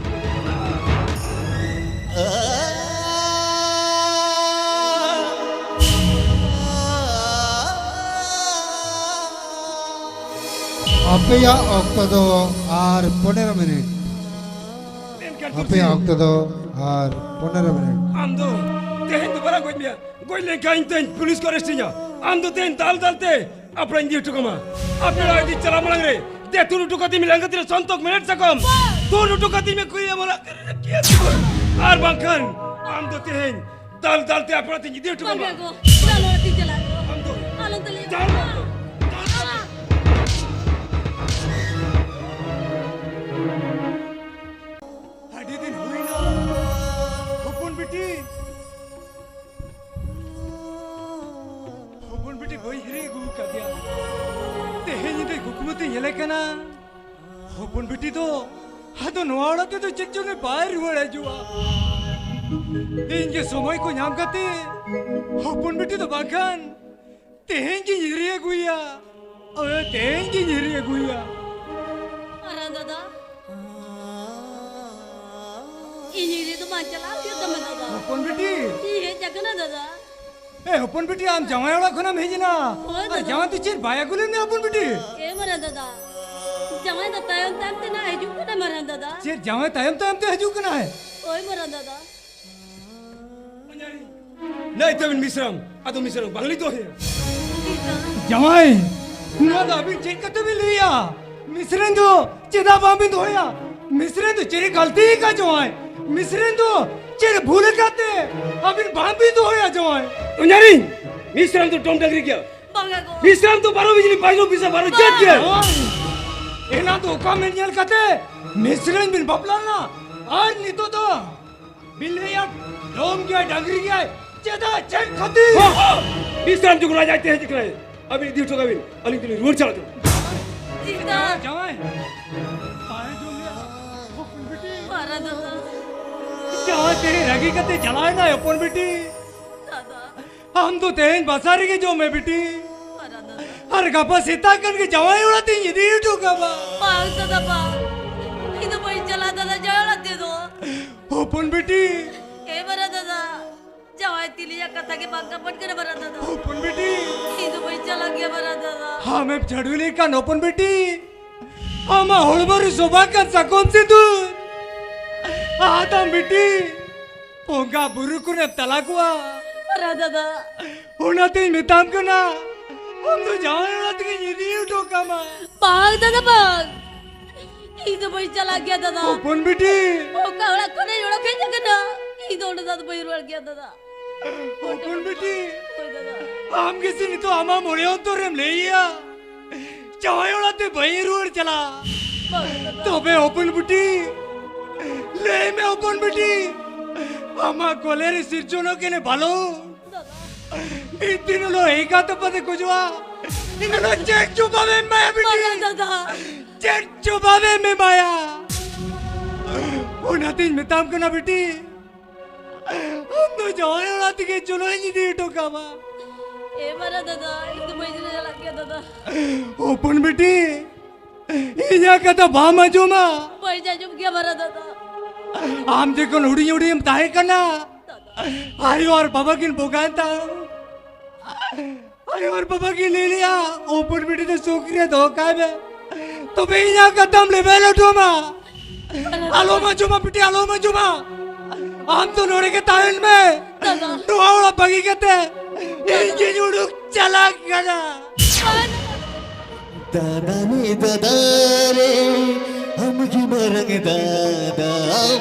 ᱟᱯᱮᱭᱟᱜ ᱚᱠᱛᱚ ᱫᱚ ᱟᱨ ᱯᱚᱱᱮᱨᱚ ᱢᱤᱱᱤᱴ᱾ ᱢᱮᱱᱠᱷᱟᱱ ᱟᱯᱮᱭᱟᱜ ᱛᱩᱞᱥᱤ, ᱚᱠᱛᱚ ᱫᱚ ᱟᱨ ᱯᱚᱱᱮᱨᱚ ᱢᱤᱱᱤᱴ᱾ ᱟᱢ ᱫᱚ ᱛᱮᱦᱮᱧ ᱫᱚ ᱵᱟᱞᱟᱝ ᱜᱚᱡ ᱢᱮᱭᱟ᱾ ᱜᱚᱡ ᱞᱮᱱᱠᱷᱟᱱ ᱤᱧ ᱛᱮᱦᱮᱧ ᱯᱩᱞᱤᱥ ᱠᱚ ᱟᱨᱮᱥᱴ ᱤᱧᱟ᱾ ᱟᱢ ᱫᱚ ᱛᱮᱦᱮᱧ ᱫᱟᱞ ᱫᱟᱞ ᱛᱮ ᱟᱯᱲᱟᱧ ᱤᱫᱤ ᱦᱚᱴᱚ ᱠᱟᱢᱟ᱾ ᱟᱯᱲᱟ ᱤᱫᱤ ᱪᱟᱞᱟᱣ ᱢᱟᱲᱟᱝ ᱨᱮ ᱫᱮ ᱛᱩᱞ ᱦᱚᱴᱚ ᱠᱟᱛᱤᱧ ᱢᱮ ᱞᱟᱸᱜᱟ ᱛᱤᱨᱮ ᱥᱚᱱᱛᱚᱠ ᱢᱮᱱᱮᱴ ᱥᱟᱠᱚᱢ᱾ ᱵᱟᱝ᱾ ᱛᱩᱞ ᱦᱚᱴᱚ ᱠᱟᱛᱤᱧ ᱢᱮ ᱠᱩᱭᱟᱹ ᱢᱚᱨᱟ᱾ ᱟᱨ ᱵᱟᱝᱠᱷᱟᱱ ᱟᱢ ᱫᱚ ᱛᱮᱦᱮᱧ ᱫᱟᱞ ᱫᱟᱞ ᱛᱮ ᱟᱯᱲᱟ ᱛᱤᱧ ᱤᱫᱤ ᱦᱚᱴᱚ ᱠᱟᱢᱟ᱾ ᱵᱟᱝ ᱜᱚ, ᱵᱟᱝ ᱚᱲᱟᱜ ᱛᱤᱧ ᱪᱟᱞᱟᱜ ᱜᱚ᱾ ᱟᱢ ᱫᱚ ᱟᱞᱚᱢ ᱫᱟᱞᱮᱧᱟ᱾ ᱫᱟᱞ ᱫᱟᱞ ᱛᱮ, ᱫᱟᱞ ᱫᱟᱞ ᱛᱮ᱾ ᱟᱹᱰᱤ ᱫᱤᱱ ᱦᱩᱭᱱᱟ, ᱦᱚᱯᱚᱱ ᱵᱤᱴᱤ᱾ ᱦᱚᱯᱚᱱ ᱵᱤᱴᱤ ᱵᱟᱹᱧ ᱦᱤᱨᱤ ᱟᱹᱜᱩ ᱟᱠᱟᱫᱮᱭᱟ᱾ ᱛᱮᱦᱮᱧ ᱧᱤᱫᱟᱹ ᱠᱩᱠᱢᱩ ᱛᱮ ᱧᱮᱞᱮ ᱠᱟᱱᱟ, ᱦᱚᱯᱚᱱ ᱵᱤᱴᱤ ᱫᱚ ᱟᱫᱚ ᱱᱚᱣᱟ ᱚᱲᱟᱜ ᱛᱮᱫᱚ ᱪᱮᱫ ᱪᱚᱝ ᱮ ᱵᱟᱭ ᱨᱩᱣᱟᱹᱲ ᱦᱤᱡᱩᱜᱼᱟ᱾ ᱤᱧ ᱜᱮ ᱥᱚᱢᱚᱭ ᱠᱚ ᱧᱟᱢ ᱠᱟᱛᱮ ᱦᱚᱯᱚᱱ ᱵᱤᱴᱤ ᱫᱚ ᱵᱟᱝᱠᱷᱟᱱ ᱛᱮᱦᱮᱧ ᱜᱤᱧ ᱦᱤᱨᱤ ᱟᱹᱜᱩᱭᱟ᱾ ᱳᱭ, ᱛᱮᱦᱮᱧ ᱜᱤᱧ ᱦᱤᱨᱤ ᱟᱹᱜᱩᱭᱟ᱾ ᱢᱟᱨᱟᱝ ᱫᱟᱫᱟ, ᱤᱧ ᱦᱤᱨᱤ ᱫᱚ ᱵᱟᱝ ᱪᱟᱞᱟᱣ ᱦᱩᱭᱩᱜ ᱛᱟᱢᱟ ᱫᱟᱫᱟ᱾ ᱦᱚᱯᱚᱱ ᱵᱤᱴᱤ᱾ ᱤᱧ ᱦᱮᱡ ᱟᱠᱟᱱᱟ ᱫᱟᱫᱟ᱾ ᱮ ᱦᱚᱯᱚᱱ ᱵᱤᱴᱤ, ᱟᱢ ᱡᱟᱶᱟᱭ ᱚᱲᱟᱜ ᱠᱷᱚᱱᱟᱢ ᱦᱮᱡ ᱮᱱᱟ? ᱦᱳᱭ ᱟᱨ ᱫᱟᱫᱟ᱾ ᱡᱟᱶᱟᱭ ᱫᱚ ᱪᱮᱫ ᱵᱟᱭ ᱟᱹᱜᱩ ᱞᱮᱫ ᱢᱮᱭᱟ ᱦᱚᱯᱚᱱ ᱵᱤᱴᱤ? ᱮ ᱢᱟᱨᱟᱝ ᱫᱟᱫᱟ, ᱡᱟᱶᱟᱭ ᱫᱚ ᱛᱟᱭᱚᱢ ᱛᱟᱭᱚᱢ ᱛᱮ ᱱᱟᱜ ᱦᱤᱡᱩᱜ ᱠᱟᱱᱟ ᱢᱟᱨᱟᱝ ᱫᱟᱫᱟ᱾ ᱪᱮᱫ ᱡᱟᱶᱟᱭ ᱛᱟᱭᱚᱢ ᱛᱟᱭᱚᱢ ᱛᱮ ᱦᱤᱡᱩᱜ ᱠᱟᱱᱟᱭ? ᱦᱳᱭ ᱢᱟᱨᱟᱝ ᱫᱟᱫᱟ᱾ ᱱᱟᱭ ᱛᱟᱵᱤᱱ ᱢᱤᱥᱨᱟᱢ, ᱟᱫᱚ ᱢᱤᱥᱨᱟᱢ ᱵᱟᱝᱞᱤ ᱫᱚᱦᱚᱭᱟ᱾ ᱡᱟᱶᱟᱭ, ᱱᱚᱣᱟ ᱫᱚ ᱟᱹᱵᱤᱱ ᱪᱮᱫ ᱠᱟᱛᱮ ᱵᱤᱱ ᱞᱟᱹᱭᱟ? ᱢᱤᱥᱨᱟᱢ ᱫᱚ ᱪᱮᱫᱟᱜ ᱵᱟᱝᱵᱤᱱ ᱫᱚᱦᱚᱭᱟ? ᱢᱤᱥᱨᱟᱢ ᱫᱚ ᱪᱮᱫ ᱮ ᱜᱟᱹᱞᱛᱤ ᱟᱠᱟᱫ ᱡᱟᱶᱟᱭ? ᱢᱤᱥᱨᱟᱢ ᱫᱚ ᱪᱮᱫ ᱮ ᱵᱷᱩᱞ ᱟᱠᱟᱫ ᱛᱮ ᱟᱹᱵᱤᱱ ᱵᱟᱝᱵᱤᱱ ᱫᱚᱦᱚᱭᱟ ᱡᱟᱶᱟᱭ? ᱩᱧᱟᱨᱤᱧ, ᱢᱤᱥᱨᱟᱢ ᱫᱚ ᱰᱚᱢ ᱰᱟᱝᱨᱤ ᱜᱮᱭᱟ᱾ ᱵᱟᱝᱟ ᱜᱚ᱾ ᱢᱤᱥᱨᱟᱢ ᱫᱚ ᱵᱟᱨᱚ ᱵᱤᱡᱽᱞᱤ ᱵᱟᱭᱨᱚ ᱵᱤᱥᱟ ᱵᱟᱨᱚ ᱡᱟᱹᱛ ᱜᱮᱭᱟ᱾ ᱡᱟᱶᱟᱭ, ᱮᱱᱟᱝ ᱫᱚ ᱚᱠᱟ ᱢᱮᱫ ᱧᱮᱞ ᱠᱟᱛᱮ ᱢᱤᱥᱨᱟᱢ ᱵᱤᱱ ᱵᱟᱯᱞᱟ ᱞᱮᱱᱟ? ᱟᱨ ᱱᱤᱛᱚᱜ ᱫᱚ ᱵᱤᱞᱤᱭᱟ, ᱰᱚᱢ ᱜᱮᱭᱟᱭ, ᱰᱟᱝᱨᱤ ᱜᱮᱭᱟᱭ, ᱪᱮᱫᱟᱜ, ᱪᱮᱫ ᱠᱷᱟᱹᱛᱤᱨ? ᱦᱚᱸ! ᱵᱤᱥᱨᱟᱢ ᱡᱚᱠᱷᱚᱱ ᱨᱟᱡᱽ ᱟᱡ ᱛᱮ ᱦᱮᱡ ᱟᱠᱟᱱᱟᱭ, ᱟᱹᱵᱤᱱ ᱤᱫᱤ ᱦᱚᱴᱚ ᱠᱟᱵᱤᱱ, ᱟᱹᱞᱤᱧ ᱫᱚᱞᱤᱧ ᱨᱩᱣᱟᱹᱲ ᱪᱟᱞᱟᱜ ᱠᱟᱱᱟ᱾ ᱪᱮᱫᱟᱜ? ᱡᱟᱶᱟᱭ, ᱵᱟᱭ ᱟᱸᱡᱚᱢ ᱞᱮᱜᱼᱟ᱾ ᱦᱚᱯᱚᱱ ᱵᱤᱴᱤ᱾ ᱢᱟᱨᱟᱝ ᱫᱟᱫᱟ᱾ ᱡᱟᱶᱟᱭ ᱛᱮᱦᱮᱧ ᱨᱟᱹᱜᱤ ᱠᱟᱛᱮ ᱪᱟᱞᱟᱣ ᱮᱱᱟᱭ, ᱦᱚᱯᱚᱱ ᱵᱤᱴᱤ᱾ ᱫᱟᱫᱟ᱾ ᱟᱢ ᱫᱚ ᱛᱮᱦᱮᱧ ᱵᱟᱥᱟ ᱨᱮᱜᱮ ᱡᱚᱢ ᱢᱮ, ᱵᱤᱴᱤ᱾ ᱢᱟᱨᱟᱝ ᱫᱟᱫᱟ᱾ ᱟᱨ ᱜᱟᱯᱟ ᱥᱮᱛᱟᱜ ᱠᱷᱟᱱ ᱜᱮ ᱡᱟᱶᱟᱭ ᱚᱲᱟᱜ ᱛᱮᱧ ᱤᱫᱤ ᱦᱚᱴᱚ ᱠᱟᱢᱟ᱾ ᱵᱟᱝ ᱫᱟᱫᱟ, ᱵᱟᱝ᱾ ᱤᱧ ᱫᱚ ᱵᱟᱹᱧ ᱪᱟᱞᱟᱜᱼᱟ ᱫᱟᱫᱟ, ᱡᱟᱶᱟᱭ ᱚᱲᱟᱜ ᱛᱮᱫᱚ᱾ ᱦᱚᱯᱚᱱ ᱵᱤᱴᱤ᱾ ᱦᱮᱸ ᱢᱟᱨᱟᱝ ᱫᱟᱫᱟ, ᱡᱟᱶᱟᱭ ᱛᱤᱞᱤᱭᱟᱜ ᱠᱟᱛᱷᱟ ᱜᱮ ᱵᱟᱝ ᱜᱟᱵᱟᱱ ᱠᱟᱱᱟ ᱢᱟᱨᱟᱝ ᱫᱟᱫᱟ᱾ ᱦᱚᱯᱚᱱ ᱵᱤᱴᱤ᱾ ᱤᱧ ᱫᱚ ᱵᱟᱹᱧ ᱪᱟᱞᱟᱜ ᱜᱮᱭᱟ ᱢᱟᱨᱟᱝ ᱫᱟᱫᱟ᱾ ᱟᱢᱮᱢ ᱪᱷᱟᱹᱰᱣᱤ ᱞᱮᱱᱠᱷᱟᱱ ᱦᱚᱯᱚᱱ ᱵᱤᱴᱤ, ᱟᱢᱟᱜ ᱦᱚᱲᱢᱚ ᱨᱮ ᱥᱚᱵᱷᱟ ᱠᱟᱱ ᱥᱟᱠᱚᱢ ᱥᱤᱸᱫᱩᱨ ᱟᱫᱟᱢ ᱵᱤᱴᱤ᱾ ᱵᱚᱸᱜᱟ ᱵᱩᱨᱩ ᱠᱚᱨᱮᱢ ᱛᱟᱞᱟ ᱠᱚᱣᱟ᱾ ᱢᱟᱨᱟᱝ ᱫᱟᱫᱟ᱾ ᱚᱱᱟᱛᱤᱧ ᱢᱮᱛᱟᱢ ᱠᱟᱱᱟ, ᱟᱢ ᱫᱚ ᱡᱟᱶᱟᱭ ᱚᱲᱟᱜ ᱛᱮᱜᱮᱧ ᱤᱫᱤ ᱦᱚᱴᱚ ᱠᱟᱢᱟ᱾ ᱵᱟᱝ ᱫᱟᱫᱟ, ᱵᱟᱝ᱾ ᱤᱧ ᱫᱚ ᱵᱟᱹᱧ ᱪᱟᱞᱟᱜ ᱜᱮᱭᱟ ᱫᱟᱫᱟ᱾ ᱦᱚᱯᱚᱱ ᱵᱤᱴᱤ᱾ ᱚᱠᱟ ᱚᱲᱟᱜ ᱠᱷᱚᱱᱤᱧ ᱚᱰᱚᱠ ᱦᱮᱡ ᱟᱠᱟᱱᱟ, ᱤᱧ ᱫᱚ ᱚᱸᱰᱮ ᱫᱚ ᱟᱫᱚ ᱵᱟᱹᱧ ᱨᱩᱣᱟᱹᱲ ᱜᱮᱭᱟ ᱫᱟᱫᱟ᱾ ᱦᱚᱯᱚᱱ ᱵᱤᱴᱤ᱾ ᱦᱳᱭ ᱫᱟᱫᱟ᱾ ᱟᱢ ᱜᱮᱥᱮ ᱱᱤᱛᱚᱜ ᱟᱢᱟᱜ ᱢᱚᱱᱮ ᱚᱱᱛᱚᱨᱮᱢ ᱞᱟᱹᱭᱮᱜᱼᱟ, ᱡᱟᱶᱟᱭ ᱚᱲᱟᱜ ᱛᱮ ᱵᱟᱹᱧ ᱨᱩᱣᱟᱹᱲ ᱪᱟᱞᱟᱜᱼᱟ᱾ ᱵᱟᱝ ᱫᱟᱫᱟ᱾ ᱛᱚᱵᱮ ᱦᱚᱯᱚᱱ ᱵᱤᱴᱤ, ᱞᱟᱹᱭ ᱢᱮ ᱦᱚᱯᱚᱱ ᱵᱤᱴᱤ, ᱟᱢᱟᱜ ᱠᱚᱞᱮ ᱨᱮ ᱥᱤᱨᱡᱚᱱᱚᱜ ᱠᱟᱱᱟ ᱵᱟᱞᱚ᱾ ᱫᱟᱫᱟ᱾ ᱢᱤᱫ ᱫᱤᱱ ᱦᱤᱞᱳᱜ ᱮᱸᱜᱟᱛ ᱟᱯᱟᱛ ᱮ ᱜᱚᱡᱚᱜᱼᱟ, ᱤᱱᱟᱹ ᱦᱤᱞᱳᱜ ᱪᱮᱫ ᱡᱚᱵᱟᱵ ᱮᱢ ᱮᱢᱟᱭᱟ ᱵᱤᱴᱤ? ᱵᱟᱝᱟ ᱫᱟᱫᱟ᱾ ᱪᱮᱫ ᱡᱚᱵᱟᱵ ᱮᱢ ᱮᱢᱟᱭᱟ? ᱚᱱᱟᱛᱤᱧ ᱢᱮᱛᱟᱢ ᱠᱟᱱᱟ ᱵᱤᱴᱤ, ᱟᱢ ᱫᱚ ᱡᱟᱶᱟᱭ ᱚᱲᱟᱜ ᱛᱮᱜᱮ ᱪᱚᱞᱚᱧ ᱤᱫᱤ ᱦᱚᱴᱚ ᱠᱟᱢᱟ᱾ ᱮ ᱢᱟᱨᱟ ᱫᱟᱫᱟ, ᱤᱧ ᱫᱚ ᱵᱟᱹᱧ ᱪᱟᱞᱟᱜ ᱜᱮᱭᱟ ᱫᱟᱫᱟ᱾ ᱦᱚᱯᱚᱱ ᱵᱤᱴᱤ, ᱤᱧᱟᱹᱜ ᱠᱟᱛᱷᱟ ᱵᱟᱢ ᱟᱸᱡᱚᱢᱟ? ᱵᱟᱹᱧ ᱟᱸᱡᱚᱢ ᱜᱮᱭᱟ ᱢᱟᱨᱟ ᱫᱟᱫᱟ᱾ ᱟᱢ ᱡᱚᱠᱷᱚᱱ ᱦᱩᱰᱤᱧ ᱦᱩᱰᱤᱧ ᱮᱢ ᱛᱟᱦᱮᱸ ᱠᱟᱱᱟ, ᱫᱟᱫᱟ᱾ ᱟᱭᱳ ᱟᱨ ᱵᱟᱵᱟ ᱠᱤᱱ ᱵᱚᱸᱜᱟᱭᱮᱱ ᱛᱟᱢ᱾ ᱟᱭᱳ ᱟᱨ ᱵᱟᱵᱟ ᱠᱤᱱ ᱞᱟᱹᱭ ᱞᱮᱭᱟ, ᱦᱚᱯᱚᱱ ᱵᱤᱴᱤ ᱫᱚ ᱥᱩᱠ ᱨᱮ ᱫᱚᱦᱚ ᱠᱟᱭ ᱢᱮ, ᱛᱚᱵᱮ ᱤᱧᱟᱹᱜ ᱠᱟᱛᱷᱟᱢ ᱞᱮᱵᱮᱫ ᱦᱚᱴᱚ ᱟᱢᱟ᱾ ᱟᱞᱚᱢ ᱟᱸᱡᱚᱢᱟ ᱵᱤᱴᱤ, ᱟᱞᱚᱢ ᱟᱸᱡᱚᱢᱟ᱾ ᱟᱢ ᱫᱚ ᱱᱚᱰᱮ ᱜᱮ ᱛᱟᱦᱮᱱ ᱢᱮ᱾ ᱫᱟᱫᱟ᱾ ᱱᱚᱣᱟ ᱚᱲᱟᱜ ᱵᱟᱹᱜᱤ ᱠᱟᱛᱮ ᱤᱧ ᱜᱤᱧ ᱩᱰᱩᱠ ᱪᱟᱞᱟᱜ ᱠᱟᱱᱟ᱾ ᱫᱟᱫᱟ ᱨᱮ ᱫᱟᱫᱟ ᱨᱮ, ᱟᱢ ᱜᱮ ᱢᱟᱨᱟᱝ ᱫᱟᱫᱟ,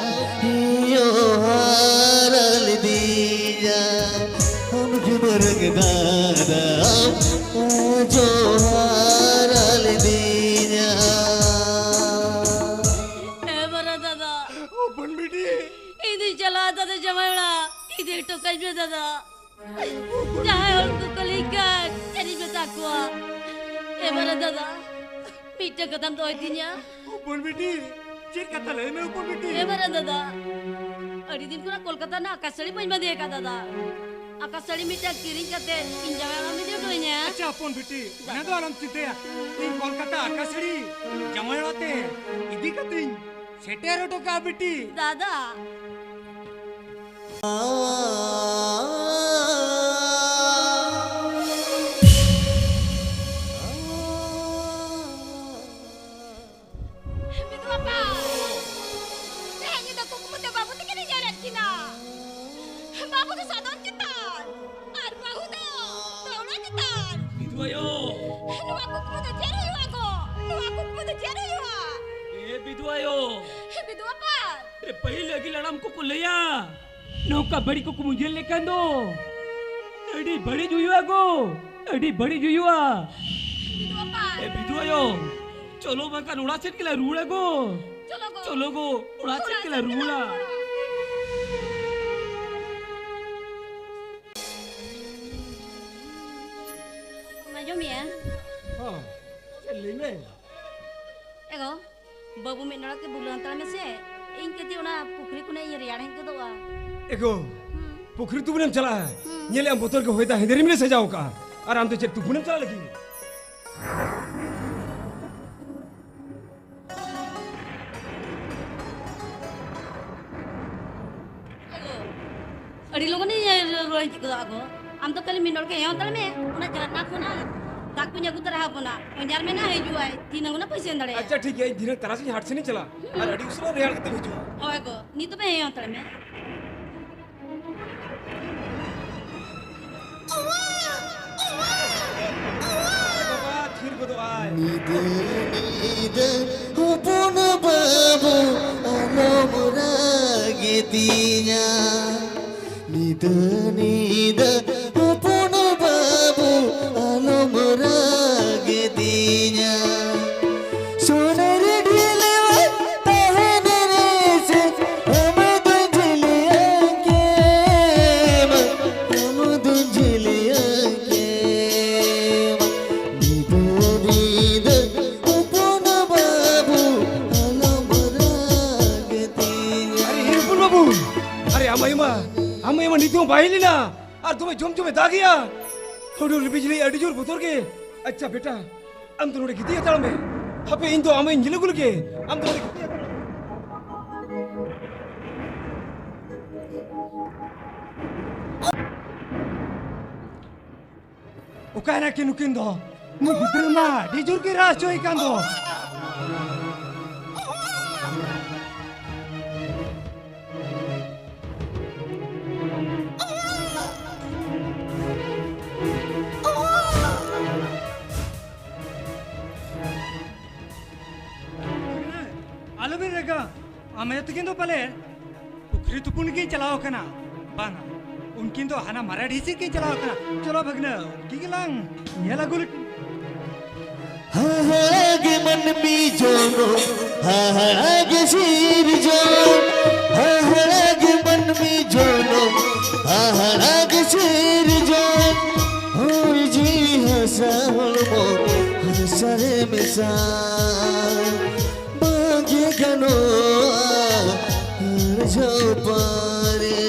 ᱤᱭᱳ ᱦᱟᱨᱟ ᱞᱤᱫᱤᱧᱟ᱾ ᱟᱢ ᱜᱮ ᱢᱟᱨᱟᱝ ᱫᱟᱫᱟ, ᱡᱚᱦᱟᱨ ᱞᱤᱫᱤᱧᱟ᱾ ᱮ ᱢᱟᱨᱟᱝ ᱫᱟᱫᱟ᱾ ᱦᱚᱯᱚᱱ ᱵᱤᱴᱤ᱾ ᱤᱧ ᱫᱩᱧ ᱪᱟᱞᱟᱜᱼᱟ ᱫᱟᱫᱟ ᱡᱟᱶᱟᱭ ᱚᱲᱟᱜ᱾ ᱤᱫᱤ ᱦᱚᱴᱚ ᱠᱟᱹᱧ ᱢᱮ ᱫᱟᱫᱟ᱾ ᱡᱟᱦᱟᱸᱭ ᱦᱚᱲ ᱠᱚ ᱠᱩᱞᱤᱧ ᱠᱷᱟᱱ ᱪᱮᱫ ᱤᱧ ᱢᱮᱛᱟ ᱠᱚᱣᱟ? ᱮ ᱢᱟᱨᱟᱝ ᱫᱟᱫᱟ, ᱢᱤᱫᱴᱟᱝ ᱠᱟᱛᱷᱟᱢ ᱫᱚᱦᱚᱭ ᱛᱤᱧᱟ? ᱦᱚᱯᱚᱱ ᱵᱤᱴᱤ, ᱪᱮᱫ ᱠᱟᱛᱷᱟ? ᱞᱟᱹᱭ ᱢᱮ ᱦᱚᱯᱚᱱ ᱵᱤᱴᱤ᱾ ᱮ ᱢᱟᱨᱟᱝ ᱫᱟᱫᱟ, ᱟᱹᱰᱤ ᱫᱤᱱ ᱠᱷᱚᱱᱟᱜ ᱠᱳᱞᱠᱟᱛᱟ ᱨᱮᱱᱟᱜ ᱟᱠᱟᱥ ᱥᱟᱹᱲᱤ ᱵᱟᱹᱧ ᱵᱟᱸᱫᱮ ᱟᱠᱟᱫ ᱫᱟᱫᱟ᱾ ᱟᱠᱟᱥ ᱥᱟᱹᱲᱤ ᱢᱤᱫᱴᱟᱝ ᱠᱤᱨᱤᱧ ᱠᱟᱛᱮ ᱤᱧ ᱡᱟᱶᱟᱭ ᱚᱲᱟᱜ ᱮᱢ ᱤᱫᱤ ᱦᱚᱴᱚ ᱟᱹᱧᱟ᱾ ᱟᱪᱪᱷᱟ ᱦᱚᱯᱚᱱ ᱵᱤᱴᱤ, ᱚᱱᱟ ᱫᱚ ᱟᱞᱚᱢ ᱪᱤᱱᱛᱟᱹᱭᱟ᱾ ᱤᱧ ᱠᱳᱞᱠᱟᱛᱟ ᱟᱠᱟᱥ ᱥᱟᱹᱲᱤ ᱡᱟᱶᱟᱭ ᱚᱲᱟᱜ ᱛᱮ ᱤᱫᱤ ᱠᱟᱛᱮᱧ ᱥᱮᱴᱮᱨ ᱦᱚᱴᱚ ᱠᱟᱜᱼᱟ ᱵᱤᱴᱤ᱾ ᱫᱟᱫᱟ᱾ ᱵᱤᱫᱩ ᱵᱟᱯᱟ, ᱛᱮᱦᱮᱧ ᱧᱤᱫᱟᱹ ᱠᱩᱠᱢᱩ ᱛᱮ ᱵᱟᱹᱵᱩ ᱛᱤᱠᱤᱱᱤᱧ ᱧᱮᱞᱮᱫ ᱠᱤᱱᱟ᱾ ᱵᱟᱹᱵᱩ ᱫᱚ ᱥᱟᱫᱚᱢ ᱪᱮᱛᱟᱱ ᱟᱨ ᱵᱟᱹᱦᱩ ᱫᱚ ᱫᱟᱹᱣᱲᱟᱹ ᱪᱮᱛᱟᱱ᱾ ᱵᱤᱫᱩ ᱟᱭᱳ! ᱱᱚᱣᱟ ᱠᱩᱠᱢᱩ ᱫᱚ ᱪᱮᱫ ᱦᱩᱭᱩᱜᱼᱟ ᱜᱚ? ᱱᱚᱣᱟ ᱠᱩᱠᱢᱩ ᱫᱚ ᱪᱮᱫ ᱦᱩᱭᱩᱜᱼᱟ? ᱮ ᱵᱤᱫᱩ ᱟᱭᱳ! ᱵᱤᱫᱩ ᱟᱯᱟ! ᱮ, ᱯᱟᱹᱦᱤᱞ ᱟᱹᱜᱤᱞ ᱦᱟᱲᱟᱢ ᱠᱚᱠᱚ ᱞᱟᱹᱭᱟ, ᱱᱚᱝᱠᱟ ᱵᱟᱹᱲᱤᱡ ᱠᱩᱠᱢᱩ ᱧᱮᱞ ᱞᱮᱠᱷᱟᱱ ᱫᱚ ᱟᱹᱰᱤ ᱵᱟᱹᱲᱤᱡ ᱦᱩᱭᱩᱜᱼᱟ ᱜᱚ, ᱟᱹᱰᱤ ᱵᱟᱹᱲᱤᱡ ᱦᱩᱭᱩᱜᱼᱟ᱾ ᱵᱤᱫᱩ ᱟᱯᱟ! ᱮ ᱵᱤᱫᱩ ᱟᱭᱳ, ᱪᱚᱞᱚ ᱵᱟᱝᱠᱷᱟᱱ ᱚᱲᱟᱜ ᱥᱮᱫ ᱜᱮᱞᱮ ᱨᱩᱣᱟᱹᱲᱟ ᱜᱚ᱾ ᱪᱚᱞᱚ ᱜᱚ᱾ ᱪᱚᱞᱚ ᱜᱚ, ᱚᱲᱟᱜ ᱥᱮᱫ ᱜᱮᱞᱮ ᱨᱩᱣᱟᱹᱲᱟ᱾ ᱟᱸᱡᱚᱢᱮᱜᱼᱟ? ᱦᱚᱸ, ᱪᱮᱫ ᱞᱟᱹᱭ ᱢᱮ? ᱮᱜᱳ, ᱵᱟᱹᱵᱩ ᱢᱤᱫ ᱱᱚᱲᱟ ᱛᱮ ᱵᱩᱞᱟᱹᱣ ᱦᱟᱛᱟᱲ ᱢᱮᱥᱮ᱾ ᱤᱧ ᱠᱟᱹᱴᱤᱡ ᱚᱱᱟ ᱯᱩᱠᱷᱨᱤ ᱠᱷᱚᱱᱟᱜ ᱤᱧ ᱨᱮᱭᱟᱲ ᱦᱮᱡ ᱜᱚᱫᱚᱜᱼᱟ᱾ ᱮᱜᱳ, ᱦᱩᱸ᱾ ᱯᱩᱠᱷᱨᱤ ᱛᱩᱯᱩᱱᱮᱢ ᱪᱟᱞᱟᱜᱼᱟ? ᱧᱮᱞᱮᱫ ᱟᱢ ᱵᱚᱛᱚᱨ ᱜᱮ ᱦᱚᱭ ᱫᱟᱜ ᱦᱮᱸᱫᱮ ᱨᱤᱢᱤᱞᱮ ᱥᱟᱡᱟᱣ ᱠᱟᱜᱼᱟ, ᱟᱨ ᱟᱢ ᱫᱚ ᱪᱮᱫ ᱛᱩᱯᱩᱱᱮᱢ ᱪᱟᱞᱟᱜ ᱞᱟᱹᱜᱤᱫ? ᱟᱹᱰᱤ ᱞᱚᱜᱚᱱᱤᱧ ᱨᱩᱣᱟᱹᱲ ᱦᱤᱡᱩᱜ ᱜᱚᱫᱚᱜᱼᱟ ᱜᱚ᱾ ᱟᱢ ᱫᱚ ᱠᱷᱟᱹᱞᱤ ᱢᱤᱫ ᱦᱚᱲ ᱜᱮ ᱦᱮᱸ ᱦᱟᱛᱟᱲ ᱢᱮ᱾ ᱚᱱᱟ ᱡᱷᱟᱨᱱᱟ ᱠᱷᱚᱱᱟᱜ ᱫᱟᱜ ᱠᱚᱧ ᱟᱹᱜᱩ ᱛᱚᱨᱟ ᱟᱵᱚᱱᱟ᱾ ᱚᱧᱡᱟᱨ ᱢᱮᱱᱟ ᱦᱤᱡᱩᱜ ᱟᱭ᱾ ᱛᱤᱱᱟᱹᱜ ᱚᱱᱟ ᱯᱚᱭᱥᱟᱧ ᱫᱟᱲᱮᱭᱟᱜᱼᱟ᱾ ᱟᱪᱪᱷᱟ, ᱴᱷᱤᱠ ᱜᱮᱭᱟ, ᱤᱧ ᱫᱷᱤᱱᱟᱹᱝ ᱛᱟᱨᱟᱥᱤᱧ ᱦᱟᱴ ᱥᱮᱱᱤᱧ ᱪᱟᱞᱟᱜᱼᱟ᱾ ᱟᱨ ᱟᱹᱰᱤ ᱩᱥᱟᱹᱨᱟ ᱨᱮᱭᱟᱲ ᱠᱟᱛᱮᱢ ᱦᱤᱡᱩᱜᱼᱟ᱾ ᱦᱳᱭ ᱜᱚ, ᱱᱤᱛ ᱛᱚᱵᱮ ᱦᱮᱸ ᱦᱟᱛᱟᱲ ᱢᱮ᱾ ᱵᱟᱵᱟ ᱛᱷᱤᱨ ᱜᱚᱫᱚᱜ ᱟᱭ᱾ ᱧᱤᱫᱟᱹ ᱧᱤᱫᱟᱹ ᱦᱚᱯᱚᱱ ᱵᱟᱹᱵᱩ ᱟᱞᱚᱢ ᱨᱟᱜ ᱛᱤᱧᱟ᱾ ᱧᱤᱫᱟᱹ ᱧᱤᱫᱟᱹ ᱦᱚᱯᱚᱱ ᱵᱟᱹᱵᱩ ᱟᱞᱚᱢ ᱨᱟᱜ ᱛᱤᱧᱟ᱾ ᱥᱚᱱᱮᱨ ᱰᱷᱤᱞᱣᱟᱹ ᱛᱟᱦᱮᱱ ᱨᱮ ᱥᱮ ᱟᱢ ᱫᱚ ᱡᱤᱞᱤᱭᱟᱹ ᱠᱮᱢᱟ, ᱟᱢ ᱫᱚ ᱡᱤᱞᱤᱭᱟᱹ ᱠᱮᱢᱟ᱾ ᱧᱤᱫᱟᱹ ᱧᱤᱫᱟᱹ ᱦᱚᱯᱚᱱ ᱵᱟᱹᱵᱩ ᱟᱞᱚᱢ ᱨᱟᱜᱽ ᱛᱤᱧᱟ᱾ ᱟᱨᱮ ᱦᱤᱨᱯᱩᱨ ᱵᱟᱹᱵᱩ, ᱟᱨᱮ ᱟᱢ ᱟᱭᱳ ᱢᱟ, ᱟᱢ ᱟᱭᱳ ᱢᱟ ᱱᱤᱛ ᱦᱚᱸ ᱵᱟᱭ ᱦᱮᱡ ᱞᱮᱱᱟ᱾ ᱟᱨ ᱫᱚᱢᱮ ᱡᱷᱚᱢ ᱡᱷᱚᱢᱮ ᱫᱟᱜᱮᱜᱼᱟ᱾ ᱦᱩᱰᱩᱨ ᱵᱤᱡᱽᱞᱤ ᱟᱹᱰᱤ ᱡᱳᱨ ᱵᱚᱛᱚᱨ ᱜᱮ᱾ ᱟᱪᱪᱷᱟ ᱵᱮᱴᱟ, ᱟᱢ ᱫᱚ ᱱᱚᱰᱮ ᱜᱤᱛᱤᱡ ᱦᱟᱛᱟᱲ ᱢᱮ᱾ ᱦᱟᱯᱮ, ᱤᱧ ᱫᱚ ᱟᱢᱤᱧ ᱧᱮᱞ ᱟᱹᱜᱩ ᱞᱮᱜᱮ᱾ ᱟᱢ ᱫᱚ ᱱᱚᱰᱮ ᱜᱤᱛᱤᱡ ᱦᱟᱛᱟᱲ ᱢᱮ᱾ ᱚᱠᱟᱭᱮᱱᱟ ᱠᱤᱱ ᱱᱩᱠᱤᱱ ᱫᱚ? ᱱᱩᱭ ᱜᱤᱫᱽᱨᱟᱹ ᱢᱟ ᱟᱹᱰᱤ ᱡᱳᱨ ᱜᱮ ᱨᱟᱜ ᱦᱚᱪᱚᱭᱮ ᱠᱟᱱ ᱫᱚ᱾ ᱟᱞᱚᱵᱤᱱ ᱨᱟᱜᱟ᱾ ᱟᱢ ᱟᱭᱳ ᱛᱟᱹᱠᱤᱱ ᱫᱚ ᱯᱟᱞᱮ ᱯᱩᱠᱷᱨᱤ ᱛᱩᱯᱩᱱ ᱠᱤᱱ ᱪᱟᱞᱟᱣ ᱟᱠᱟᱱᱟ᱾ ᱵᱟᱝᱟ, ᱩᱱᱠᱤᱱ ᱫᱚ ᱦᱟᱱᱟ ᱢᱟᱨᱟᱰᱤ ᱥᱮᱫ ᱠᱤᱱ ᱪᱟᱞᱟᱣ ᱟᱠᱟᱱᱟ᱾ ᱪᱚᱞᱚ ᱵᱷᱟᱹᱜᱽᱱᱟᱹ, ᱩᱱᱠᱤᱱ ᱜᱮᱞᱟᱝ ᱧᱮᱞ ᱟᱹᱜᱩ ᱞᱮᱠᱤᱱ᱾ ᱦᱟᱦᱟᱲᱟ ᱜᱮ ᱢᱟᱹᱱᱢᱤ ᱡᱚᱱᱚᱢ, ᱦᱟᱦᱟᱲᱟ ᱜᱮ ᱥᱤᱨᱡᱚᱱ, ᱦᱟᱦᱟᱲᱟ ᱜᱮ ᱢᱟᱹᱱᱢᱤ ᱡᱚᱱᱚᱢ, ᱦᱟᱦᱟᱲᱟ ᱜᱮ ᱥᱤᱨᱡᱚᱱ᱾ ᱦᱚᱭ ᱡᱤᱣᱤ ᱦᱟᱥᱟ ᱦᱚᱲᱢᱚ ᱦᱟᱥᱟ ᱨᱮ ᱢᱮᱥᱟ᱾ ᱵᱟᱝ ᱜᱮ ᱜᱟᱱᱚᱜᱼᱟ ᱦᱟᱹᱲ ᱡᱷᱟᱹᱯᱟᱨᱮ᱾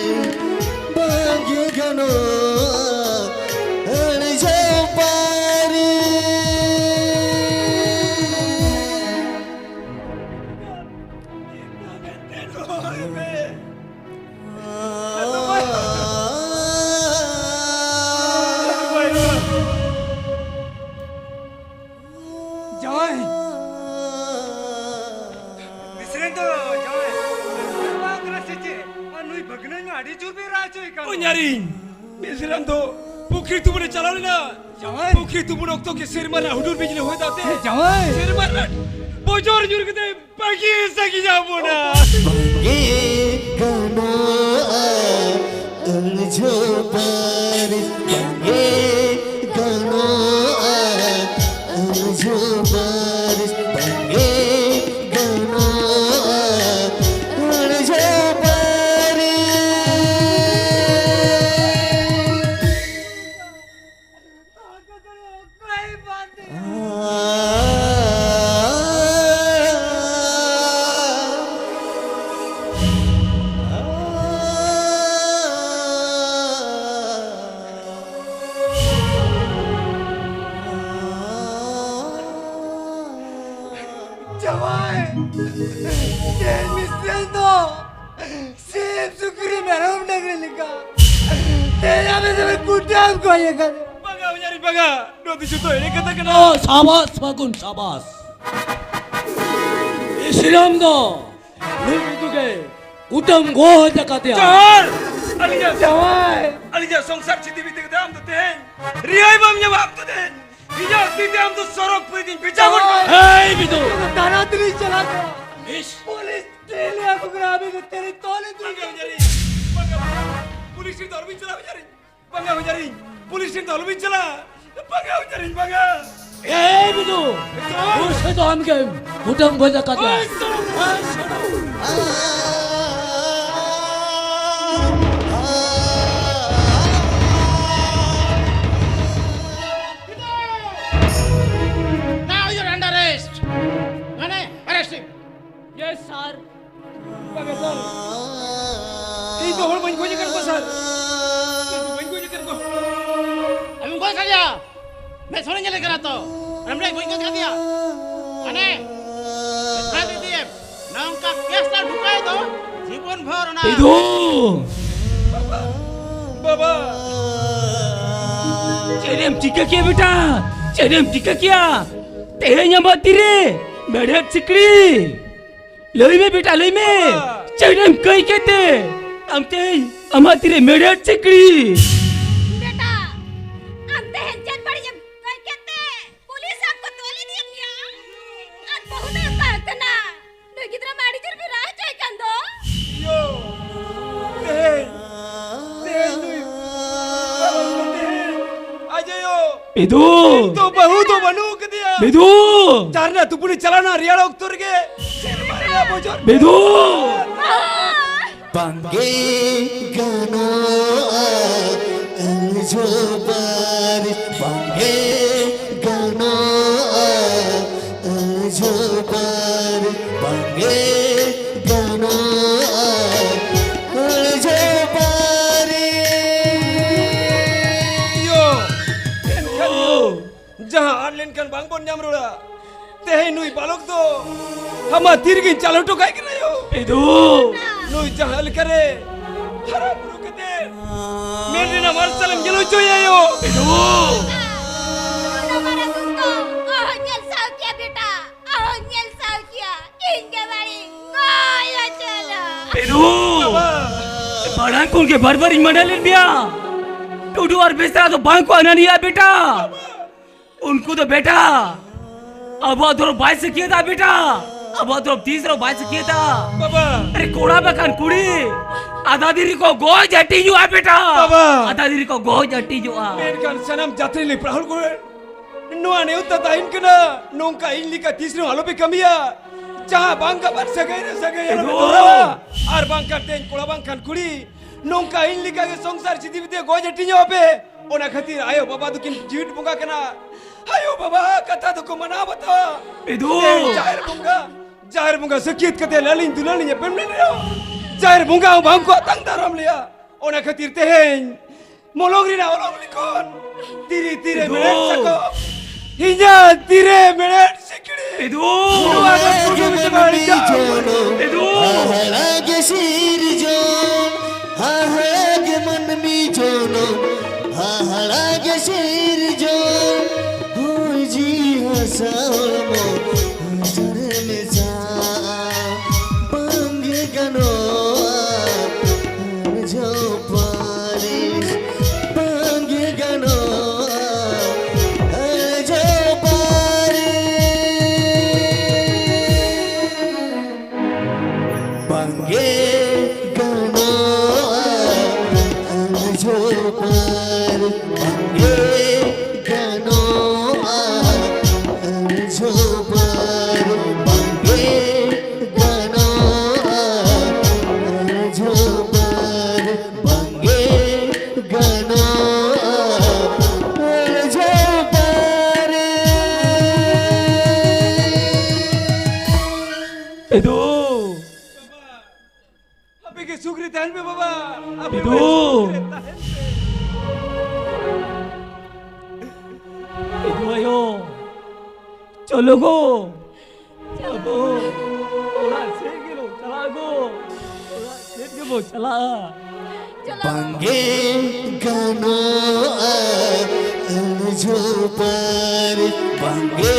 ᱡᱟᱶᱟᱭ᱾ ᱢᱤᱥᱨᱮᱱ ᱫᱚ ᱡᱟᱶᱟᱭ, ᱵᱟᱝ ᱠᱟᱱᱟ ᱥᱮ ᱪᱮᱫ? ᱟᱨ ᱱᱩᱭ ᱵᱷᱟᱹᱜᱽᱱᱟᱹᱧ ᱢᱟ ᱟᱹᱰᱤ ᱡᱳᱨ ᱵᱮᱱ ᱨᱟᱜ ᱦᱚᱪᱚᱭᱮ ᱠᱟᱱ ᱫᱚ᱾ ᱚ, ᱧᱟᱨᱤᱧ, ᱢᱤᱥᱨᱮᱱ ᱫᱚ ᱯᱩᱠᱷᱨᱤ ᱛᱩᱯᱩᱱᱮ ᱪᱟᱞᱟᱣ ᱞᱮᱱᱟ᱾ ᱡᱟᱶᱟᱭ᱾ ᱯᱩᱠᱷᱨᱤ ᱛᱩᱯᱩᱱ ᱚᱠᱛᱚ ᱜᱮ ᱥᱮᱨᱢᱟ ᱨᱮᱱᱟᱜ ᱦᱩᱰᱩᱨ ᱵᱤᱡᱽᱞᱤ ᱦᱚᱭ ᱫᱟᱜ ᱛᱮ ᱡᱟᱶᱟᱭ᱾ ᱥᱮᱨᱢᱟ ᱨᱮᱱᱟᱜ ᱵᱚᱡᱚᱨ ᱧᱩᱨ ᱠᱟᱛᱮ ᱵᱟᱹᱜᱤ ᱥᱟᱹᱜᱤᱧ ᱟᱵᱚᱱᱟ᱾ ᱵᱟᱝᱜᱮ ᱜᱟᱱᱚᱜᱼᱟ ᱟᱹᱲᱡᱷᱟᱹ ᱯᱟᱹᱨᱤᱥ, ᱵᱟᱝᱜᱮ ᱜᱟᱱᱚᱜᱼᱟ ᱟᱹᱲᱡᱷᱟᱹ ᱯᱟᱹᱨᱤᱥ, ᱵᱟᱝᱜᱮ ᱜᱟᱱᱚᱜᱼᱟ ᱟᱹᱲᱡᱷᱟᱹ ᱯᱟᱹᱨᱤᱥ᱾ ᱡᱟᱶᱟᱭ, ᱛᱮᱦᱮᱧ ᱢᱤᱥᱨᱮᱱ ᱫᱚ ᱥᱤᱢ, ᱥᱩᱠᱨᱤ, ᱢᱮᱨᱚᱢ, ᱰᱟᱹᱝᱨᱤ ᱞᱮᱠᱟ ᱛᱮᱦᱮᱧ ᱟᱢ ᱫᱚ ᱠᱩᱴᱟᱹᱢ ᱠᱚ ᱤᱭᱟᱹ ᱠᱟᱱᱟ᱾ ᱵᱟᱝᱟ, ᱩᱭᱦᱟᱹᱨᱤᱧ ᱵᱟᱝᱟ, ᱱᱚᱣᱟ ᱫᱚ ᱡᱚᱛᱚ ᱮᱲᱮ ᱠᱟᱛᱷᱟ ᱠᱟᱱᱟ᱾ ᱚ, ᱥᱟᱵᱟᱥ ᱯᱷᱟᱹᱜᱩᱱ, ᱥᱟᱵᱟᱥ᱾ ᱤᱥᱞᱟᱢ ᱫᱚ ᱱᱩᱭ ᱵᱤᱫᱩ ᱜᱮ ᱠᱩᱴᱟᱹᱢ ᱜᱚᱡ ᱟᱠᱟᱫᱮᱭᱟ᱾ ᱪᱚᱨ! ᱟᱹᱞᱤᱧᱟᱜ ᱡᱟᱶᱟᱭ! ᱟᱹᱞᱤᱧᱟᱜ ᱥᱚᱝᱥᱟᱨ ᱪᱷᱤᱛᱤ ᱵᱤᱛᱤ ᱠᱟᱛᱮ ᱟᱢ ᱫᱚ ᱛᱮᱦᱮᱧ ᱨᱤᱦᱟᱹᱭ ᱵᱟᱢ ᱧᱟᱢᱟ ᱟᱢ ᱫᱚ ᱛᱮᱦᱮᱧ᱾ ᱤᱧᱟᱹᱜ ᱛᱤ ᱛᱮ ᱟᱢ ᱫᱚ ᱥᱚᱨᱚᱜᱽ ᱯᱩᱨᱤ ᱛᱤᱧ ᱵᱷᱮᱡᱟ ᱜᱚᱫ ᱠᱟᱢᱟ᱾ ᱦᱮᱭ, ᱵᱤᱫᱩ! ᱛᱟᱲᱟᱛᱟᱲᱤ ᱪᱟᱞᱟᱜ ᱠᱟᱱᱟ᱾ ᱤᱥ! ᱯᱩᱞᱤᱥ ᱴᱷᱮᱱ ᱞᱟᱹᱭ ᱟᱠᱚ ᱠᱟᱱᱟ, ᱟᱵᱤᱱ ᱫᱚ ᱛᱮᱨᱮ ᱛᱚᱞᱮ ᱫᱩᱲᱩᱵ ᱵᱟᱝᱟ, ᱩᱭᱦᱟᱹᱨᱤᱧ᱾ ᱵᱟᱝᱟ, ᱵᱟᱝᱟ᱾ ᱯᱩᱞᱤᱥ ᱴᱷᱮᱱ ᱫᱚ ᱟᱞᱚᱵᱤᱱ ᱪᱟᱞᱟᱜᱼᱟ, ᱩᱭᱦᱟᱹᱨᱤᱧ᱾ ᱵᱟᱝᱟ, ᱩᱭᱦᱟᱹᱨᱤᱧ᱾ ᱯᱩᱞᱤᱥ ᱴᱷᱮᱱ ᱫᱚ ᱟᱞᱚᱵᱤᱱ ᱪᱟᱞᱟᱜᱼᱟ᱾ ᱵᱟᱝᱟ, ᱩᱭᱦᱟᱹᱨᱤᱧ, ᱵᱟᱝᱟ᱾ ᱮᱭ, ᱵᱤᱫᱩ! ᱪᱚᱞ! ᱩᱱᱤ ᱥᱮ ᱫᱚ ᱟᱢ ᱜᱮᱢ ᱠᱩᱴᱟᱹᱢ ᱜᱚᱡ ᱟᱠᱟᱫᱮᱭᱟ᱾ ᱳᱭ, ᱪᱚᱞ! Now you're under arrest. ᱢᱟᱱᱮ, arrest him. Yes, sir. ᱵᱟᱝᱟ, sir. ᱤᱧ ᱫᱚ ᱦᱚᱲ ᱵᱟᱹᱧ ᱜᱚᱡ ᱟᱠᱟᱫ ᱠᱚᱣᱟ, sir. ᱤᱧ ᱫᱚ ᱵᱟᱹᱧ ᱜᱚᱡ ᱟᱠᱟᱫ ᱠᱚᱣᱟ. ᱟᱢᱮᱢ ᱜᱚᱡ ᱟᱠᱟᱫᱮᱭᱟ? ᱢᱮᱫ ᱥᱚᱨᱮ ᱧᱮᱞᱮ ᱠᱟᱱᱟ ᱛᱚ. ᱟᱢ ᱜᱚᱡ ᱟᱠᱟᱫᱮᱭᱟ? ᱢᱟᱱᱮ, ᱥᱟᱨ ᱤᱫᱤᱭᱮᱢ. ᱱᱚᱝᱠᱟ case ᱨᱮ ᱰᱷᱩᱠᱟᱹᱭ ᱫᱚ ᱡᱤᱵᱚᱱ ᱵᱷᱳᱨ ᱚᱱᱟ. ᱤᱫᱩ! ᱵᱟᱵᱟ! ᱪᱮᱫ ᱮᱢ ᱪᱤᱠᱟᱹ ᱠᱮᱭᱟ ᱵᱮᱴᱟ? ᱪᱮᱫ ᱮᱢ ᱪᱤᱠᱟᱹ ᱠᱮᱭᱟ? ᱛᱮᱦᱮᱧ ᱟᱢᱟᱜ ᱛᱤᱨᱮ ᱢᱮᱲᱦᱮᱫ ᱥᱤᱠᱲᱤ? ᱞᱟᱹᱭ ᱢᱮ ᱵᱮᱴᱟ, ᱞᱟᱹᱭ ᱢᱮ᱾ ᱵᱟᱵᱟ᱾ ᱪᱮᱫ ᱮᱢ ᱠᱟᱹᱭ ᱠᱮᱫ ᱛᱮ ᱟᱢ ᱛᱮᱦᱮᱧ ᱟᱢᱟᱜ ᱛᱤᱨᱮ ᱢᱮᱲᱦᱮᱫ ᱥᱤᱠᱲᱤ? ᱵᱮᱴᱟ, ᱟᱢ ᱛᱮᱦᱮᱧ ᱪᱮᱫ ᱵᱟᱹᱲᱤᱡ ᱮᱢ ᱠᱟᱹᱭ ᱠᱮᱫ ᱛᱮ ᱯᱩᱞᱤᱥ ᱟᱢ ᱠᱚ ᱛᱚᱞ ᱤᱫᱤᱭᱮᱫ ᱢᱮᱭᱟ? ᱟᱨ ᱵᱟᱹᱦᱩ ᱫᱚ ᱚᱠᱟ ᱟᱠᱟᱱᱟ? ᱱᱩᱭ ᱜᱤᱫᱽᱨᱟᱹ ᱢᱟ ᱟᱹᱰᱤ ᱡᱳᱨ ᱵᱤᱱ ᱨᱟᱜ ᱦᱚᱪᱚᱭ ᱠᱟᱱ ᱫᱚ᱾ ᱭᱳ, ᱛᱮᱦᱮᱧ, ᱛᱮᱦᱮᱧ ᱱᱩᱭ ᱵᱟᱹᱦᱩ ᱛᱮᱦᱮᱧ ᱟᱡ ᱟᱭᱳ ᱵᱤᱫᱩ! ᱫᱚ ᱵᱟᱹᱦᱩ ᱫᱚ ᱵᱟᱹᱱᱩᱜ ᱟᱠᱟᱫᱮᱭᱟ᱾ ᱵᱤᱫᱩ! ᱡᱟᱦᱟᱸ ᱨᱮᱱᱟᱜ ᱛᱩᱯᱩᱱᱤ ᱪᱟᱞᱟᱣᱱᱟ ᱨᱮᱭᱟᱲ ᱚᱠᱛᱚ ᱨᱮᱜᱮ ᱥᱮᱨᱢᱟ ᱨᱮᱭᱟᱲ ᱵᱚᱡᱚᱨ᱾ ᱵᱤᱫᱩ! ᱵᱟᱝᱜᱮ ᱜᱟᱱᱚᱜᱼᱟ ᱟᱹᱞᱡᱷᱟᱹ ᱵᱟᱨᱤᱥ, ᱵᱟᱝᱜᱮ ᱜᱟᱱᱚᱜᱼᱟ ᱟᱹᱞᱡᱷᱟᱹ ᱵᱟᱨᱤᱥ, ᱵᱟᱝᱜᱮ ᱜᱟᱱᱚᱜᱼᱟ ᱟᱹᱞᱡᱷᱟᱹ ᱵᱟᱨᱤᱥ᱾ ᱭᱳ, ᱮᱱᱠᱷᱟᱱ ᱭᱳ, ᱡᱟᱦᱟᱸ ᱟᱫ ᱞᱮᱱᱠᱷᱟᱱ ᱵᱟᱝ ᱵᱚᱱ ᱧᱟᱢ ᱨᱩᱣᱟᱹᱲᱟ᱾ ᱛᱮᱦᱮᱧ ᱱᱩᱭ ᱵᱟᱞᱚᱠ ᱫᱚ ᱟᱢᱟᱜ ᱛᱤ ᱨᱮᱜᱤᱧ ᱪᱟᱞ ᱦᱚᱴᱚ ᱠᱟᱭ ᱠᱟᱱᱟ ᱭᱳ᱾ ᱵᱤᱫᱩ! ᱱᱩᱭ ᱡᱟᱦᱟᱸ ᱞᱮᱠᱟᱨᱮ ᱦᱟᱨᱟ ᱵᱩᱨᱩ ᱠᱟᱛᱮ ᱢᱮᱫ ᱨᱮᱱᱟᱜ ᱢᱟᱨᱥᱟᱞ ᱮᱢ ᱧᱮᱞ ᱦᱚᱪᱚᱭᱟ ᱭᱳ᱾ ᱵᱤᱫᱩ! ᱱᱩᱱᱟᱹᱜ ᱢᱟᱨᱟᱝ ᱫᱩᱠ ᱫᱚ ᱚᱦᱚᱧ ᱧᱮᱞ ᱥᱟᱦᱟᱣ ᱠᱮᱭᱟ ᱵᱮᱴᱟ, ᱚᱦᱚᱧ ᱧᱮᱞ ᱥᱟᱦᱟᱣ ᱠᱮᱭᱟ᱾ ᱤᱧ ᱜᱮ ᱵᱟᱹᱲᱤᱡ ᱜᱚᱡ ᱦᱚᱪᱚᱭᱟ᱾ ᱵᱤᱫᱩ! ᱵᱟᱵᱟ! ᱢᱟᱲᱟᱝ ᱠᱷᱚᱱ ᱜᱮ ᱵᱟᱨ ᱵᱟᱨ ᱤᱧ ᱢᱟᱱᱟ ᱞᱮᱫ ᱢᱮᱭᱟ᱾ ᱴᱩᱰᱩ ᱟᱨ ᱵᱮᱥᱨᱟ ᱫᱚ ᱵᱟᱝ ᱠᱚ ᱟᱱᱟᱱᱤᱭᱟ ᱵᱮᱴᱟ᱾ ᱩᱱᱠᱩ ᱫᱚ ᱵᱮᱴᱟ, ᱟᱵᱚᱣᱟᱜ ᱫᱷᱚᱨᱚᱢ ᱵᱟᱭ ᱥᱤᱠᱷᱭᱟᱹᱛᱟ ᱵᱮᱴᱟ᱾ ᱟᱵᱚᱣᱟᱜ ᱫᱷᱚᱨᱚᱢ ᱛᱤᱥ ᱨᱮᱦᱚᱸ ᱵᱟᱭ ᱥᱤᱠᱷᱭᱟᱹᱛᱟ᱾ ᱵᱟᱵᱟ᱾ ᱟᱨᱮ ᱠᱚᱲᱟ ᱵᱟᱠᱷᱟᱱ ᱠᱩᱲᱤ ᱟᱫᱟ ᱫᱤᱱ ᱨᱮᱠᱚ ᱜᱚᱡ ᱦᱟᱹᱴᱤᱧᱚᱜᱼᱟ ᱵᱮᱴᱟ᱾ ᱵᱟᱵᱟ᱾ ᱟᱫᱟ ᱫᱤᱱ ᱨᱮᱠᱚ ᱜᱚᱡ ᱦᱟᱹᱴᱤᱧᱚᱜᱼᱟ᱾ ᱢᱮᱱᱠᱷᱟᱱ ᱥᱟᱱᱟᱢ ᱡᱟᱹᱛᱤ ᱨᱮᱱ ᱯᱟᱲᱦᱚᱲ ᱠᱚ ᱱᱚᱣᱟ ᱱᱮᱣᱛᱟ ᱛᱟᱦᱮᱱ ᱠᱟᱱᱟ, ᱱᱚᱝᱠᱟ ᱤᱧ ᱞᱮᱠᱟ ᱛᱤᱥ ᱨᱮᱦᱚᱸ ᱟᱞᱚᱯᱮ ᱠᱟᱹᱢᱤᱭᱟ᱾ ᱡᱟᱦᱟᱸ ᱵᱟᱝ ᱜᱟᱵᱟᱱ ᱥᱟᱹᱜᱟᱹᱭ ᱨᱮ ᱥᱟᱹᱜᱟᱹᱭ ᱟᱞᱚᱯᱮ ᱮᱜᱳ᱾ ᱫᱷᱚᱨᱟᱣᱟ᱾ ᱟᱨ ᱵᱟᱝᱠᱷᱟᱱ ᱛᱮᱦᱮᱧ ᱠᱚᱲᱟ ᱵᱟᱝᱠᱷᱟᱱ ᱠᱩᱲᱤ ᱱᱚᱝᱠᱟ ᱤᱧ ᱞᱮᱠᱟ ᱜᱮ ᱥᱚᱝᱥᱟᱨ ᱥᱤᱫᱤ ᱵᱤᱫᱤ ᱜᱚᱡ ᱦᱟᱹᱴᱤᱧᱚᱜ ᱟᱯᱮ᱾ ᱚᱱᱟ ᱠᱷᱟᱹᱛᱤᱨ ᱟᱭᱳ ᱵᱟᱵᱟ ᱫᱚᱠᱤᱱ ᱡᱤᱣᱤᱫ ᱵᱚᱸᱜᱟ ᱠᱟᱱᱟ᱾ ᱟᱭᱳ ᱵᱟᱵᱟ ᱠᱟᱛᱷᱟ ᱫᱚᱠᱚ ᱢᱟᱱᱟᱣ ᱵᱟᱛᱟᱣᱟ᱾ ᱵᱤᱫᱩ! ᱛᱮᱦᱮᱧ ᱡᱟᱦᱮᱨ ᱵᱚᱸᱜᱟ, ᱡᱟᱦᱮᱨ ᱵᱚᱸᱜᱟ ᱥᱟᱹᱠᱷᱭᱟᱹᱛ ᱠᱟᱛᱮ ᱞᱟᱹᱞᱤᱧ ᱫᱩᱞᱟᱹᱞᱤᱧ ᱮᱯᱮᱢ ᱞᱮᱱ ᱨᱮᱦᱚᱸ ᱡᱟᱦᱮᱨ ᱵᱚᱸᱜᱟ ᱦᱚᱸ ᱵᱟᱝ ᱠᱚ ᱟᱛᱟᱝ ᱫᱟᱨᱟᱢ ᱞᱮᱭᱟ᱾ ᱚᱱᱟ ᱠᱷᱟᱹᱛᱤᱨ ᱛᱮᱦᱮᱧ ᱢᱚᱞᱚᱝ ᱨᱮᱱᱟᱜ ᱚᱞᱚᱝ ᱞᱤᱠᱷᱚᱱ ᱛᱤᱨᱮ ᱛᱤᱨᱮ ᱤᱫᱩ᱾ ᱢᱮᱬᱦᱮᱫ ᱥᱟᱠᱚᱢ, ᱤᱧᱟᱹᱜ ᱛᱤᱨᱮ ᱢᱮᱬᱦᱮᱫ ᱥᱤᱠᱲᱤ᱾ ᱤᱫᱩ᱾ ᱱᱚᱣᱟ ᱫᱚ ᱠᱩᱰᱩᱢ ᱪᱟᱵᱟ ᱟᱹᱲᱤᱥᱟ᱾ ᱤᱫᱩ᱾ ᱦᱟᱦᱟᱲᱟ ᱜᱮ ᱥᱤᱨᱡᱚᱱ, ᱦᱟᱦᱟᱲᱟ ᱜᱮ ᱢᱟᱹᱱᱢᱤ ᱡᱚᱱᱚᱢ, ᱦᱟᱦᱟᱲᱟ ᱜᱮ ᱥᱤᱨᱡᱚᱱ, ᱦᱚᱭ ᱡᱤᱣᱤ ᱦᱟᱥᱟ ᱦᱚᱲᱢᱚ ᱡᱟᱨᱮ ᱢᱮᱥᱟᱜᱼᱟ, ᱵᱟᱝᱜᱮ ᱜᱟᱱᱚᱜᱼᱟ ᱟᱨ ᱡᱚ ᱯᱟᱹᱨᱤᱥ, ᱵᱟᱝᱜᱮ ᱜᱟᱱᱚᱜᱼᱟ ᱟᱨ ᱡᱚ ᱯᱟᱹᱨᱤᱥ᱾ ᱵᱟᱝᱜᱮ ᱜᱟᱱᱚᱜᱼᱟ ᱟᱨ ᱡᱚ ᱯᱟᱹᱨᱤᱥ, ᱵᱟᱝᱜᱮ ᱜᱟᱱᱚᱜᱼᱟ ᱟᱨ ᱡᱚ ᱯᱟᱹᱨᱤᱥ, ᱵᱟᱝᱜᱮ ᱜᱟᱱᱚᱜᱼᱟ ᱟᱨ ᱡᱚ ᱯᱟᱹᱨᱤᱥ, ᱵᱟᱝᱜᱮ ᱜᱟᱱᱚᱜᱼᱟ ᱟᱨ ᱡᱚ ᱯᱟᱹᱨᱤᱥ᱾ ᱮᱫᱩ! ᱟᱯᱮ ᱜᱮ ᱥᱩᱠ ᱨᱮ ᱛᱟᱦᱮᱱ ᱯᱮ ᱵᱟᱵᱟ᱾ ᱟᱯᱮ ᱵᱤᱫᱩ! ᱜᱮ ᱥᱩᱠ ᱨᱮ ᱛᱟᱦᱮᱱ ᱯᱮ᱾ ᱵᱤᱫᱩ ᱟᱭᱳ, ᱪᱚᱞᱚ ᱜᱚ᱾ ᱟᱵᱚ ᱚᱲᱟᱜ ᱥᱮᱫ ᱜᱮᱵᱚ ᱪᱟᱞᱟᱜᱼᱟ ᱜᱚ᱾ ᱚᱲᱟᱜ ᱥᱮᱫ ᱜᱮᱵᱚ ᱪᱟᱞᱟᱜᱼᱟ᱾ ᱵᱟᱝᱜᱮ ᱜᱟᱱᱚᱜᱼᱟ ᱟᱨ ᱡᱚ ᱯᱟᱹᱨᱤᱥ, ᱵᱟᱝᱜᱮ